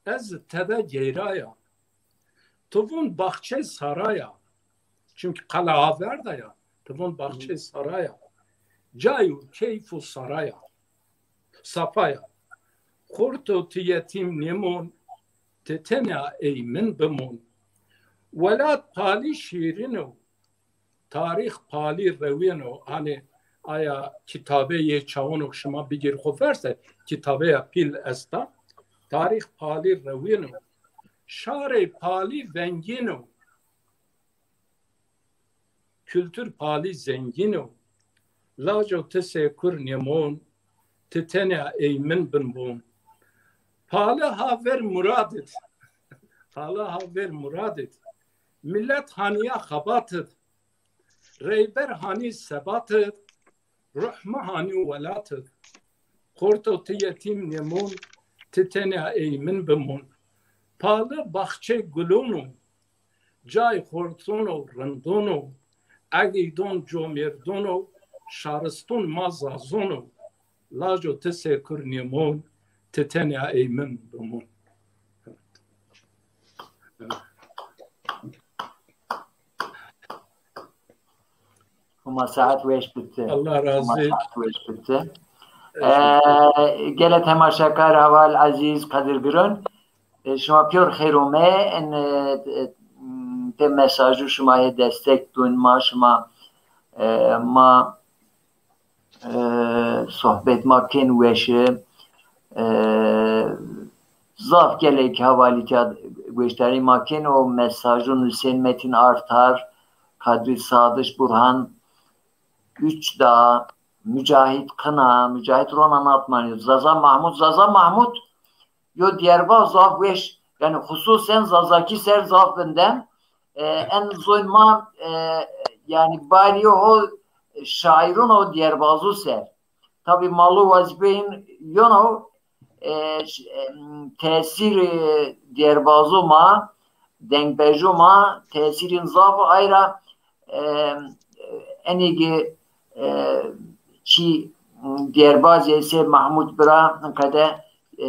Ez tede geyraya. Ti vûn baxçey saraya. Çimkî qala averda ya. Ti vûn baxçey saraya. Cay û keyf û saraya. Safaya. Xorto ti yetîm nêmon, ti tena ey min bimon. Welat palî şîrin o. Tarîx palî rewîn o. Hanî aya kitabê yê çawonok şima bigîr xo verse, kitabeya pîl esta. Tarîx palî rewîn o. Şarê palî vengîn o. Kultur palî zengîn o. Lajo ti sekur nêmon, ti tena ey min bimon. Pali ha ver muradid. Pali ha ver muradid. Milet hanîya xebatid. Reyber hanî sebatid. Ruh mi hanî welatid. Xorto ti yetîm nêmon, ti tena ey min bimon. Pali baxçê gulon o, cay xorton o, rindon o, egîdon comêrdon o, şariston ma zazon o. Lajo ti sekur nêmon, ti tena ey min bimon. Huma saet weş bitti. Allah razı olsun. Saet weş bitti. Ee, gele temaşakar Heval Aziz Kadir Gürün. E, şima pîyor xeyr ome. En, e, e, de mesajû şima yê destek dun ma, şima, e, ma e, sohbet ma kên weşi. E, zaf gelek hevalîtîya goşdarî ma kên o mesajûn Hüseyin Metin Artar, Kadri Sadış Burhan, Üç Dağ, Mücahit Kına, Mücahit Rona natmanî, Zaza Mahmut, Zaza Mahmut yo dîyerbaz zaf weş, yanî xususen Zazakî ser zaf vinden. E, en zoyn ma, e, yanî barî ho şaîrûn o dîyerbazû ser. Tabî ma lo wezîfeyin yono, e, ş-, e, tesîr, e, dîyerbazû ma, dengbejû ma, tesîrîn zaf o, ayra, e, enîgî, e, çî dîyerbazê se Mahmut Bira, qede, e,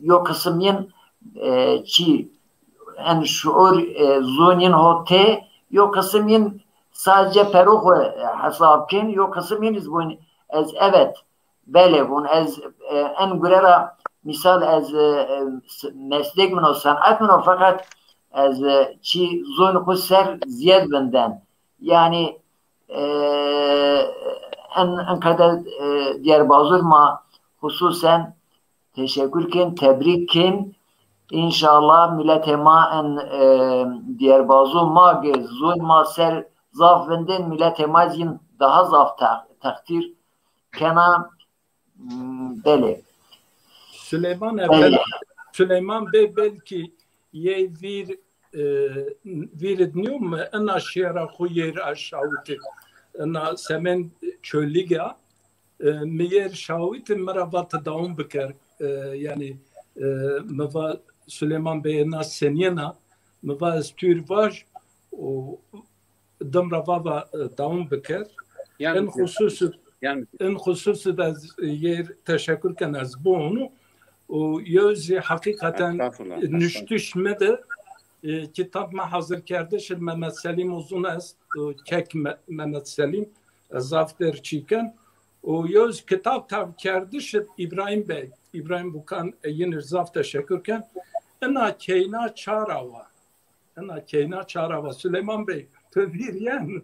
yo qisim yin, e, çî en şuur, e, zûn yin ho tê, yo qisim yin sadece pero xo, e, hesab kên, yo qisim yin iz bûn ez evet, belê bûn ez, e, en gure ra mîsal ez, e, e, s-, meslek min o, senet min o, feqet ez, e, çî zûn xo ser zîyed vinden. Yanî, e, en, en qede, e, dîyerbazûr ma xususen teşekkür kên, tebrîk kên. Înşallah miletê ma en, e, dîyerbazû ma ge zûn ma ser zaf vindên, miletê ma zîn daha zaf te-, teqdîr kena. Hmm, belê. Süleyman Efendi, Süleyman Bey belkî yê vîr, e, vîr id nîyo mi ina şêra xo yêr a şawitî. Ina semên Çolîg a. E, mi yêr şawitî, mi ra va ti dawam biker. E, yanî, e, mi va Süleyman Bey ina senîyena, mi va ez tu yêr vaj û dim ra vava, e, dawam biker. Yanî, in xusus, yanî, in xusus de ez, e, yê teşekkür ken ez bi onu. O yew zî heqîqeten, estağfurullah, nuştiş mi de, e, kitab mi hazir kerdiş Mehmet Selim Uzun est, o kek Me-, Mehmet Selim, ez zaf der çîken. O yew zî kitab tav kerdiş İbrahim Bey, İbrahim Bukan, e, yine zaf teşekkür ken. Ina keyna çara wa. Ina keyna çara wa. Süleyman Bey, tu vîr yen.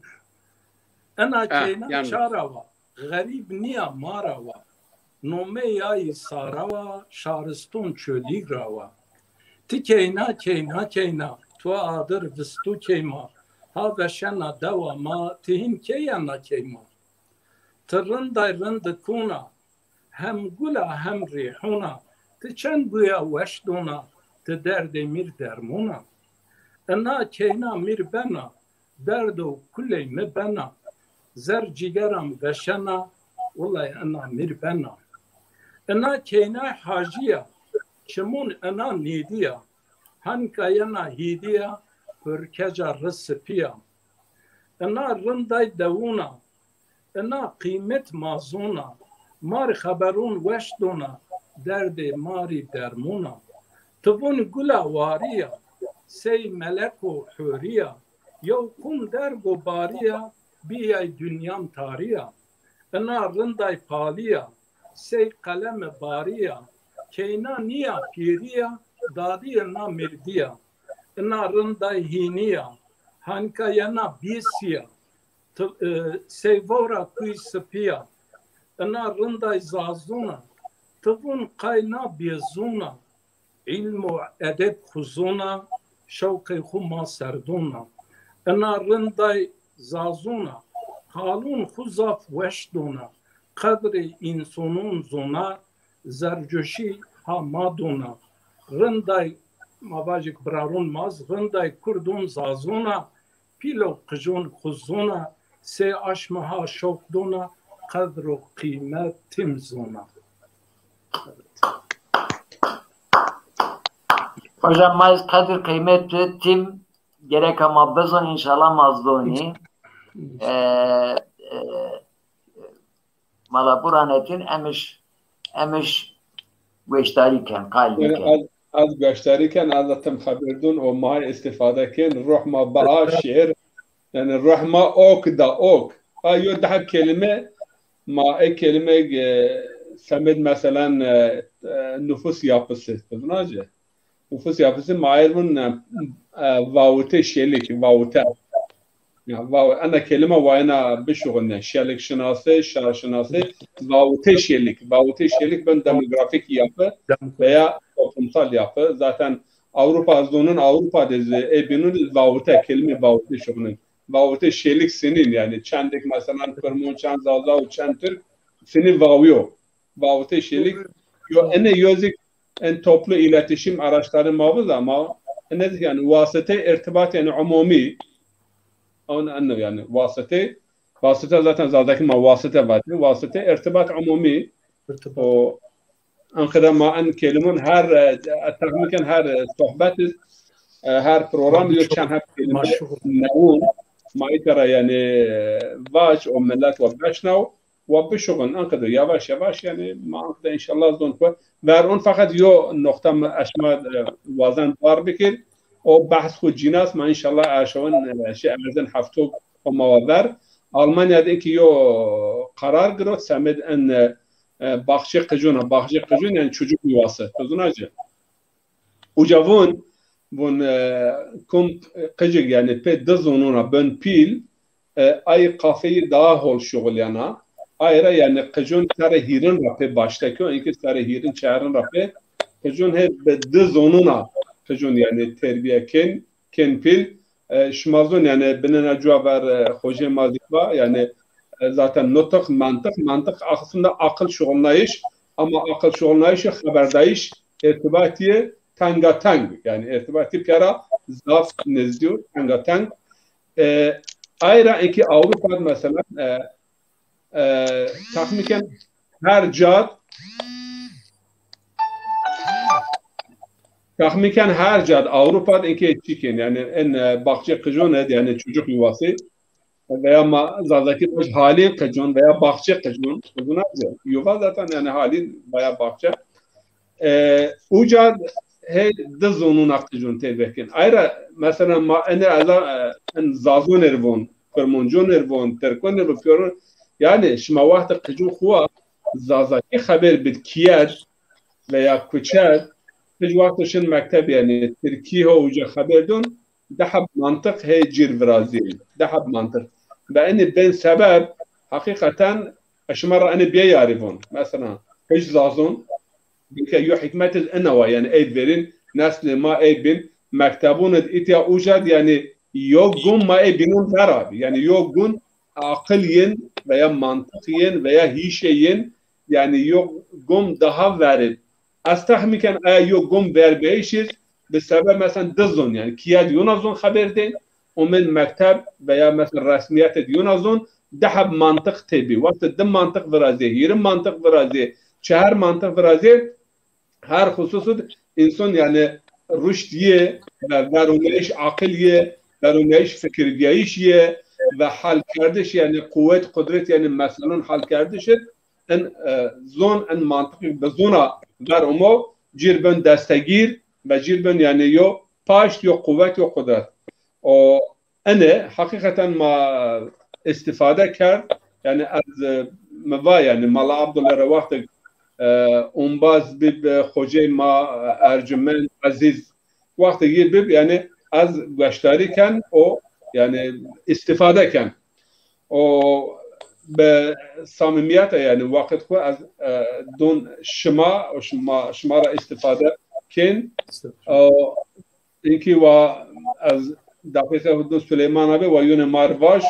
Ina keyna çara wa. Xerîb nîya ma ra wa. Nomê yayî Sara wa, şariston Çolîg ra wa. Ti keyna, keyna, keyna, tu adir vistû keyma. Ha veşena dewa ma, ti hîn key yena keyma. Ti rinday rindi kûna, hem gul a hem rîhûn a, ti çend buya weş dona, ti derdê mîr dermûn a. Ina keyna mîr bena, derd û kuley mi bena, zer cîgeram veşena, wilay ina mîr bena. Ina keynay hacî ya, çimûn ina nîdî ya, henka yena hîdî ya, hurkeca ri sipî ya. Ina rinday dewûn a, ina qîmet ma zûn a, ma rê xeberûn weş dûn a, derdê ma rî dermûn a. Ti vûn gula warî ya, sey meleko hurî ya, yew qûm derg û barî ya, bîyay dinyam tarî ya. Ina rinday palî ya, sey qeleme barî ya, keyna nîya pîrî ya, dadî ina mirdî ya. Ina rinday hînî ya, henka yena bîsî ya. Ti, e, sey vewra kuy sipî ya. Ina rinday zazûn a, ti vûn qay na bêzûn a. Îlm û edeb xwu zûn a, şewqê xwu ma serdûn a. Ina rinday zazûn a, qalûn xwu zaf weş dûn a. Qedrê însonûn zûn a, zercoşî ha ma dûn a. Rinday, ma vajik birarûn ma z, rinday kurdûn zazûn a, pîl û qijûn xwu zûn a, sey aşma ha şewq dûn a, qedr û qîmet tim zûn a. Hocam, ma ez qedir qîmet tim gereka ma bizon, înşallah ma zonî. E, e, mala Burhanettin emiş, emiş goşdarî ken, qal biken. Ez, ez goşdarî ken, ez tim xeber dûn û ma îstîfade ken. Ruh ma baa şiir, yanî ruh ma ok da ok. A yo daha kelîme, ma e kelîme, e, semed, meselen, e, e, nufus yapısı. Ti vûna ci? Nufus yapısı ma êr vûn, e, e, vawute şelik, vawute. Ya, vaw-, ena kelîma wayena bişuxulne. Şelik şinasi, şar şinasi, vawute şelik. Vawute şelik ben demografik yapı veya toplumsal yapı. Zaten Avrupa zonun, Avrupa de zi, e, binun vawute, kelîme vawute şuxulne. Vawute şelik sinin, yanî çendik mesela Kurmun, çend Zaza û çend Türk sinin vawyo. Vawute şelik. Yo, ene yo zik en toplu iletişim araçları ma vî da, ama ene zik yanî vasıte irtibat yanî umumi. Ewn eno yanî vasıte. Vasıte zaten Zazakî ma wasite vatî. Vasıte irtibat umumi. O Anqede ma en kelimun her, e, tahmin ken her, e, sohbet, e, her program yo çend heb kelime newun. Ma îta ra yanî, e, vac o millet wa beşnaw. Wa bişuxin, anqede yavaş yavaş, yanî ma anqede înşallah zon ku ver on, feqet yo noqta mi eşma, e, wazen dar bikir. O behs xu cînas ma înşallah erşawin, e, şey erzin hefto o ma wa ver. Almanya de ki yo karar girot, semed en, e, e, baxçe qicun a, baxçe qicun yanî çocuk yuvası. Ti zûna ci? Uca vûn, vûn, e, kum qicik yanî pê di zonûna ben pîl, e, ay kafeyi daha hol şuxulyana. Ay ra yanî qicun serê hîrin ra pê başte kyo, inkî serê hîrin çerin ra pê qicun hê bi di zonûna qicun yanî terbiye ken, ken pîl. E, şima zon yanî binena cuwa ver, e, xocê ma zî va, yanî, e, zaten nutq, mantık, mantık aslında akıl şuxulnayış, ama akıl şuxulnayışî xeberdayış, irtibatî tengateng, yanî irtibatî pîya ra zaf nizdî yo, tengateng. E, ay ra inkî Avrupa mesela, e, e, tahmin ken her cad, tahmin ken her cad Avrupa de inkê çîkên, yanî en, e, baxçe qicun ed, yanî çocuk yuvası veya ma Zazakî baş halîn qicun veya baxçe qicun, qicun a, yuva zaten yanî halîn veya baxçe. E, uca hê di zonûna qicun têbekên. Ay ra mesela ma ene eza, e, en zazûn er von, kurmuncûn er von, tirkûn er von, pîyorûn. Yanî şima wextê qicûn xwu wa Zazakî xeber bid kîyed veya kuçed, qij wexto şin mekteb yanî tirkî ho uca xeber dûn, di heb mantiq hê cîr virazîyên. Di heb mantiq. Ve enî bên sebeb heqîqeten şima ra enî bîyayarî von. Mesela qij zazûn, belkî yo hîkmet iz ina wa, yanî ey verîn neslê ma ey bîn mektebûn id îtya uca d, yanî yo gum ma ey bînûn vera bî. Yanî yo gum aqil yên veya mantiq yên veya hîşê yên, yanî yo gum daha ver id. Ez tahmin ken aya yo gum ver beyîş iz, bi sebeb mesela di zon, yanî kîye di yona zon xeber dên, omên mekteb veya mesela resmîyete di yona zon, di heb mantiq têbî. Wextê di mantiq virazê, hîrê mantiq virazê, çehar mantiq virazê, her xusus id însan, yanî, ruşd yê ve veroneyîş aqil yê, veroneyîş fikirbîyayîş yê ve halkerdiş, yanî, quwet, qudret, yanî, meselon halkerdiş id in, e, zon, in mantiqî bi zona ver omo, cîr bin destegîr ve cîr bin, yanî, yo paşt, yo quwet, yo qudret. O, Enê heqîqeten ma îstîfade kerd. Yanî ez, e, mi va, yanî Mala Abdullah ra wextêk, e, umbaz bib, e, xocey ma, e, Ercumend Ezîz, wextêk yê bib, yanî ez gueşdarî ken o, yanî îstîfade ken. O bi samîmîyete, yanî waqit xwu ez, e, don şima, o şima, şima ra îstîfade kên. O, Inkî wa ez deqîqe hudun Suleyman abi wa yune mar vaj.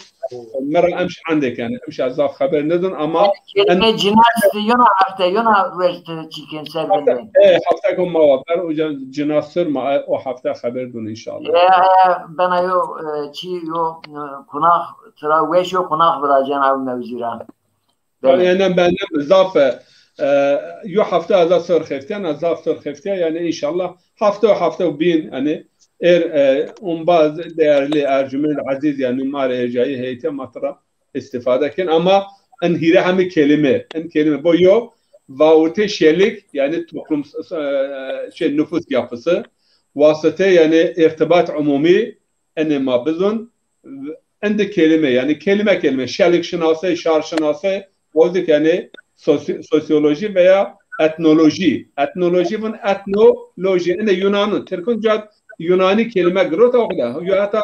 Mi ra emş endêk, yanî emş ez zaf xeber nidin ama en Kelîme cinas yuna hefte, yuna weş ti çîkên ser hafte, vindên. E, hafte ko ma wa ber uca cinas sir ma, e, o hafte xeber dun înşallah. E, e, bena yo, e, çî yo, e, kunax, tira weş yo kunax viracen ew mewzî ra. Belê. Yanî bende zaf, e, e, yo hefte ez a sor xeftîya, na zaf sor xeftîya, yanî înşallah hefte û hefte û bîn, yanî er, e, umbaz değerli Ercumend Ezîz, yanî ma rê ercayî heyetîya ma tira îstîfade kin. Ama en hîre hemî kelîme, en kelîme. Bo yo vawitê şelik, yanî toplum, e, şey, nüfus yapısı, wasite, yanî irtibat umumi, enê ma bizun, en di kelîme, yanî kelîme kelîme, şelik şinase, şar şinase, oldik yanî sosyo-, sosyoloji veya etnoloji. Etnoloji vun etnoloji, enê Yunanun, Tirkun ca Yunanî kelîme girota o kadar. Yo heta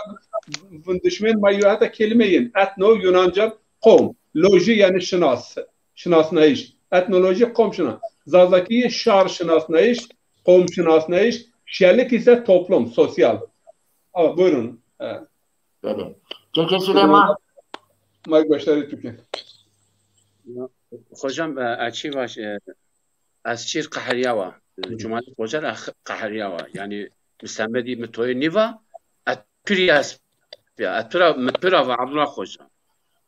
vun dişmen ma yo heta kelîme yin. Etno Yunanca qom. Loji yanî şinas, şinasnayîş. Etnoloji qom şinas. Zazakî şar şinasnayîş, qom şinasnayîş. Şelik ise toplum, sosyal. Ama buyurun. E, Belê. Keke Süleyman. Ma gueşdarî tu ke. Ya, hocam, e, ez çî vaj, e, ez çîr qehirîya wa. E, Hı. Cumalî Xoca ra qehirîya wa. Yanî mi semedî mi toyê nîva, ez pir yas ya, ez pira, mi pira va Abdullah Xoca.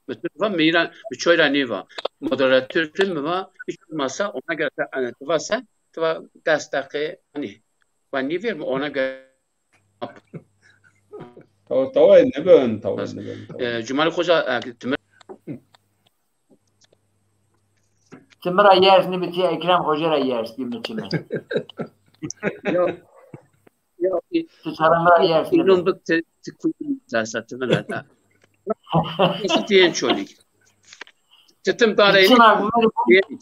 Mi pira va, mi îra, mi çoy ra nîva. Moderatör pir mi va, hiç olmasa ona göre, e, tu va se, tu va des deqe, hanî, va nîvêr mi ona göre Tawa, tawa nibin, tawa nibin, tawa. E, Cumalî Xoca, e, ti mi Ti mi ra yers nibitî, Ekrem Xoca ra yers bî mi çime. Ya, ya, Ti çara mi ra yers nibin. Înon bik ti, ti kuyun zasa ti mi ra da. Nasıl diyen çolik. Ti tim dare. Ti çinak mi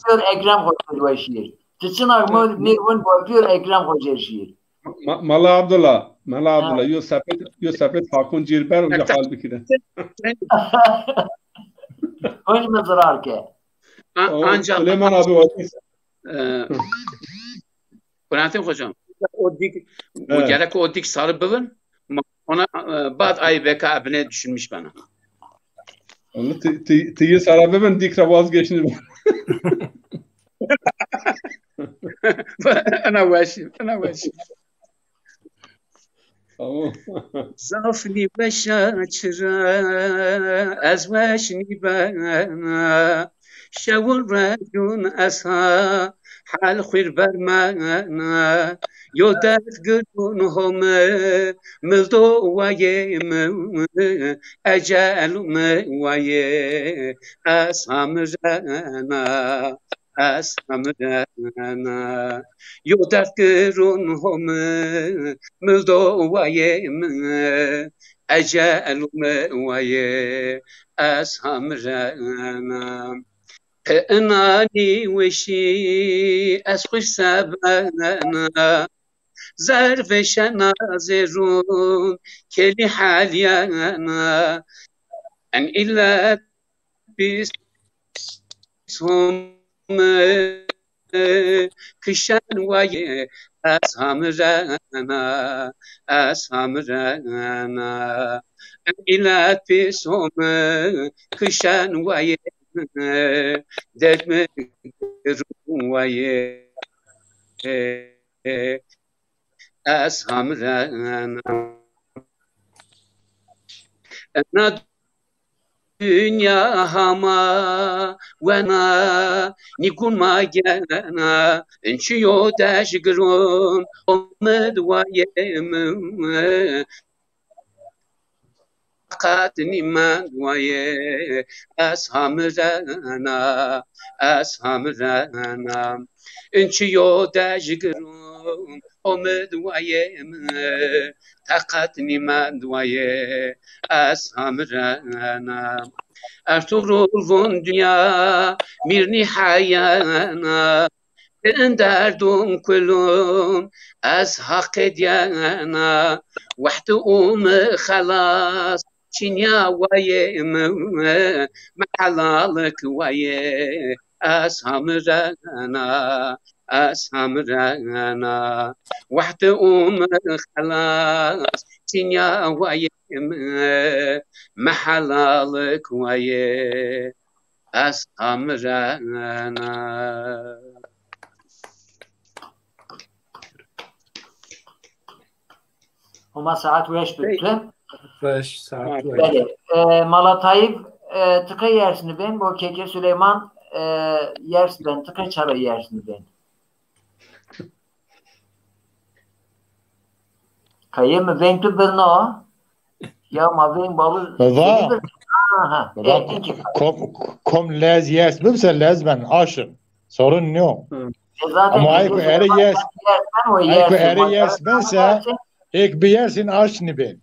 bor Ekrem Xoca weşîr. Ti çinak mi bor Ekrem Xoca şîr. Ma-, Mala Abdullah, Mala Abdullah, yo sepet, yo sepet Hakun Cîrber uca hal bikire. Hoj mi zirar ke. A-, O, ancak Süleyman abi var. E, Burhanettin Hocam, o dik, o Evet. gerek o dik sarı bivin, ma-, ona, e, bad ay beka ebine düşünmüş bana. Onu ti, ti, ti yi sara bibin, dik ra vazgeçin. Ena weş, ena weş. Tamam. Zaf nîweşa çira, ez weş nîbena. Şewun recun ez ha, hal xwîr bermena. Yo derd girun home, mildo wayê mi, ecel mi wayê, ez hamrena, ez hamrena. Yo derd girun home, mildo wayê mi, ecel mi wayê, ez hamrena. Qe ina nîweşî ez xwîr sebena, zervê şenazê rûn kelî helîyena. En îlet pîs home kişen wayê, ez hamrena, ez hamrena. En îlet pîs home kişen wayê, derd mi girun wayê. ez hamrena. Ena dinya hama wena, nîkun ma gena, inçiyo dej girun, omid wayê mi, taqat nîmend wayê, ez hamrena, ez hamrena. Inçiyo dej girun, omid wayê mi, taqat nîmend wayê, ez hamrena. Ertugrul vun dinya mîrnî heyena, in derdun kulun ez haqê diyena, wehdi û mi xelas çinya wayê mi, mi helalik wayê, ez hamrena, ez hamrena. Wehdi û mi xelas çinya wayê mi, mi helalik wayê, ez hamrena. Homa saet weş bid. Weş, saet weş. Belê. E, Mala Tayîb, e, ti qey yers nibên, bo Keke Suleyman, e, yers ben, ti qey çara yers nibên? Kayê mi veng tu birna? Ya ma veng babu. Baba. Seni bir... Ha, ha. Baba, e, kom, kom lez yes bibse lez ben aşım. Sorun yok. Hı. E, zaten ama ay ku ere yes. Ay ku ere yes bense, ek bir yersin aş nibên.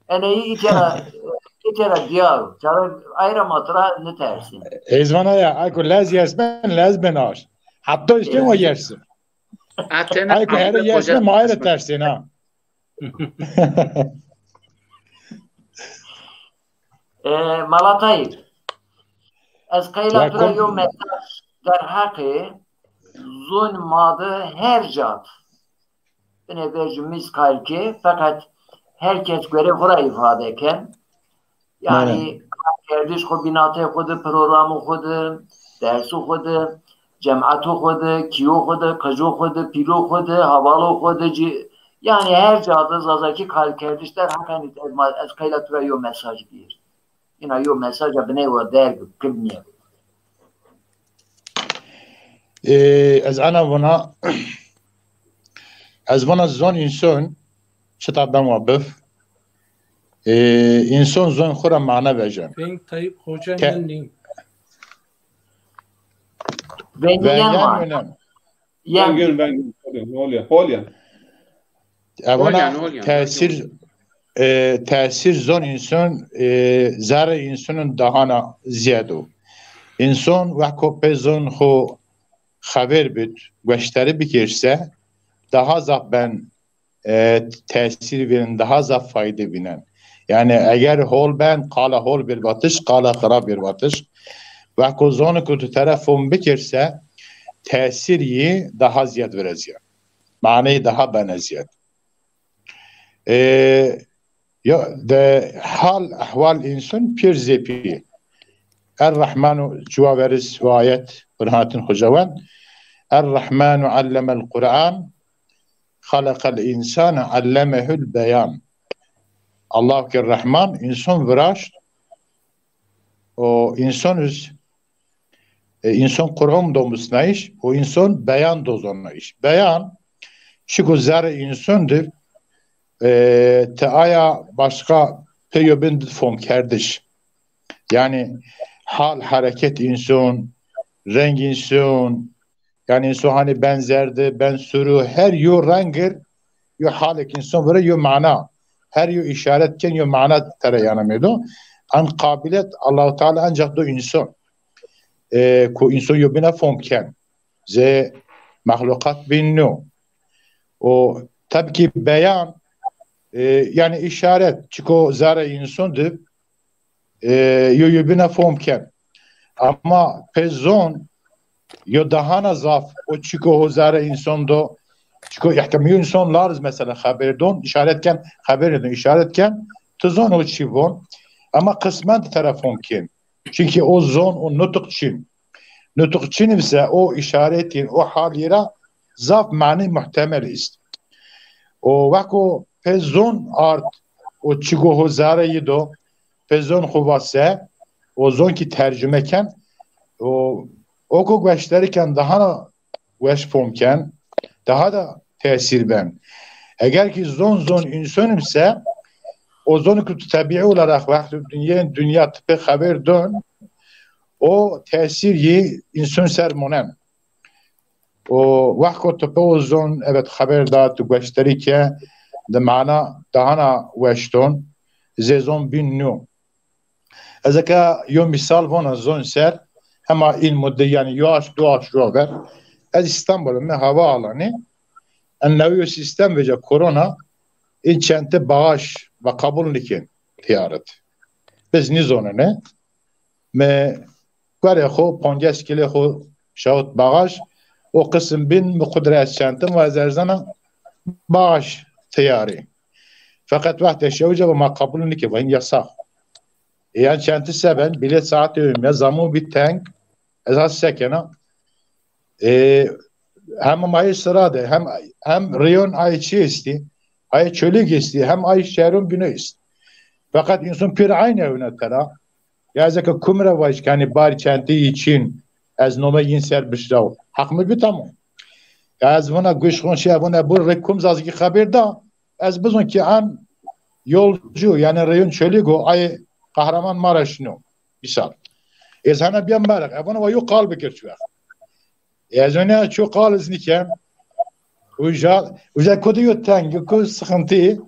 Ene îtera, îtera diyar. Çare ayra matra ne tersin. Ezvana ya, ay ku lez yes ben, lez ben aş. Hatta işte o yersin. Ay ku ere yes ben, ma ayra tersin ha. E, Mala Tayîb, ez qeyla tu ra yo mesaj derheqê zon ma de her ca de. Binê vercû mîz qayl ke, feqet her kes gore xwu ra îfade ken. Yanî, belê, karkerdiş xwu, bînatê xwu de, programo xwu de, derso xwu de, cemato xwu de, kîyo xwu de, qijo xwu de, pîlo xwu de, havalo xwu de, cî, yanî her ca de Zazakî karkerdiş der heqenî ez ma, ez qeyla tu ra yo mesaj bîr. Îna yo mesaja biney wa derg kibnîye. Ê, ez ana vana, ez vana zon înson çita ben wa bif. Ê, înson zon xwu ra mana vejen. Veng Tayîp Hoca yen nîn. Veng yen ma. Veng yen. Veng yen, veng yen. Holya, holya. Evana tesîr, e, tesîr zon înson, e, zerrê însonin dahana ziyed o. Înson weko pê zon xo xebêr bid, gueşteri bikêr se, daha zaf ben, e, tesîr vînen, daha zaf fayde vînen. Yanî eger hol ben, qala hol bir vatiş, qala xirab bir vatiş. Weko zonu ku tu tera fom bikêr se, tesîr yî daha ziyed virezîya. Maneyî daha bene ziyed. E, ya, de hal ehwal însan pîr zêpî. Er-Rehmanu cuwa veriz o ayet, Qur'anatın Xocawend. Er-Rehmanu allemel Qur'an, xalaqel însane allemehul beyan. Allah ke Rehman însan viraşt, o însan iz e, înson Qur'on do musnayîş û înson beyan do zonayîş. Beyan, çiko zerrê înson di, e, ti aya başqa pê yobin di fom kerdiş. Yanî hal, hereket înson, reng înson, yanî înson hanî ben zerde, ben suru, her yo rengir, yo halek înson vire, yo mana. Her yo îşaret ken, yo mana tere yana mêdo. An qabilet Allahu Teala ancak do înson. E, ku înson yo bina fom ken. Zê mexluqat bîn no. O tabii ki beyan, e, yanî îşaret, çiko zerrê înson di, e, yo yo bina fom ken. Ama pê zon, yo dahana zaf, o çiko ho zerrê înson do, çiko îhtim-, yo înson lariz mesela xeber don, îşaret ken, xeber don, îşaret ken, ti zon o çi von, ama qismen di tera fom ken. Çünkü o zon, o nutuk çin. Nutuk çin ise o îşaretîn, o halî ra zaf manî muhtemel ist. O weko pê zon ard, o çigo ho zerre yi do, pê zon xo va se, o zon ki tercüme ken, o, o ko gueşteri ken, daha na weş fom ken, daha da tesir ben. Eger ki zon zon insonim se, o zon ki tu tebiî olarak wextê dünya, dünya ti pê xeber don, o tesir yi inson ser monen. O wexko tu pê o zon, evet, xeber da, tu gueşteri ke, de mana daha na weş don, zê zon bin nu. Ez eke yo misal vona zon ser, hema in mudde, yani yo aş, du aş ro ver, ez İstanbul'ım, mi havaalanı, en newi yo sistem vece korona, in çente bağış ve kabul nikin tiyaret. Biz nizonene, mi guerê xo, ponces kilê xo şawit bağış, o kısım bin mi kudre ez çentim ve ez erzena bağış tiyari. Fakat wextê şewca ve ma kabul nike, ve in yasax. E, yan çenti seben, bilet saatê ümya, zamu bir teng, ez has sekena. E, hem ay sıra de, hem, hem riyon ay çi esti, ay çölük esti, hem ay şehrin bino esti. Fakat insan pir aynı evine tera. Ya ez eke kum ra vajik, hani bari çenti için, ez nome yin ser bişraw. Hak mı bi tamam. Ya ez vana guş xon şey, vana bu rê kum zazki xeber da, ez bizon ki an yolcu, yani reyon çölük o, ay Kahramanmaraş no. Misal. Ez hana biyam meraq, e, vana wa yo qal bikir çi wext. E, ez ona ço qal iz niken, uca, uca kodi yo teng, yo kodi sıkıntı.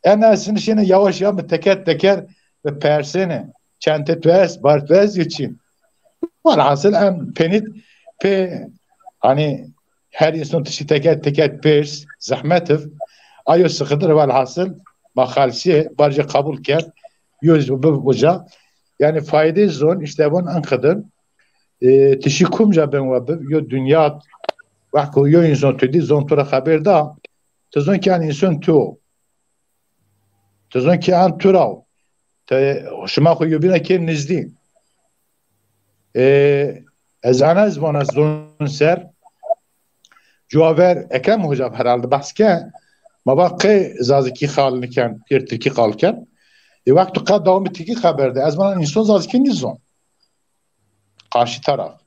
En azından şimdi yavaş yavaş teker teker ve persene. Çente tu est, bar tu est için. Velhasıl en penit pe, hani, her insan tişi teker teker pers, zahmet ev. Ayo sıkıdır, velhasıl ma xalsiye, barca kabul kerd. Yo, bu, buca. Yani fayde zon, işte von en kıdır. E, tişi kumca ben wa bi, yo dünya, wexko yo insan tu di, zon tu ra xeber da. Tu zon ki an insan tu. Tu zon ki an tu ra. Te, şima xo yobîna kê nizdî. E, ez ana ez vana zon ser, cuaver Ekrem Hoca herhalde behs ke, ma va qey zazakî qal niken, pêr tirkî qal ken. E, wexto qe dewamî tirkî xeber de, ez vana insan zazakî nizon. Karşı taraf.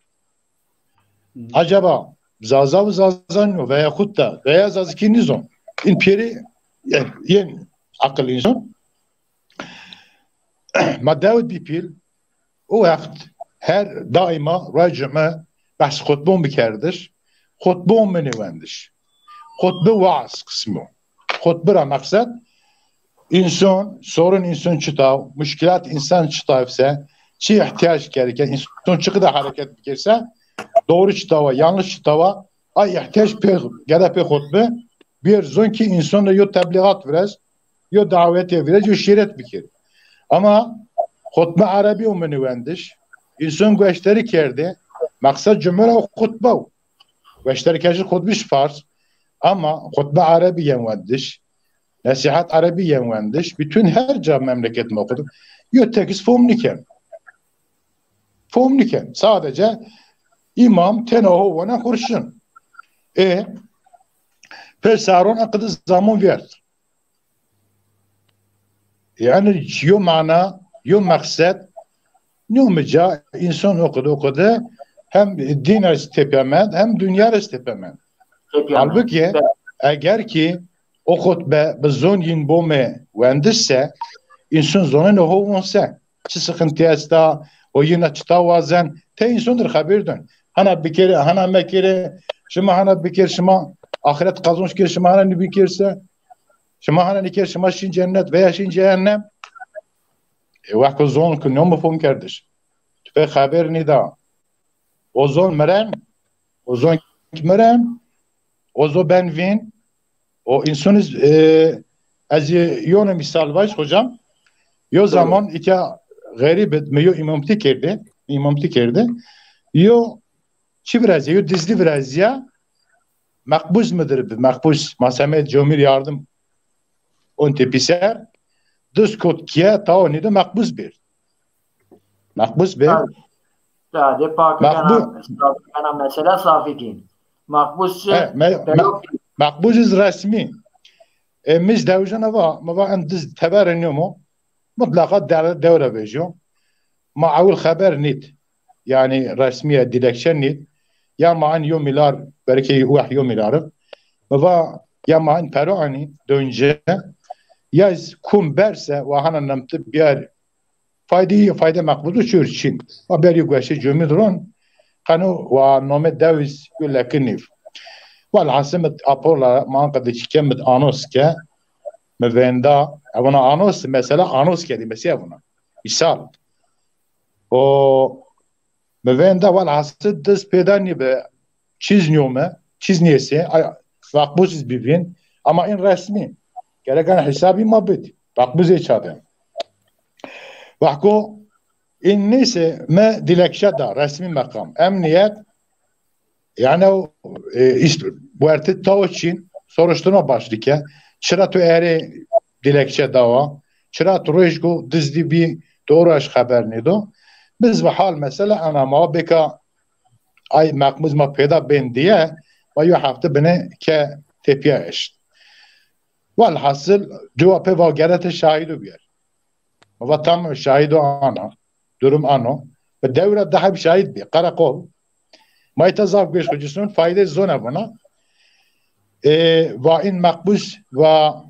Acaba Zaza ve Zaza nîyo veya xut da veya Zazakî nizon. In pêrî, yani, yên aqil insan. Ma dewid bî pîl, o wext her daima ruay cume behs xutbon bikerdiş, xutbon mi nêwendiş. Xutbe vaaz kısmı. Xutbe ra meqsed, insan, sorun insan çita, muşkilat insan çita se, çi ihtiyac gereken, insan çi kadar hareket bikerse, doğru çita wa, yanlış çita wa, ay ihtiyac pê, gere pê xutbe, bir zon ki insan da yo tebliğat virez, yo davetê virez, yo şîret bikir. Ama xutbe Erebî o mi nêwendiş, insan gueşteri kerde, meqsed cume ra xutbe o. Gueşterî kerdişî xutbiş fars, ama xutbe Erebî yen wendiş, nesîhet Erebî yen wendiş, bütün her ca memleket ma oxudu. Yo tek iz fom niken. Fom niken. Sadece imam tena ho vana xurşin. E, pê saron aqidi zaman verd. Yani yo mana, yo meqsed, nîyo mi ca insan oxudu, oxudu, hem din ez tepemend, hem dünya ez tepemend. Tepemend. Halbuki eger ki o xutbe bi zon yin bome wendişse, insan zoneno ho vonse, çi sıkıntı esta, o yina çita wazen, te insan dir xeber dön. Hana bikere, hana mekere, şima hana biker, şima ahiret kazanç ker, şima hana nibikirse, şima hana niker, şima şin cennet veya şin cehennem. E, weko zon ki nîyo mifhum kerdiş. Tu pê xeber nîda. O zon miren, o zon ki miren, o zon ben vîn, o insoniz, e, ez yone misal vaj hocam. Yo zaman îtya xerîb id, mi yo îmamtî kerde, îmamtî kerde. Yo çi virazîya, yo dizdî virazîya, meqbuz midir bi, meqbuz, ma semê comîr yardım on tepîser, diz kot kiye, tawa nîde meqbuz bir. Meqbuz bir. Sade pakî kena, sade kena, mesela safî kî. Meqbuz çi? He, me-, me-, meqbuz iz resmî. E, mi zî dewjena va, mi va en diz teberê nêmo, mutlaqa de-, dewre vejîyo. Ma ewil xeber nît. Yanî resmîye, dilekçe nît. Ya ma en yo mîlyar, belkî weh yo mîlyar ib. Mi va ya ma en pero enî dönce. Ya iz kum berse wa hana nemti biyar. Fayde, fayde meqbul o, çor çin. Ma biyar yo gueşê comî duron. Qeno wa nome dewiz yo leki nîv. Walhasil mi aporla ma anqede çike mi anos ke. Mi venda, evona anos, mesela anos kerdî, mesela evona. Misal. O mi venda, walhasil diz pêda nîbi, çiz nîyome, çiz nîyesê, ay, makbuz iz bibîn, ama in resmî. Gerek ana hesabî ma bid. Makbuz ê çade. Wahko in neyse me dilekçe da, resmî meqam. Emniyet, yani o, e, işte, wertê tawo çin, soruşturma başlike. Çira tu erê dilekçe dawa? Çira tu rojgo dizdî bî, tu o ra xeber nêdo? Biz ve hal mesela ana ma beka ay makbuz ma pêda bên diye, ma yo hefte bine ke tepya eşt. Walhasil, cuwa pê va gerete şahido biyer. Ma va tamam, şahido ana, durum ano. Ve dewra daha bir şahid bir, karakol. Ma îta zaf gueş xo ci son, fayde zona vana. E, va in makbuz va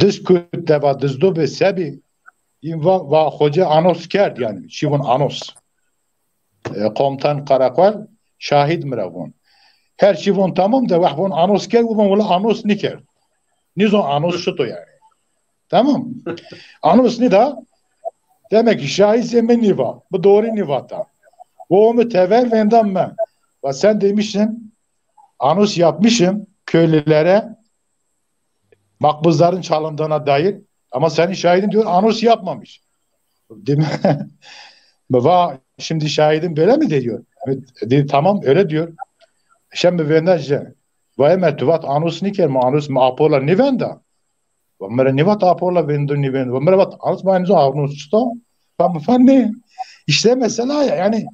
diz kut de va dizdo be sebi, in va, va xoce anos kerd yani, şîvon anos. E, komutan karakol şahid mi ra von. Her çî von tamam de, weh von anos kerd, von wila anos nîkerd. Nîzon anos şito yani. Tamam. Anos nîda, demek ki şahid zê mi nîva. Bu doğru nîvata. O mi tever vendan mi. Ve sen demiştin, anons yapmışım köylülere, makbuzların çalındığına dair. Ama senin şahidin diyor, anons yapmamış. Değil mi? Mi va, şimdi şahidin böyle mi diyor? Evet, dedi, tamam, öyle diyor. Şem mi venda je. Vay me, tu vat anons nîker, ma anons, ma aporla nîvenda. Ve mi ra nîvat aporla vendo nîvendo. Ve mi ra vat anons, ma anons, anons çito. Fam, fam ne? İşte mesela ya, yani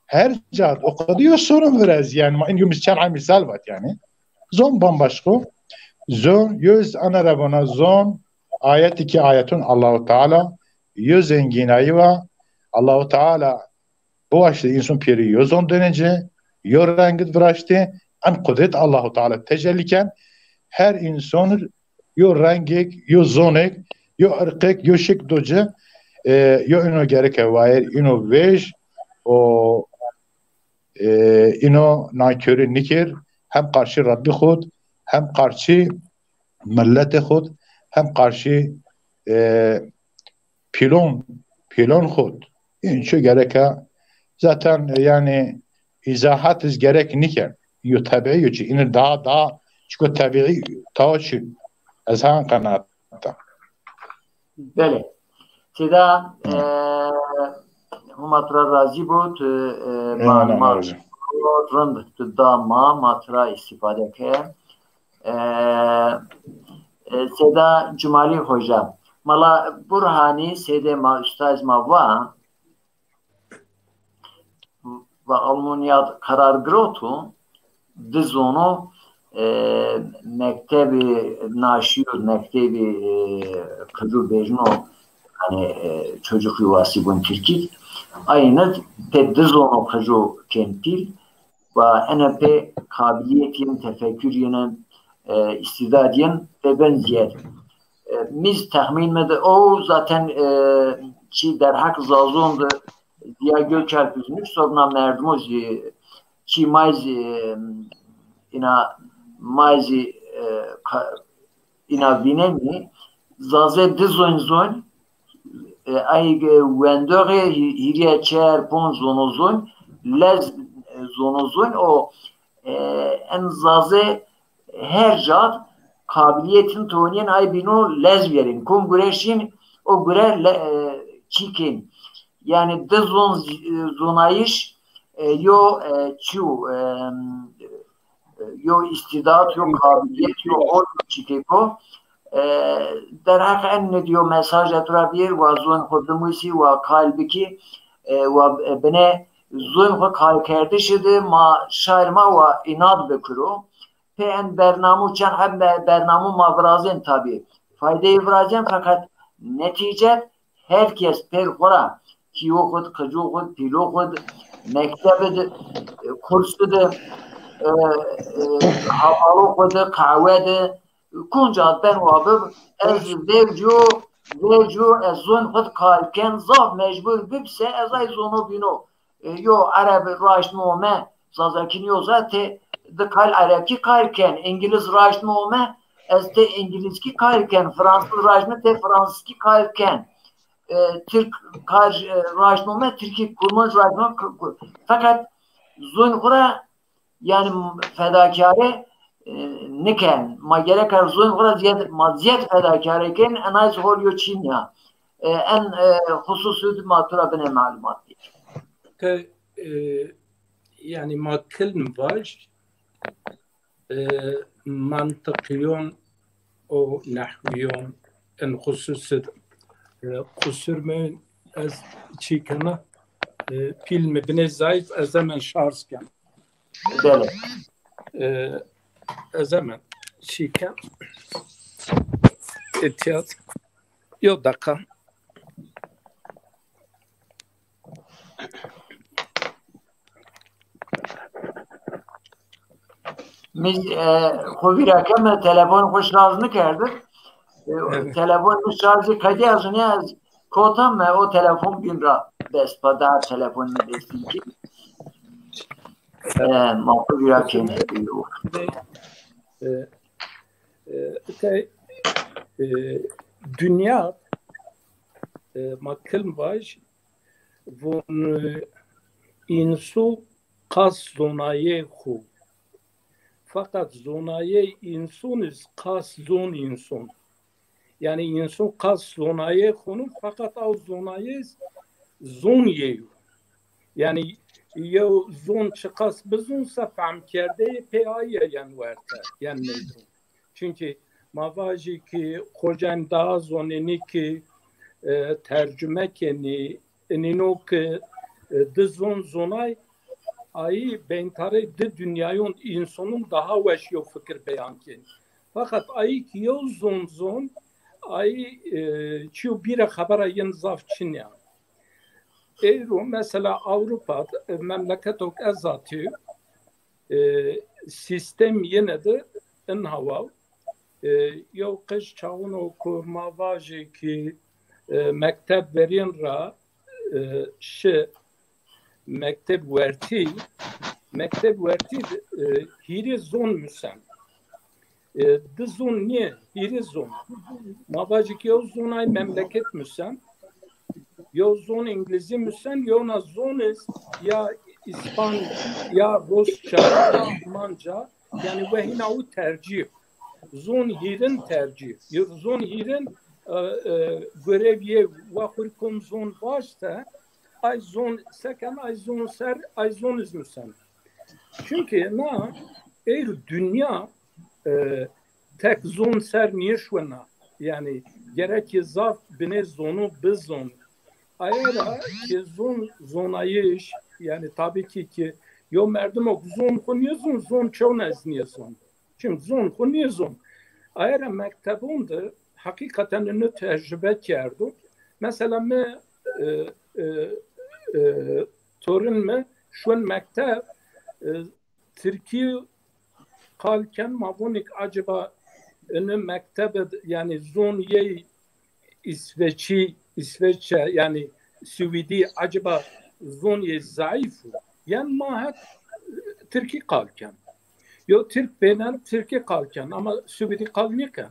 her caat o kadar yok sorun biraz yani. Ma in gün biz çend ay misal vat yani. Zon bambaşko. Zon, yüz ana ra vona zon, ayet iki ayetun Allahu Teala, yüz zenginayı va, Allahu Teala bu başta insan piri yo zon dönece, yo rengit viraştı, en kudret Allahu Teala tecelli ken, her insan yo rengek, yo zonek, yo ırkek, yo şek doce, e, yo ino gereke wayir, ino vej, o, e, ino nankörü nikir, hem karşı Rabbi xud, hem karşı millete xud, hem karşı, e, pilon, pilon xud. Înço gereka zaten, e, yani izahat iz gerek nîken. Yo tebiî yo çi. Înir daha, daha çiko tebiî tawa çi. Ez han qenaata. Belê. Seyda, e, Huma tu ra razî bo, tu, e, malumat rind tu da ma, ma tu ra îstîfade ke. E, e, Seyda Cumalî Hoca, Mala Burhanî, seydê ma, ustaz ma va, va Almanya karar giroto, di zono, e, mektebî naşîyo, mektebî, e, qicû bêjno, hani, e, çocuk yuvası bun Tirkî. Aynı te di zono qicû kên pîl, va ene pê kabiliyet yin, tefekkür yin, e, îstîdad yin pê ben ziyed. E, mi zî texmîn mi de o zaten, e, çî derheq Zazon de Ziya Gökalp zî nuşt, sobna merdumo zî çî may zî, e, îna may zî, e, ka-, îna vînenî, Zazê di zon zon, e, ay, e, wendoxê hî-, hîrîye çer ponc zono zon, lez, e, zono zon o, e, en Zazê her cad kabiliyetin tonîyen ay bîno lez vîyerên. Kom gure şîn, o gure le-, e, çîkên. Yani di zon z-, e, zonayîş, e, yo, e, çî yo, e, yo îstîdat, yo kabiliyet, yo hol çîkêko. E, derheq en nidî yo mesaj tu ra bîr, wa zon xo bimusî, wa kal bikî, e, wa, e, bine zon xo kalkerdişî de ma şair ma wa înad bikiro. en bernamo, çend heb be-, bernamo ma virazên tabî. Faydeyê virazên, feqet netîcet her kes pêr xwu ra, kîyo xwu d, qico xwu d, pîlo xwu d, mekteb id, e, kurs id, e, e, hevalo xwu d, qehwe d, konca ben wa bib, ez verco, verco ez zon xwu d kar ken, zaf mecbur bib se ez ay zono bîno. E, yo Ereb raştme ome, Zazakî nîyo zate, di kal Erebkî kar ken, Îngiliz raştme ome, ez tê Îngilizkî kar ken, Fransız raştme tê Fransızkî kar ken. E, Tirk kar, e, raştme ome, Tirkî kurmanc raştme, kur-, kur-, feqet zon xwu ra, yanî fedakare, e, niken. Ma gerek kar zon xwu ra ziyed, ma ziyed fedakare ken, enay zî hol yo çin ya. E, en, e, xususi ma tu ra binê malumat bî. Ke, e, yanî ma kilm vaj, e, mantiqiyon û nehwiyon in xususi, e, qusur mi ez çî kena, e, pîl mi binê zayıf, ez hemen şarj ken. Belê. E, ez hemen çî ken. Îhtîyat. Yo deqa. Min, e, xo vîra keme, telefon xo şarj nikerde. E, evet. Telefon mi şarjî qedîya zî nîya, ez kota mi o telefon bîn ra dest pa, daha telefon mi destî ki. E, ma xo vîra keme. E, e, te, e, dünya, e, ma kilm vaj, von, e, însu qas zonayê xwu. Feqet zonayê înson iz qas zon înson. Yanî înson qas zonayê xwu nû, feqet aw zonayê iz zon yê yo. Yanî yew zon çiqas bizon se fehmkerdeyê pê aye yen werte, yen meyzun. Çunkî ma vajî ki xocayên daha zonenî ki, e, tercume kenî, inîno ki, e, di zon zonay, ayî beyntarey di dunyayon, însonon daha weş yew fikir beyan kenî. Feqet ayî ki yew zon zon, ayî, e, çîyo bîra xebera yin zaf çin ya. Êro mesela Ewropa, e, memleketok ez zatî, e, sîstem yine de in hawa. E, yew qij çawino ku ma vajê ki, e, mekteb verîn ra, e, şi mekteb wertî, mekteb wertî de, e, hîrê zon musen. E, di zon nîye, hîrê zon. Ma vajî ki yew zonay memleket musen, yew zon îngilîzî musen, yewna zon iz ya îspan, ya rusça, ya almanca, yanî wehîna û tercîh. Zon hîrin tercîh. Yew zon hîrin, e, e, gorev yê wa xwu rê kom zon vaj se, ay zon seken, ay zon ser, ay zon iz musen. Çunkî na êr dinya, e, tek zon ser nêşwena. Yanî gerek ki zaf binê zonu bizon. Aye ra ki zon zonayîş, yanî tabî ki ki yew merdimo zon xwu nêzon, zon çewna iz nêzon. Çim zon xwu nêzon. Aye ra mektebon de heqîqeten ino tecrube kerdo. Mesela mi, e, e, e, torin mi şwen mekteb, e, tirkî qal ken, ma vonik acaba ino mektebe, yanî zon yey îsveçî, îsveçe, yanî swîdî, acaba zon yey zayîf o? Yan ma het tirkî qal ken. Yo tirk bênen tirkî qal ken, ama swîdî qal nêken.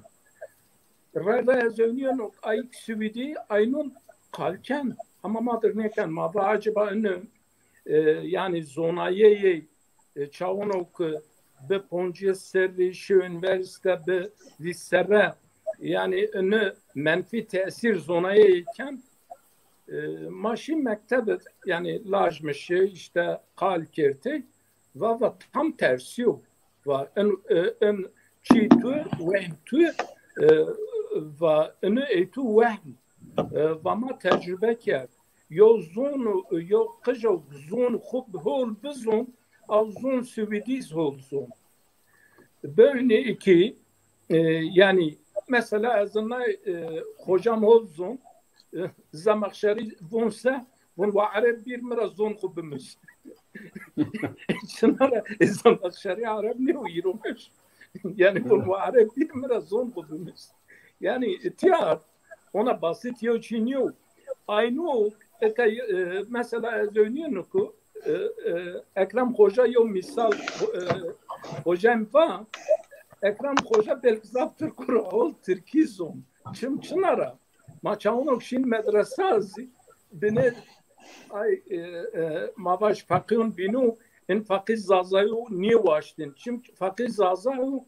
Rey rey ez ewnîyeno ayîk swîdî aynon qal ken, ama ma dir nêken. Ma va acaba ino, e, yanî zonayeyê, e, çawino ki bi poncî serrî şi unîversîte, bi lîse re, yanî ino menfî tesîr zonayeyê ken. E, ma şî mektebe, yanî laj mi şi, îşte qal kerdî, va va tam tersî yo. Va in, e, in çî tu, wehm tu, e, va ino ey tu wehm. E, va ma tecrube kerd. Yew zon, yew qijo zon xwu hol bizon, aw zon swîdî iz hol zon. Bewnî iki, e, yanî mesela ez nay, e, hocam hol zon, e, Zemaxşerî vun se, vun wa Ereb bir mi ra zon xu bimis. Çinara, e, Zemaxşerî Ereb nîyo, îromiş. Yanî vun wa Ereb bir mi ra zon xu bimis. Yanî tîya ona basit yew çî nîyo. Ayno eke, e, mesela ez ewnîyeno ku, e, e, Ekrem Xoca yew mîsal, e, Xoca mi va, Ekrem Xoca belkî zaf tirku ra hol tirkî zon. Çim çinara? Ma çawonok şîn medresa zî binê ay, e, e, ma vaj feqîyon bîno, in feqî Zazayo nêwaştin. Çim feqî Zazayo,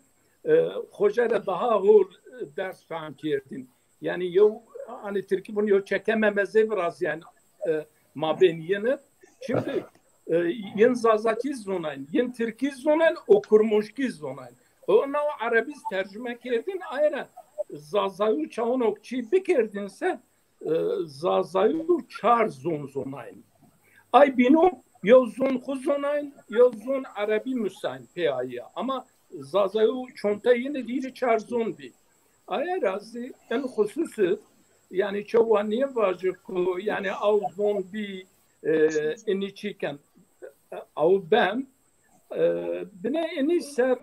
e, Xoca ra daha hol, e, ders fehm kerdin. Yanî yew, hanî tirkî vun, yew çekeme mezey virazîyen, e, mabên yin. Çimkî, e, yin Zazakî zonayn, yin tirkî zonayn, o kurmuşkî zonayn. O naw Erebî zî tercume kerdin, aye ra Zazayo çawonok çî bikerdin se, e, Zazayo çar zon zonayn. Ay bîno yew zon xu zonayn, yew zon Erebî musayn pê aye. Ama Zazayo çonte yine dîrî çar zon bî. Aye ra zî en xusus id, yanî çewa nêvaji ku, yanî aw zon bî, e, inî çî ken, aw ben, e, binê inî ser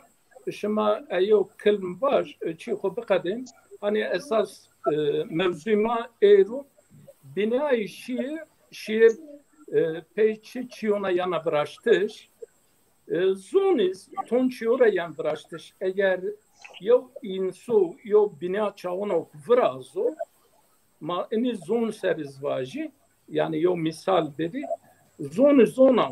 şima eyo kilm vaj, e, çî xu biqedên. Hanî esas, e, mewzûy ma êro binayê şîîr, şîîr, e, pey çi çîyona yena viraştiş, e, zon iz ton çîyo ra yen viraştiş. Eger yew înso, yew bîna çawonok virazo, ma inî zon ser iz vajî, yanî yew mîsal bidî, zon iz zon a.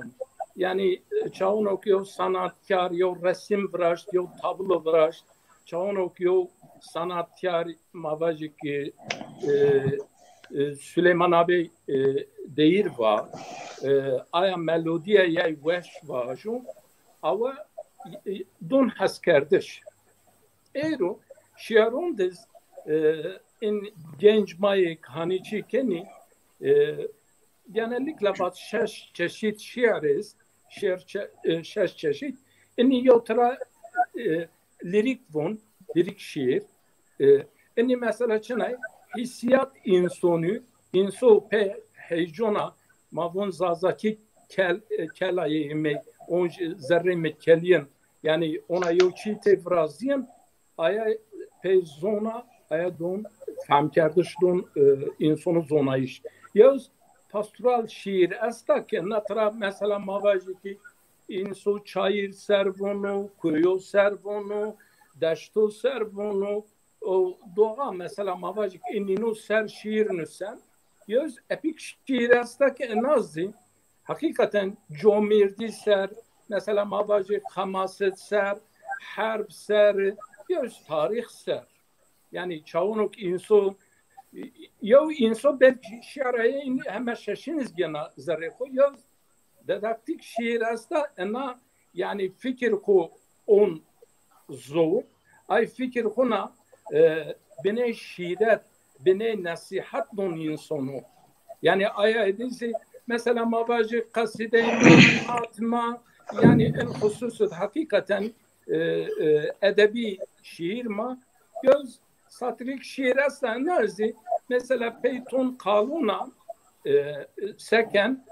Yanî, e, çawonok yew sanatkar, yew resim viraşt, yew tablo viraşt, çawonok yew sanatkar, ma vajî ki, e, e, Süleyman abi, e, deyîr va, e, aya melodîya yay weş vajo, awe, e, don heskerdiş. Êro şîîron de, e, in genc mayê hanî çî kenî, e, genellikle vat şeş çeşit şiir est, şiir çe-, e, şeş çeşit. Inî yew tira, e, lîrîk vun, lîrîk şiir. E, inî mesela çinay? Hîsîyat însonî, înso pê heycona, ma vun Zazakî kel-, e, kelayê himey, on zerrê mi kelîyen, yanî ona yew çî tê virazîyen, aya pey zona, aya don, fehmkerdiş don, e, însonu zonayîş. Yew pastoral şîîr esta ke na tira mesela ma vajî ki înso çayîr ser vono, kuyo ser vono, deşto ser vono, o doğa mesela ma vajî ki nîno ser şîîr nusen. Yew epîk şîîr esta ke ina zî heqîqeten comîrdî ser, mesela ma vajê xemaset ser, herb ser, yew tarîx ser. Yanî çawonok înso, yew înso belkî şîîr aye heme şeşin iz gena zerrê xo, yew didaktîk şîîr esta, ina yanî fikir xo on zor. Ay fikir xuna, e, binê şîret, binê nesîhet don însonu. Yanî aya edî zî, mesela ma vajî qesîdeyê ma, naat ma, yanî in xusus id heqîqeten, e, e, edebî şîîr ma, yew satîrîk şîîr esta, ina zî mesela pey ton qalûna, e, seken,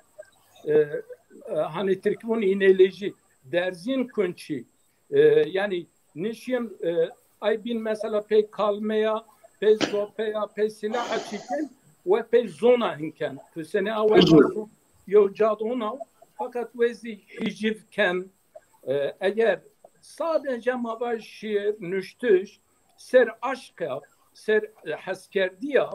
e, e, hanî tirkî vun înelejî, derzîn kunçî, e, yanî nişîn, e, ay bîn mesela pey kalmeya, pey zopeya, pey sîlaha çîken we pey zona hinken. Tu senê a we zon yew cad ona, fakat we zî hîciv ken. E, eger sadece ma vaj şiir, nuştiş, ser aşk ya, ser, e, heskerdî ya,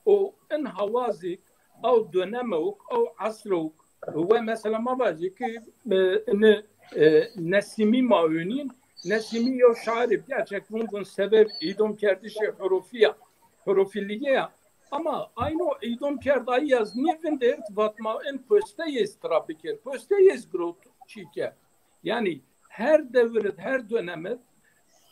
o in hawazîk, aw dönemok, aw esrok, we mesela ma vajî ki, e, ini, e, Nesîmî ma önîn, Nesîmî yew şaîr ib, gerçek vun vun sebeb îdom kerdişê hurufî ya, hurufîlîye ya. Ama ayno îdom kerdayî ya zî nîvindert, vat ma in posteyê zî tira bikir. Posteyê zî girot çî kerd. Yanî her dewir id, her dönem id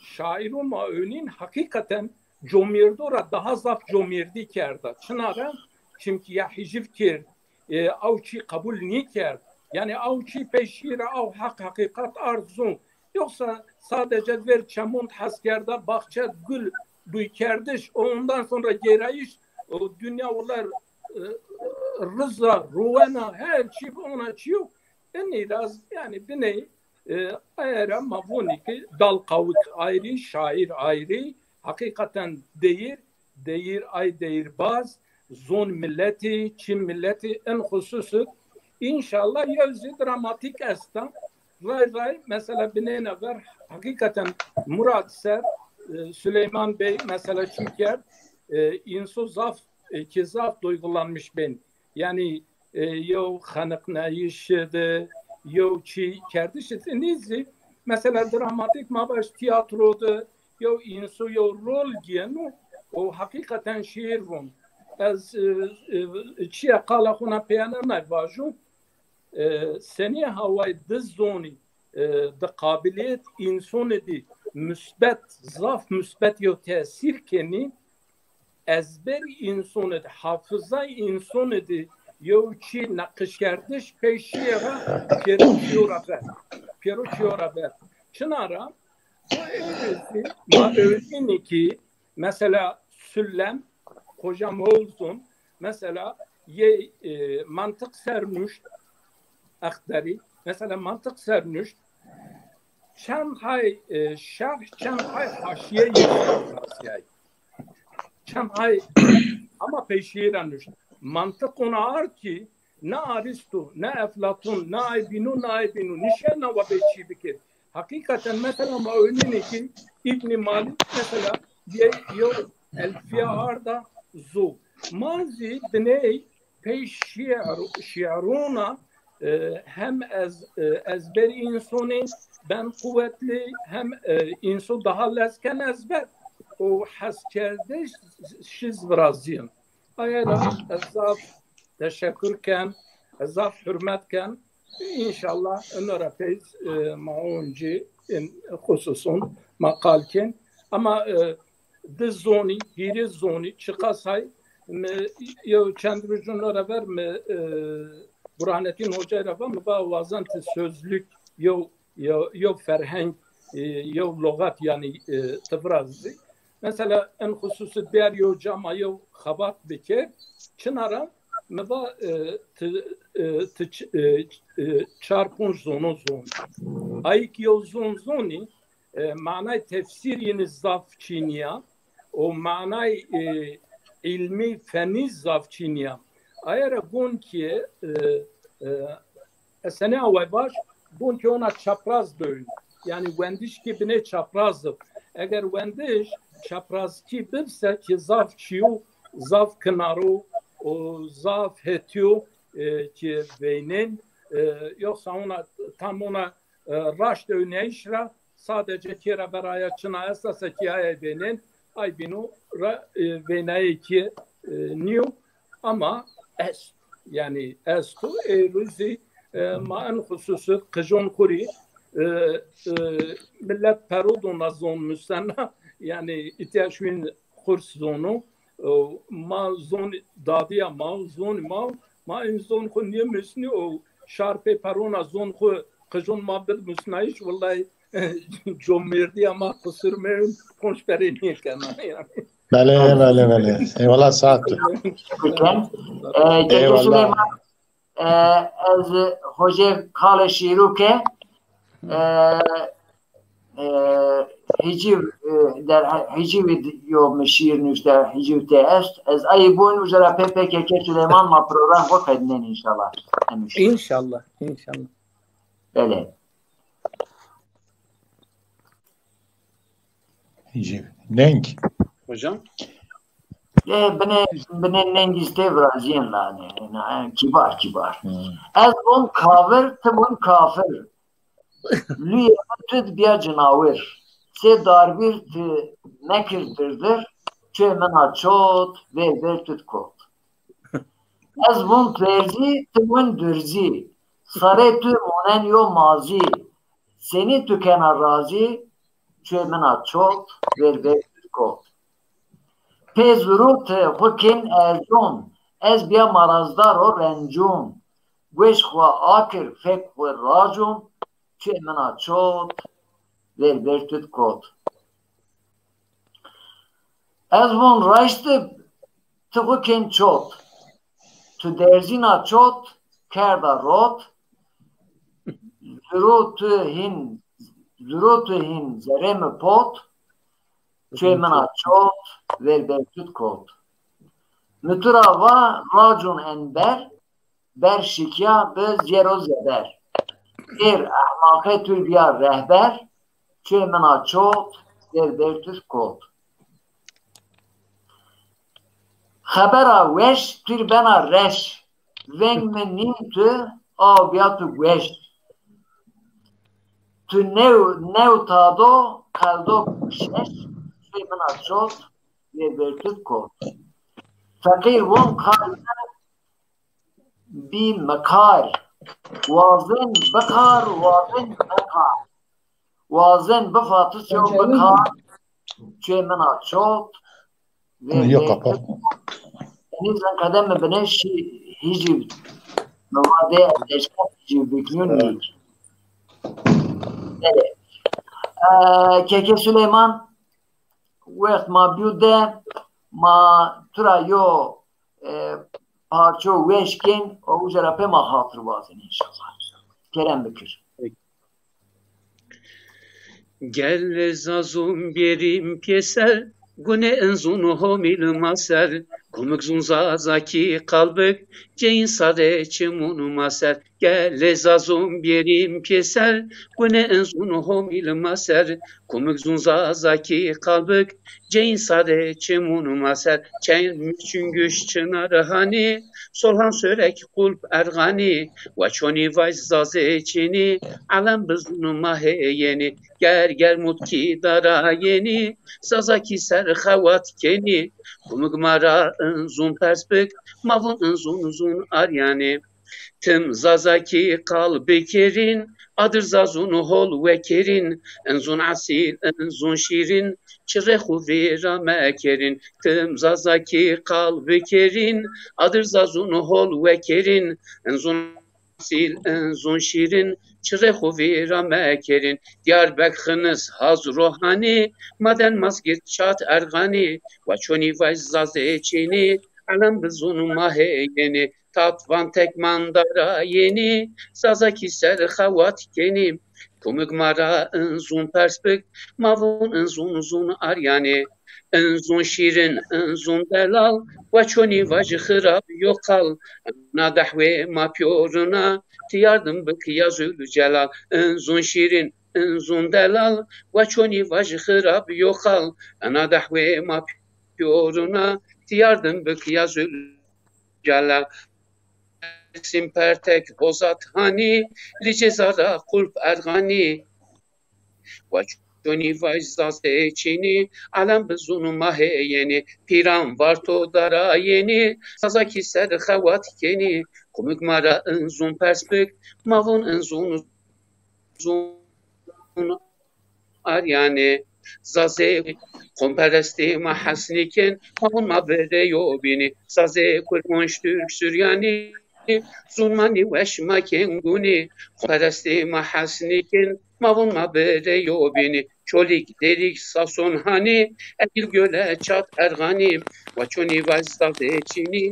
şaîro ma önîn heqîqeten comîrdo ra daha zaf comîrdî kerda. Çina ra? Çimkî ya hîciv kerd, e, aw çî qebul nîkerd. Yanî aw çî pey şîîr a, aw heq heqîqet ard zon. Yoksa sadece ver çemond hes kerda, bahçe gül buykerdiş, o ondan sonra gêrayîş, o dünya olar e, riza, ruwena, her çî bi ona çî yo. Enî raz, yanî biney, e, aye ra ma vonî ki dal qawik ayrî, şair ayrî, hakikaten deyir, deyir, ay deyirbaz, zon milletî, çin milletî, en xususi înşallah yew zî dramatîk esta. Ray ray, mesela, binêna ver, hakikaten Murat ser, e, Süleyman Bey, mesela, çi kerd, e, înso zaf, e, ki zaf duygulanmış bên. Yanî, e, yew xeniqnayîşî de, yew çî kerdişî de nîzî, mesela, dramatîk ma baş tîyatro de, yew înso yew rol giyeno û hakikaten şiir von. Ez, e, e, çiya qala xo na peyana nay vajo, e, senî haway di zonî, e, di qabiliyet însonî dî musbet, zaf musbet yew tesîr kenî, ezber însonî dî, hafizay însonî dî yew çî neqişkerdiş pey şîye ra pêro çîyo ra ver. Pêro çîyo ra ver. Çina ra? Bu ewresi ma öğrendik ki mesela Süllem, hocam Oğuz'un mesela ye, e, mantık sernuşt aktarı. Mesela mantık sernuşt çend hay, e, şerh, çend hay haşiye yay. Çend hay ama peşiye ra nuşt. Mantık ona ard ki ne Aristo, ne Eflatun, ne Aybinu, ne Aybinu nişena wa be çî bikir. Hakikaten mesela ma önüne ki İbn Malik mesela ye, yo elfiye arda zu. Ma zî biney pey şiir, şiirona, e, hem ez, e, ezber însonî ben quwetlî, hem, e, înso daha lez ken ezber. O hes kerdiş şiz virazîn. Aye ra ez zaf teşekkür ken, ez zaf hürmet ken. Înşallah ino ra pey, e, ma oncî in xususun ma qal ken. Ama, e, di zonî, hîrê zonî, çiqas hay, mi yew çend roj ino ra ver mi, e, Burhanettin Hoca ra va, mi va wazan ti sözlük, yew, yew, yew ferheng, e, yew logat, yanî, e, ti virazî. Mesela en xususi der yew cama yew xebat bikir. Çina ra? Mi va, e, ti, e, ti ç-, e, e, çar ponc zono zon. Ayik yew zon zonî, e, manay tefsîr yini zaf çînîya, o manay, e, ilmi feni zaf çînîya. Aye ra gon ki, e, e, esene away baş, gon ki ona çapraz dön. Yani wendiş ki bine çapraz. Eger wendiş çapraz ki bibse ki zaf çiyo, zaf kinaro, o zaf hetiyo, e, ki veynen, e, yoksa ona tam ona, e, raşt öneyiş ra sadece kera beraya çina esta se ki aya veynen, ay binu ra, e, veynayê ki, e, niyo ama est. Yani esto, e, ruzî, e, ma en xususi qijon xurî, e, e, millet perodona zon musena, yani îtya şuin xurs zonu, e, ma zon dadîya ma, zon ma, ma in zon xu niye musni o şar pê perona zon xu qijon ma bil musnayış, wellay comêrdîya ma qisir mewn, ponc perê nêkena yani. Belê, belê, belê. Eyvallah, saat. Bikin. E, Keke Eyvallah. Süleyman, e, ez hocê kalê şîrû ke, e, e, hicîv, e, der hicîvî yo mi şîr nuşte, hicîv te est. Ez ayî bûn uca ra pê pê Keke Süleyman ma program xo qedînen înşallah. Hemiş. İnşallah, inşallah. Belê. Hicîv. Neng. Hocam? E, bine, bine nengî stê virazîyen la ne, ne, kibar, kibar. Hmm. Ez von kavir, ti von kafir. Luyê mi tu di bîya cinawir. Sê darbîr ti mekir dirdir, çê min a çot, vêr vêr tu di kot. Ez von terzî, ti von durzî. Sarê tu monen yo mazî. Senî tu kena razî, çê min a çot, vêr vêr kot. Pê zurû ti xwu kên erzûn, ez bîya marazdar û rencûn. Gueş xwu akir, fek xwu racûn, çê min a çot, ver bertut kot. Ez vun raştib, ti xu kên çot. Tu derzîna çot kerda rot. Zuro tu hîn, zuro tu hîn zerê mi pot. Çê mina çot, ver bertut kot. Mi tu ra va racun enber, ber şikya bi zero zeber. Êr ehmaqê tu bîya rehber, çê mina çot, ver bertut kot. Xebera weş tu bena reş, veng mi nîn tu, aw bîya tu gueş. Tu new, new tado, qeldo şeş, çê mina çot, ver bertut kot. Feqîr vun kar bî mikar. Wazên bikar, wazên bikar. Wazên bifatisyo bikar. Çê mina çot. Yo, kapat. Henîz en qedem mi binê şî hîcî mi va dê eşka hîcî biknûn nî. Belê. E, Keke Süleyman, wext ma bîyo de ma tu ra yo e, parço weş kên û uca ra pê ma xatir wazên înşallah. Kerem bikir. Gelê zazûn bêrîn pêser, gunê inzûn homîl ma ser, kumik zûn zazakî qal bik, ceyîn sarê çimûn ma ser. Gelê zazûn bêrîn pêser, gunê inzûn homîl ma ser, kumik zûn zazakî qal bik, ceyîn sarê çimûn ma ser. Çend mirçûn guş çinar hanî, Solhan Sörek Qulp Erxanî, wa çonî vaj zazê çînî, elem bi zûn ma hê yenî, ger ger mutkî dara yenî, zazakî ser xewat kenî, kumik ma ra inzûn pers bik, ma vûn inzûn zûn aryanî. Tim zazakî qal bikerîn, adir zazûn hol wekerîn, inzûn esîl, inzûn şîrîn, çirê xu vîra mekerîn. Tim zazakî qal bikerîn, adir zazûn hol wekerîn, inzûn esîl, inzûn şîrîn, çirê xu vîra mekerîn. Diyarbek Xinis Haz Rohanî, Maden Mazgirt Çat Erxanî, wa çonî vaj zazê çînî, elem bi zûn ma hê yenî. Tatvan tek mandara yenî, zazakî ser xewat kenî. Kumik ma ra inzûn pers bik, ma vûn inzûn zûn aryanî. Inzûn şîrin, inzûn delal, wa çonî vajî xirab yo qal. Ina dehwê ma pîyorina, ti yardim bik ya Zülcelal. Inzûn şîrin, inzûn delal, wa çonî vajî xirab yo qal. Ina dehwê ma pîyorina, ti yardim bik ya Zülcelal. Dêrsim Pertek Hozat Hanî, Licê Zara Qulp Erxanî. Wa çonî vaj zazê çînî, elem bi zûn ma hê yenî. Pîran Varto dara yenî, zazakî ser xewat kenî. Kumik ma ra inzûn pers bik, ma vûn inzûn zûn aryanî. Zazê qomperestî ma hesnî kên, ma vûn ma bi rê yo bînî. Zazê kurd, monj, turk, suryanî, zûn ma nîweş ma kên gunî. Qomperestî ma hesnî kên, ma vûn ma bi rê yo bînî. Çolîg, Dêrîg, Sason Hanî, Egîl, Gole, Çat, Erxanî, wa çonî vaj zazê çînî,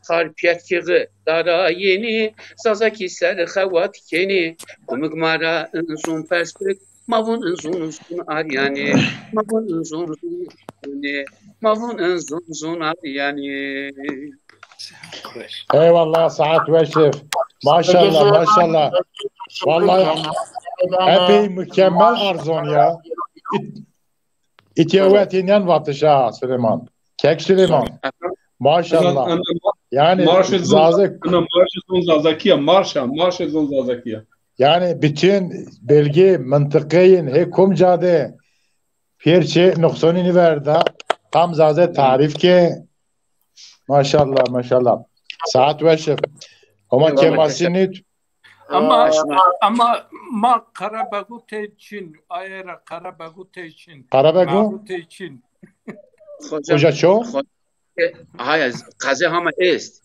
Xar pîyetkî xi dara yenî, zazakî ser xewat kenî. Kumik ma ra inzûn pers bik, ma vûn inzûn zûn aryanî. Ma vûn inzûn zûn aryanî. Ma vûn inzûn zûn aryanî. Eyvallah, saet weş. Maşallah, maşallah. Vallahi epey mükemmel arzon ya. Îtya wetînen vatişa Süleyman. Kek Süleyman. Maşallah. Yanî Zazak. Marşê zon Zazakî ya, marşa, marşê zon Zazakî ya. Yanî bütün belge, mıntıqeyên hê kom ca de pêr çê nuqsanî nîverda, tam Zazê tarîf ke. Maşallah, maşallah. Saet weş. Homa kêmasî nît. Ama, ama ma Karabegu tey çin, aye ra Karabegu tey çin. Karabegu? Karabegu tey çin. Hoca ço? Haya, qezê hama est.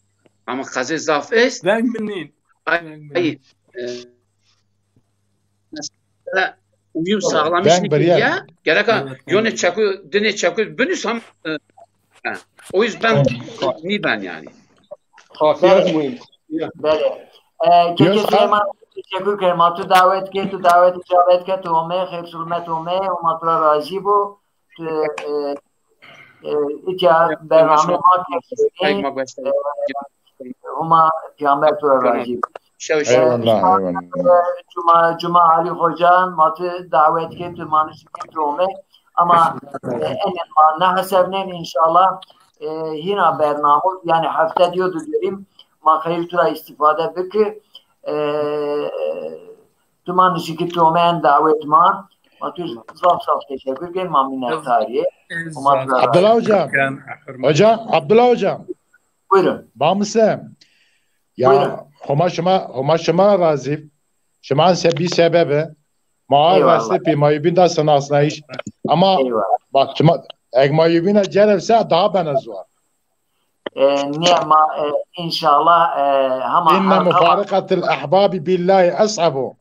Ama qezê zaf est. Veng mi nîn. Ay, e, uyum sağlamış nîkerdîye. Gereka yonê çeku, dinê çeku binus hem, e, ha. O yüzden nîben yani. Kafiyet muhîm. Belê. E, Keke Süleyman, teşekkür ederim. Ma tu davet ke, tu davet icabet ke, tu ome, xeyr sulmet ome, Homa tu ra razî bo. Tu, e, e, îtya bername ma ke, e, Homa Peyxamber tu ra razî bo. Eyvallah, eyvallah. Cuma, Cuma Ali Hoca, ma tu davet ke, tu manişî ke, tu ome. Ama, e, enê ma nehesebnên, înşallah, e, hîna bernamo, yani hefte diyo du gerîm, ma xeyl tu ra îstîfade biki. E, tu manişî ke tu ome en davet ma, ma tu zaf zaf teşekkür ken, ma minnetdar yê. Abdullah Hocam. Hocam, Abdullah Hocam. Buyurun. Bamise. Ya, Homa şima, Homa şima razî. Şima se-, bî sebebe. Ma rastî pê ma yubîn da sinasnayîş. Ama bak, şima, eg ma yubîna cerevse daha bena zor. E, nîya ma, e, înşallah, e, hema inne mufarikatul ahbabi billahi es'abu.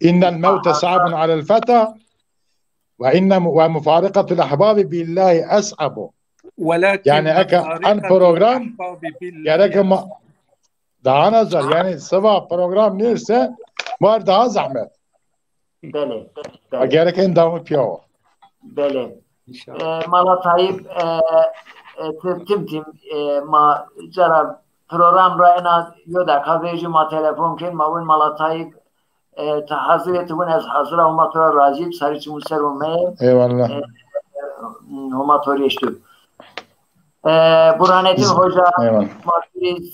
Innel mevte sa'bun alel feta ve inne mu-, ve mufarikatul ahbabi billahi es'abu. Yani eke en program gereke ma-, daha nazar, yani siva program neyse var daha zahmet. Belê, belê. Gerek endamı piyawa. Belê. E, Mala Tayyip, e, e, ti-, tim tim, e, ma cara program ra ena yo deqa vejî ma telefon ken, ma win Mala Tayyip, e, ti hazir ê, ti win ez hazir a, Homa tu ra razî, sarî çimû ser ome. Eyvallah. E, e, Homa to rêştu. E, Burhanettin Hoca, ma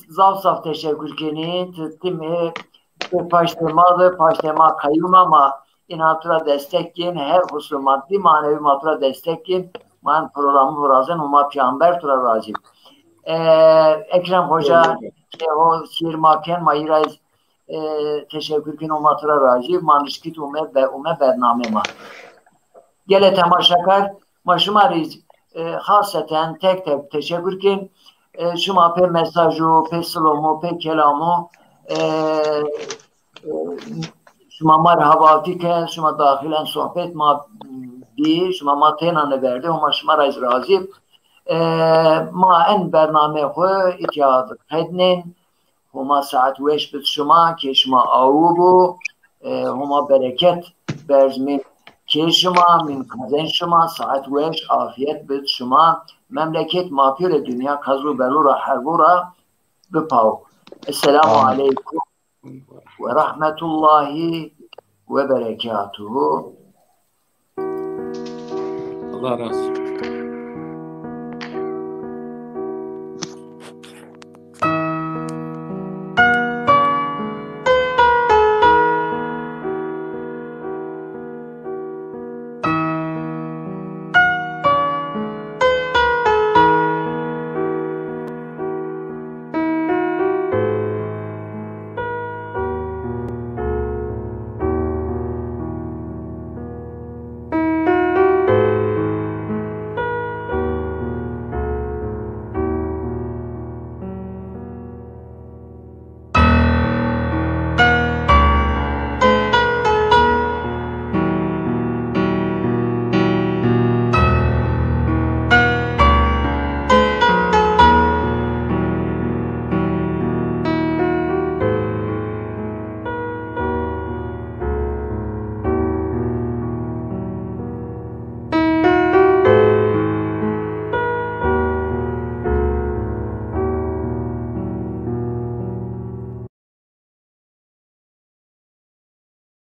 zaf zaf teşekkür kenî. Ti timî, ti paştê ma de, paştê ma qeyûm a, ma înan tu ra destek kên, her husu maddi manevi ma tu ra destek kên. Ma en programî virazên, Homa Peyxamber tu ra razî. E, Ekrem Hoca, ke ho sîr ma ken, ma îra e, teşekkür kin, Homa tu ra razî, ma nişkît ume, be-, ume bername ma. Gelê temaşekar, ma şima rî, e, xaseten tek tek teşekkür kin. E, şima pê mesajû, pê silomu, pê kelamu, e, e, şima ma rê hevaltî ke, şima daxilen sohbet ma bî, şima ma têna niverdê, Homa şima ra zî razî. E, ma en bername xwu îtya qednên. Homa saet weş bid şima, kê şima awu bo. E, Homa bereket berz mîn kê şima, mîn qezenc şima, saet weş, afîyet bid şima. Memleket ma pîyorê dinya qezû belû ra, herbû ra bipaw. Esselamu aleykum ve rahmetullahi ve berekatuhu. Allah razı olsun.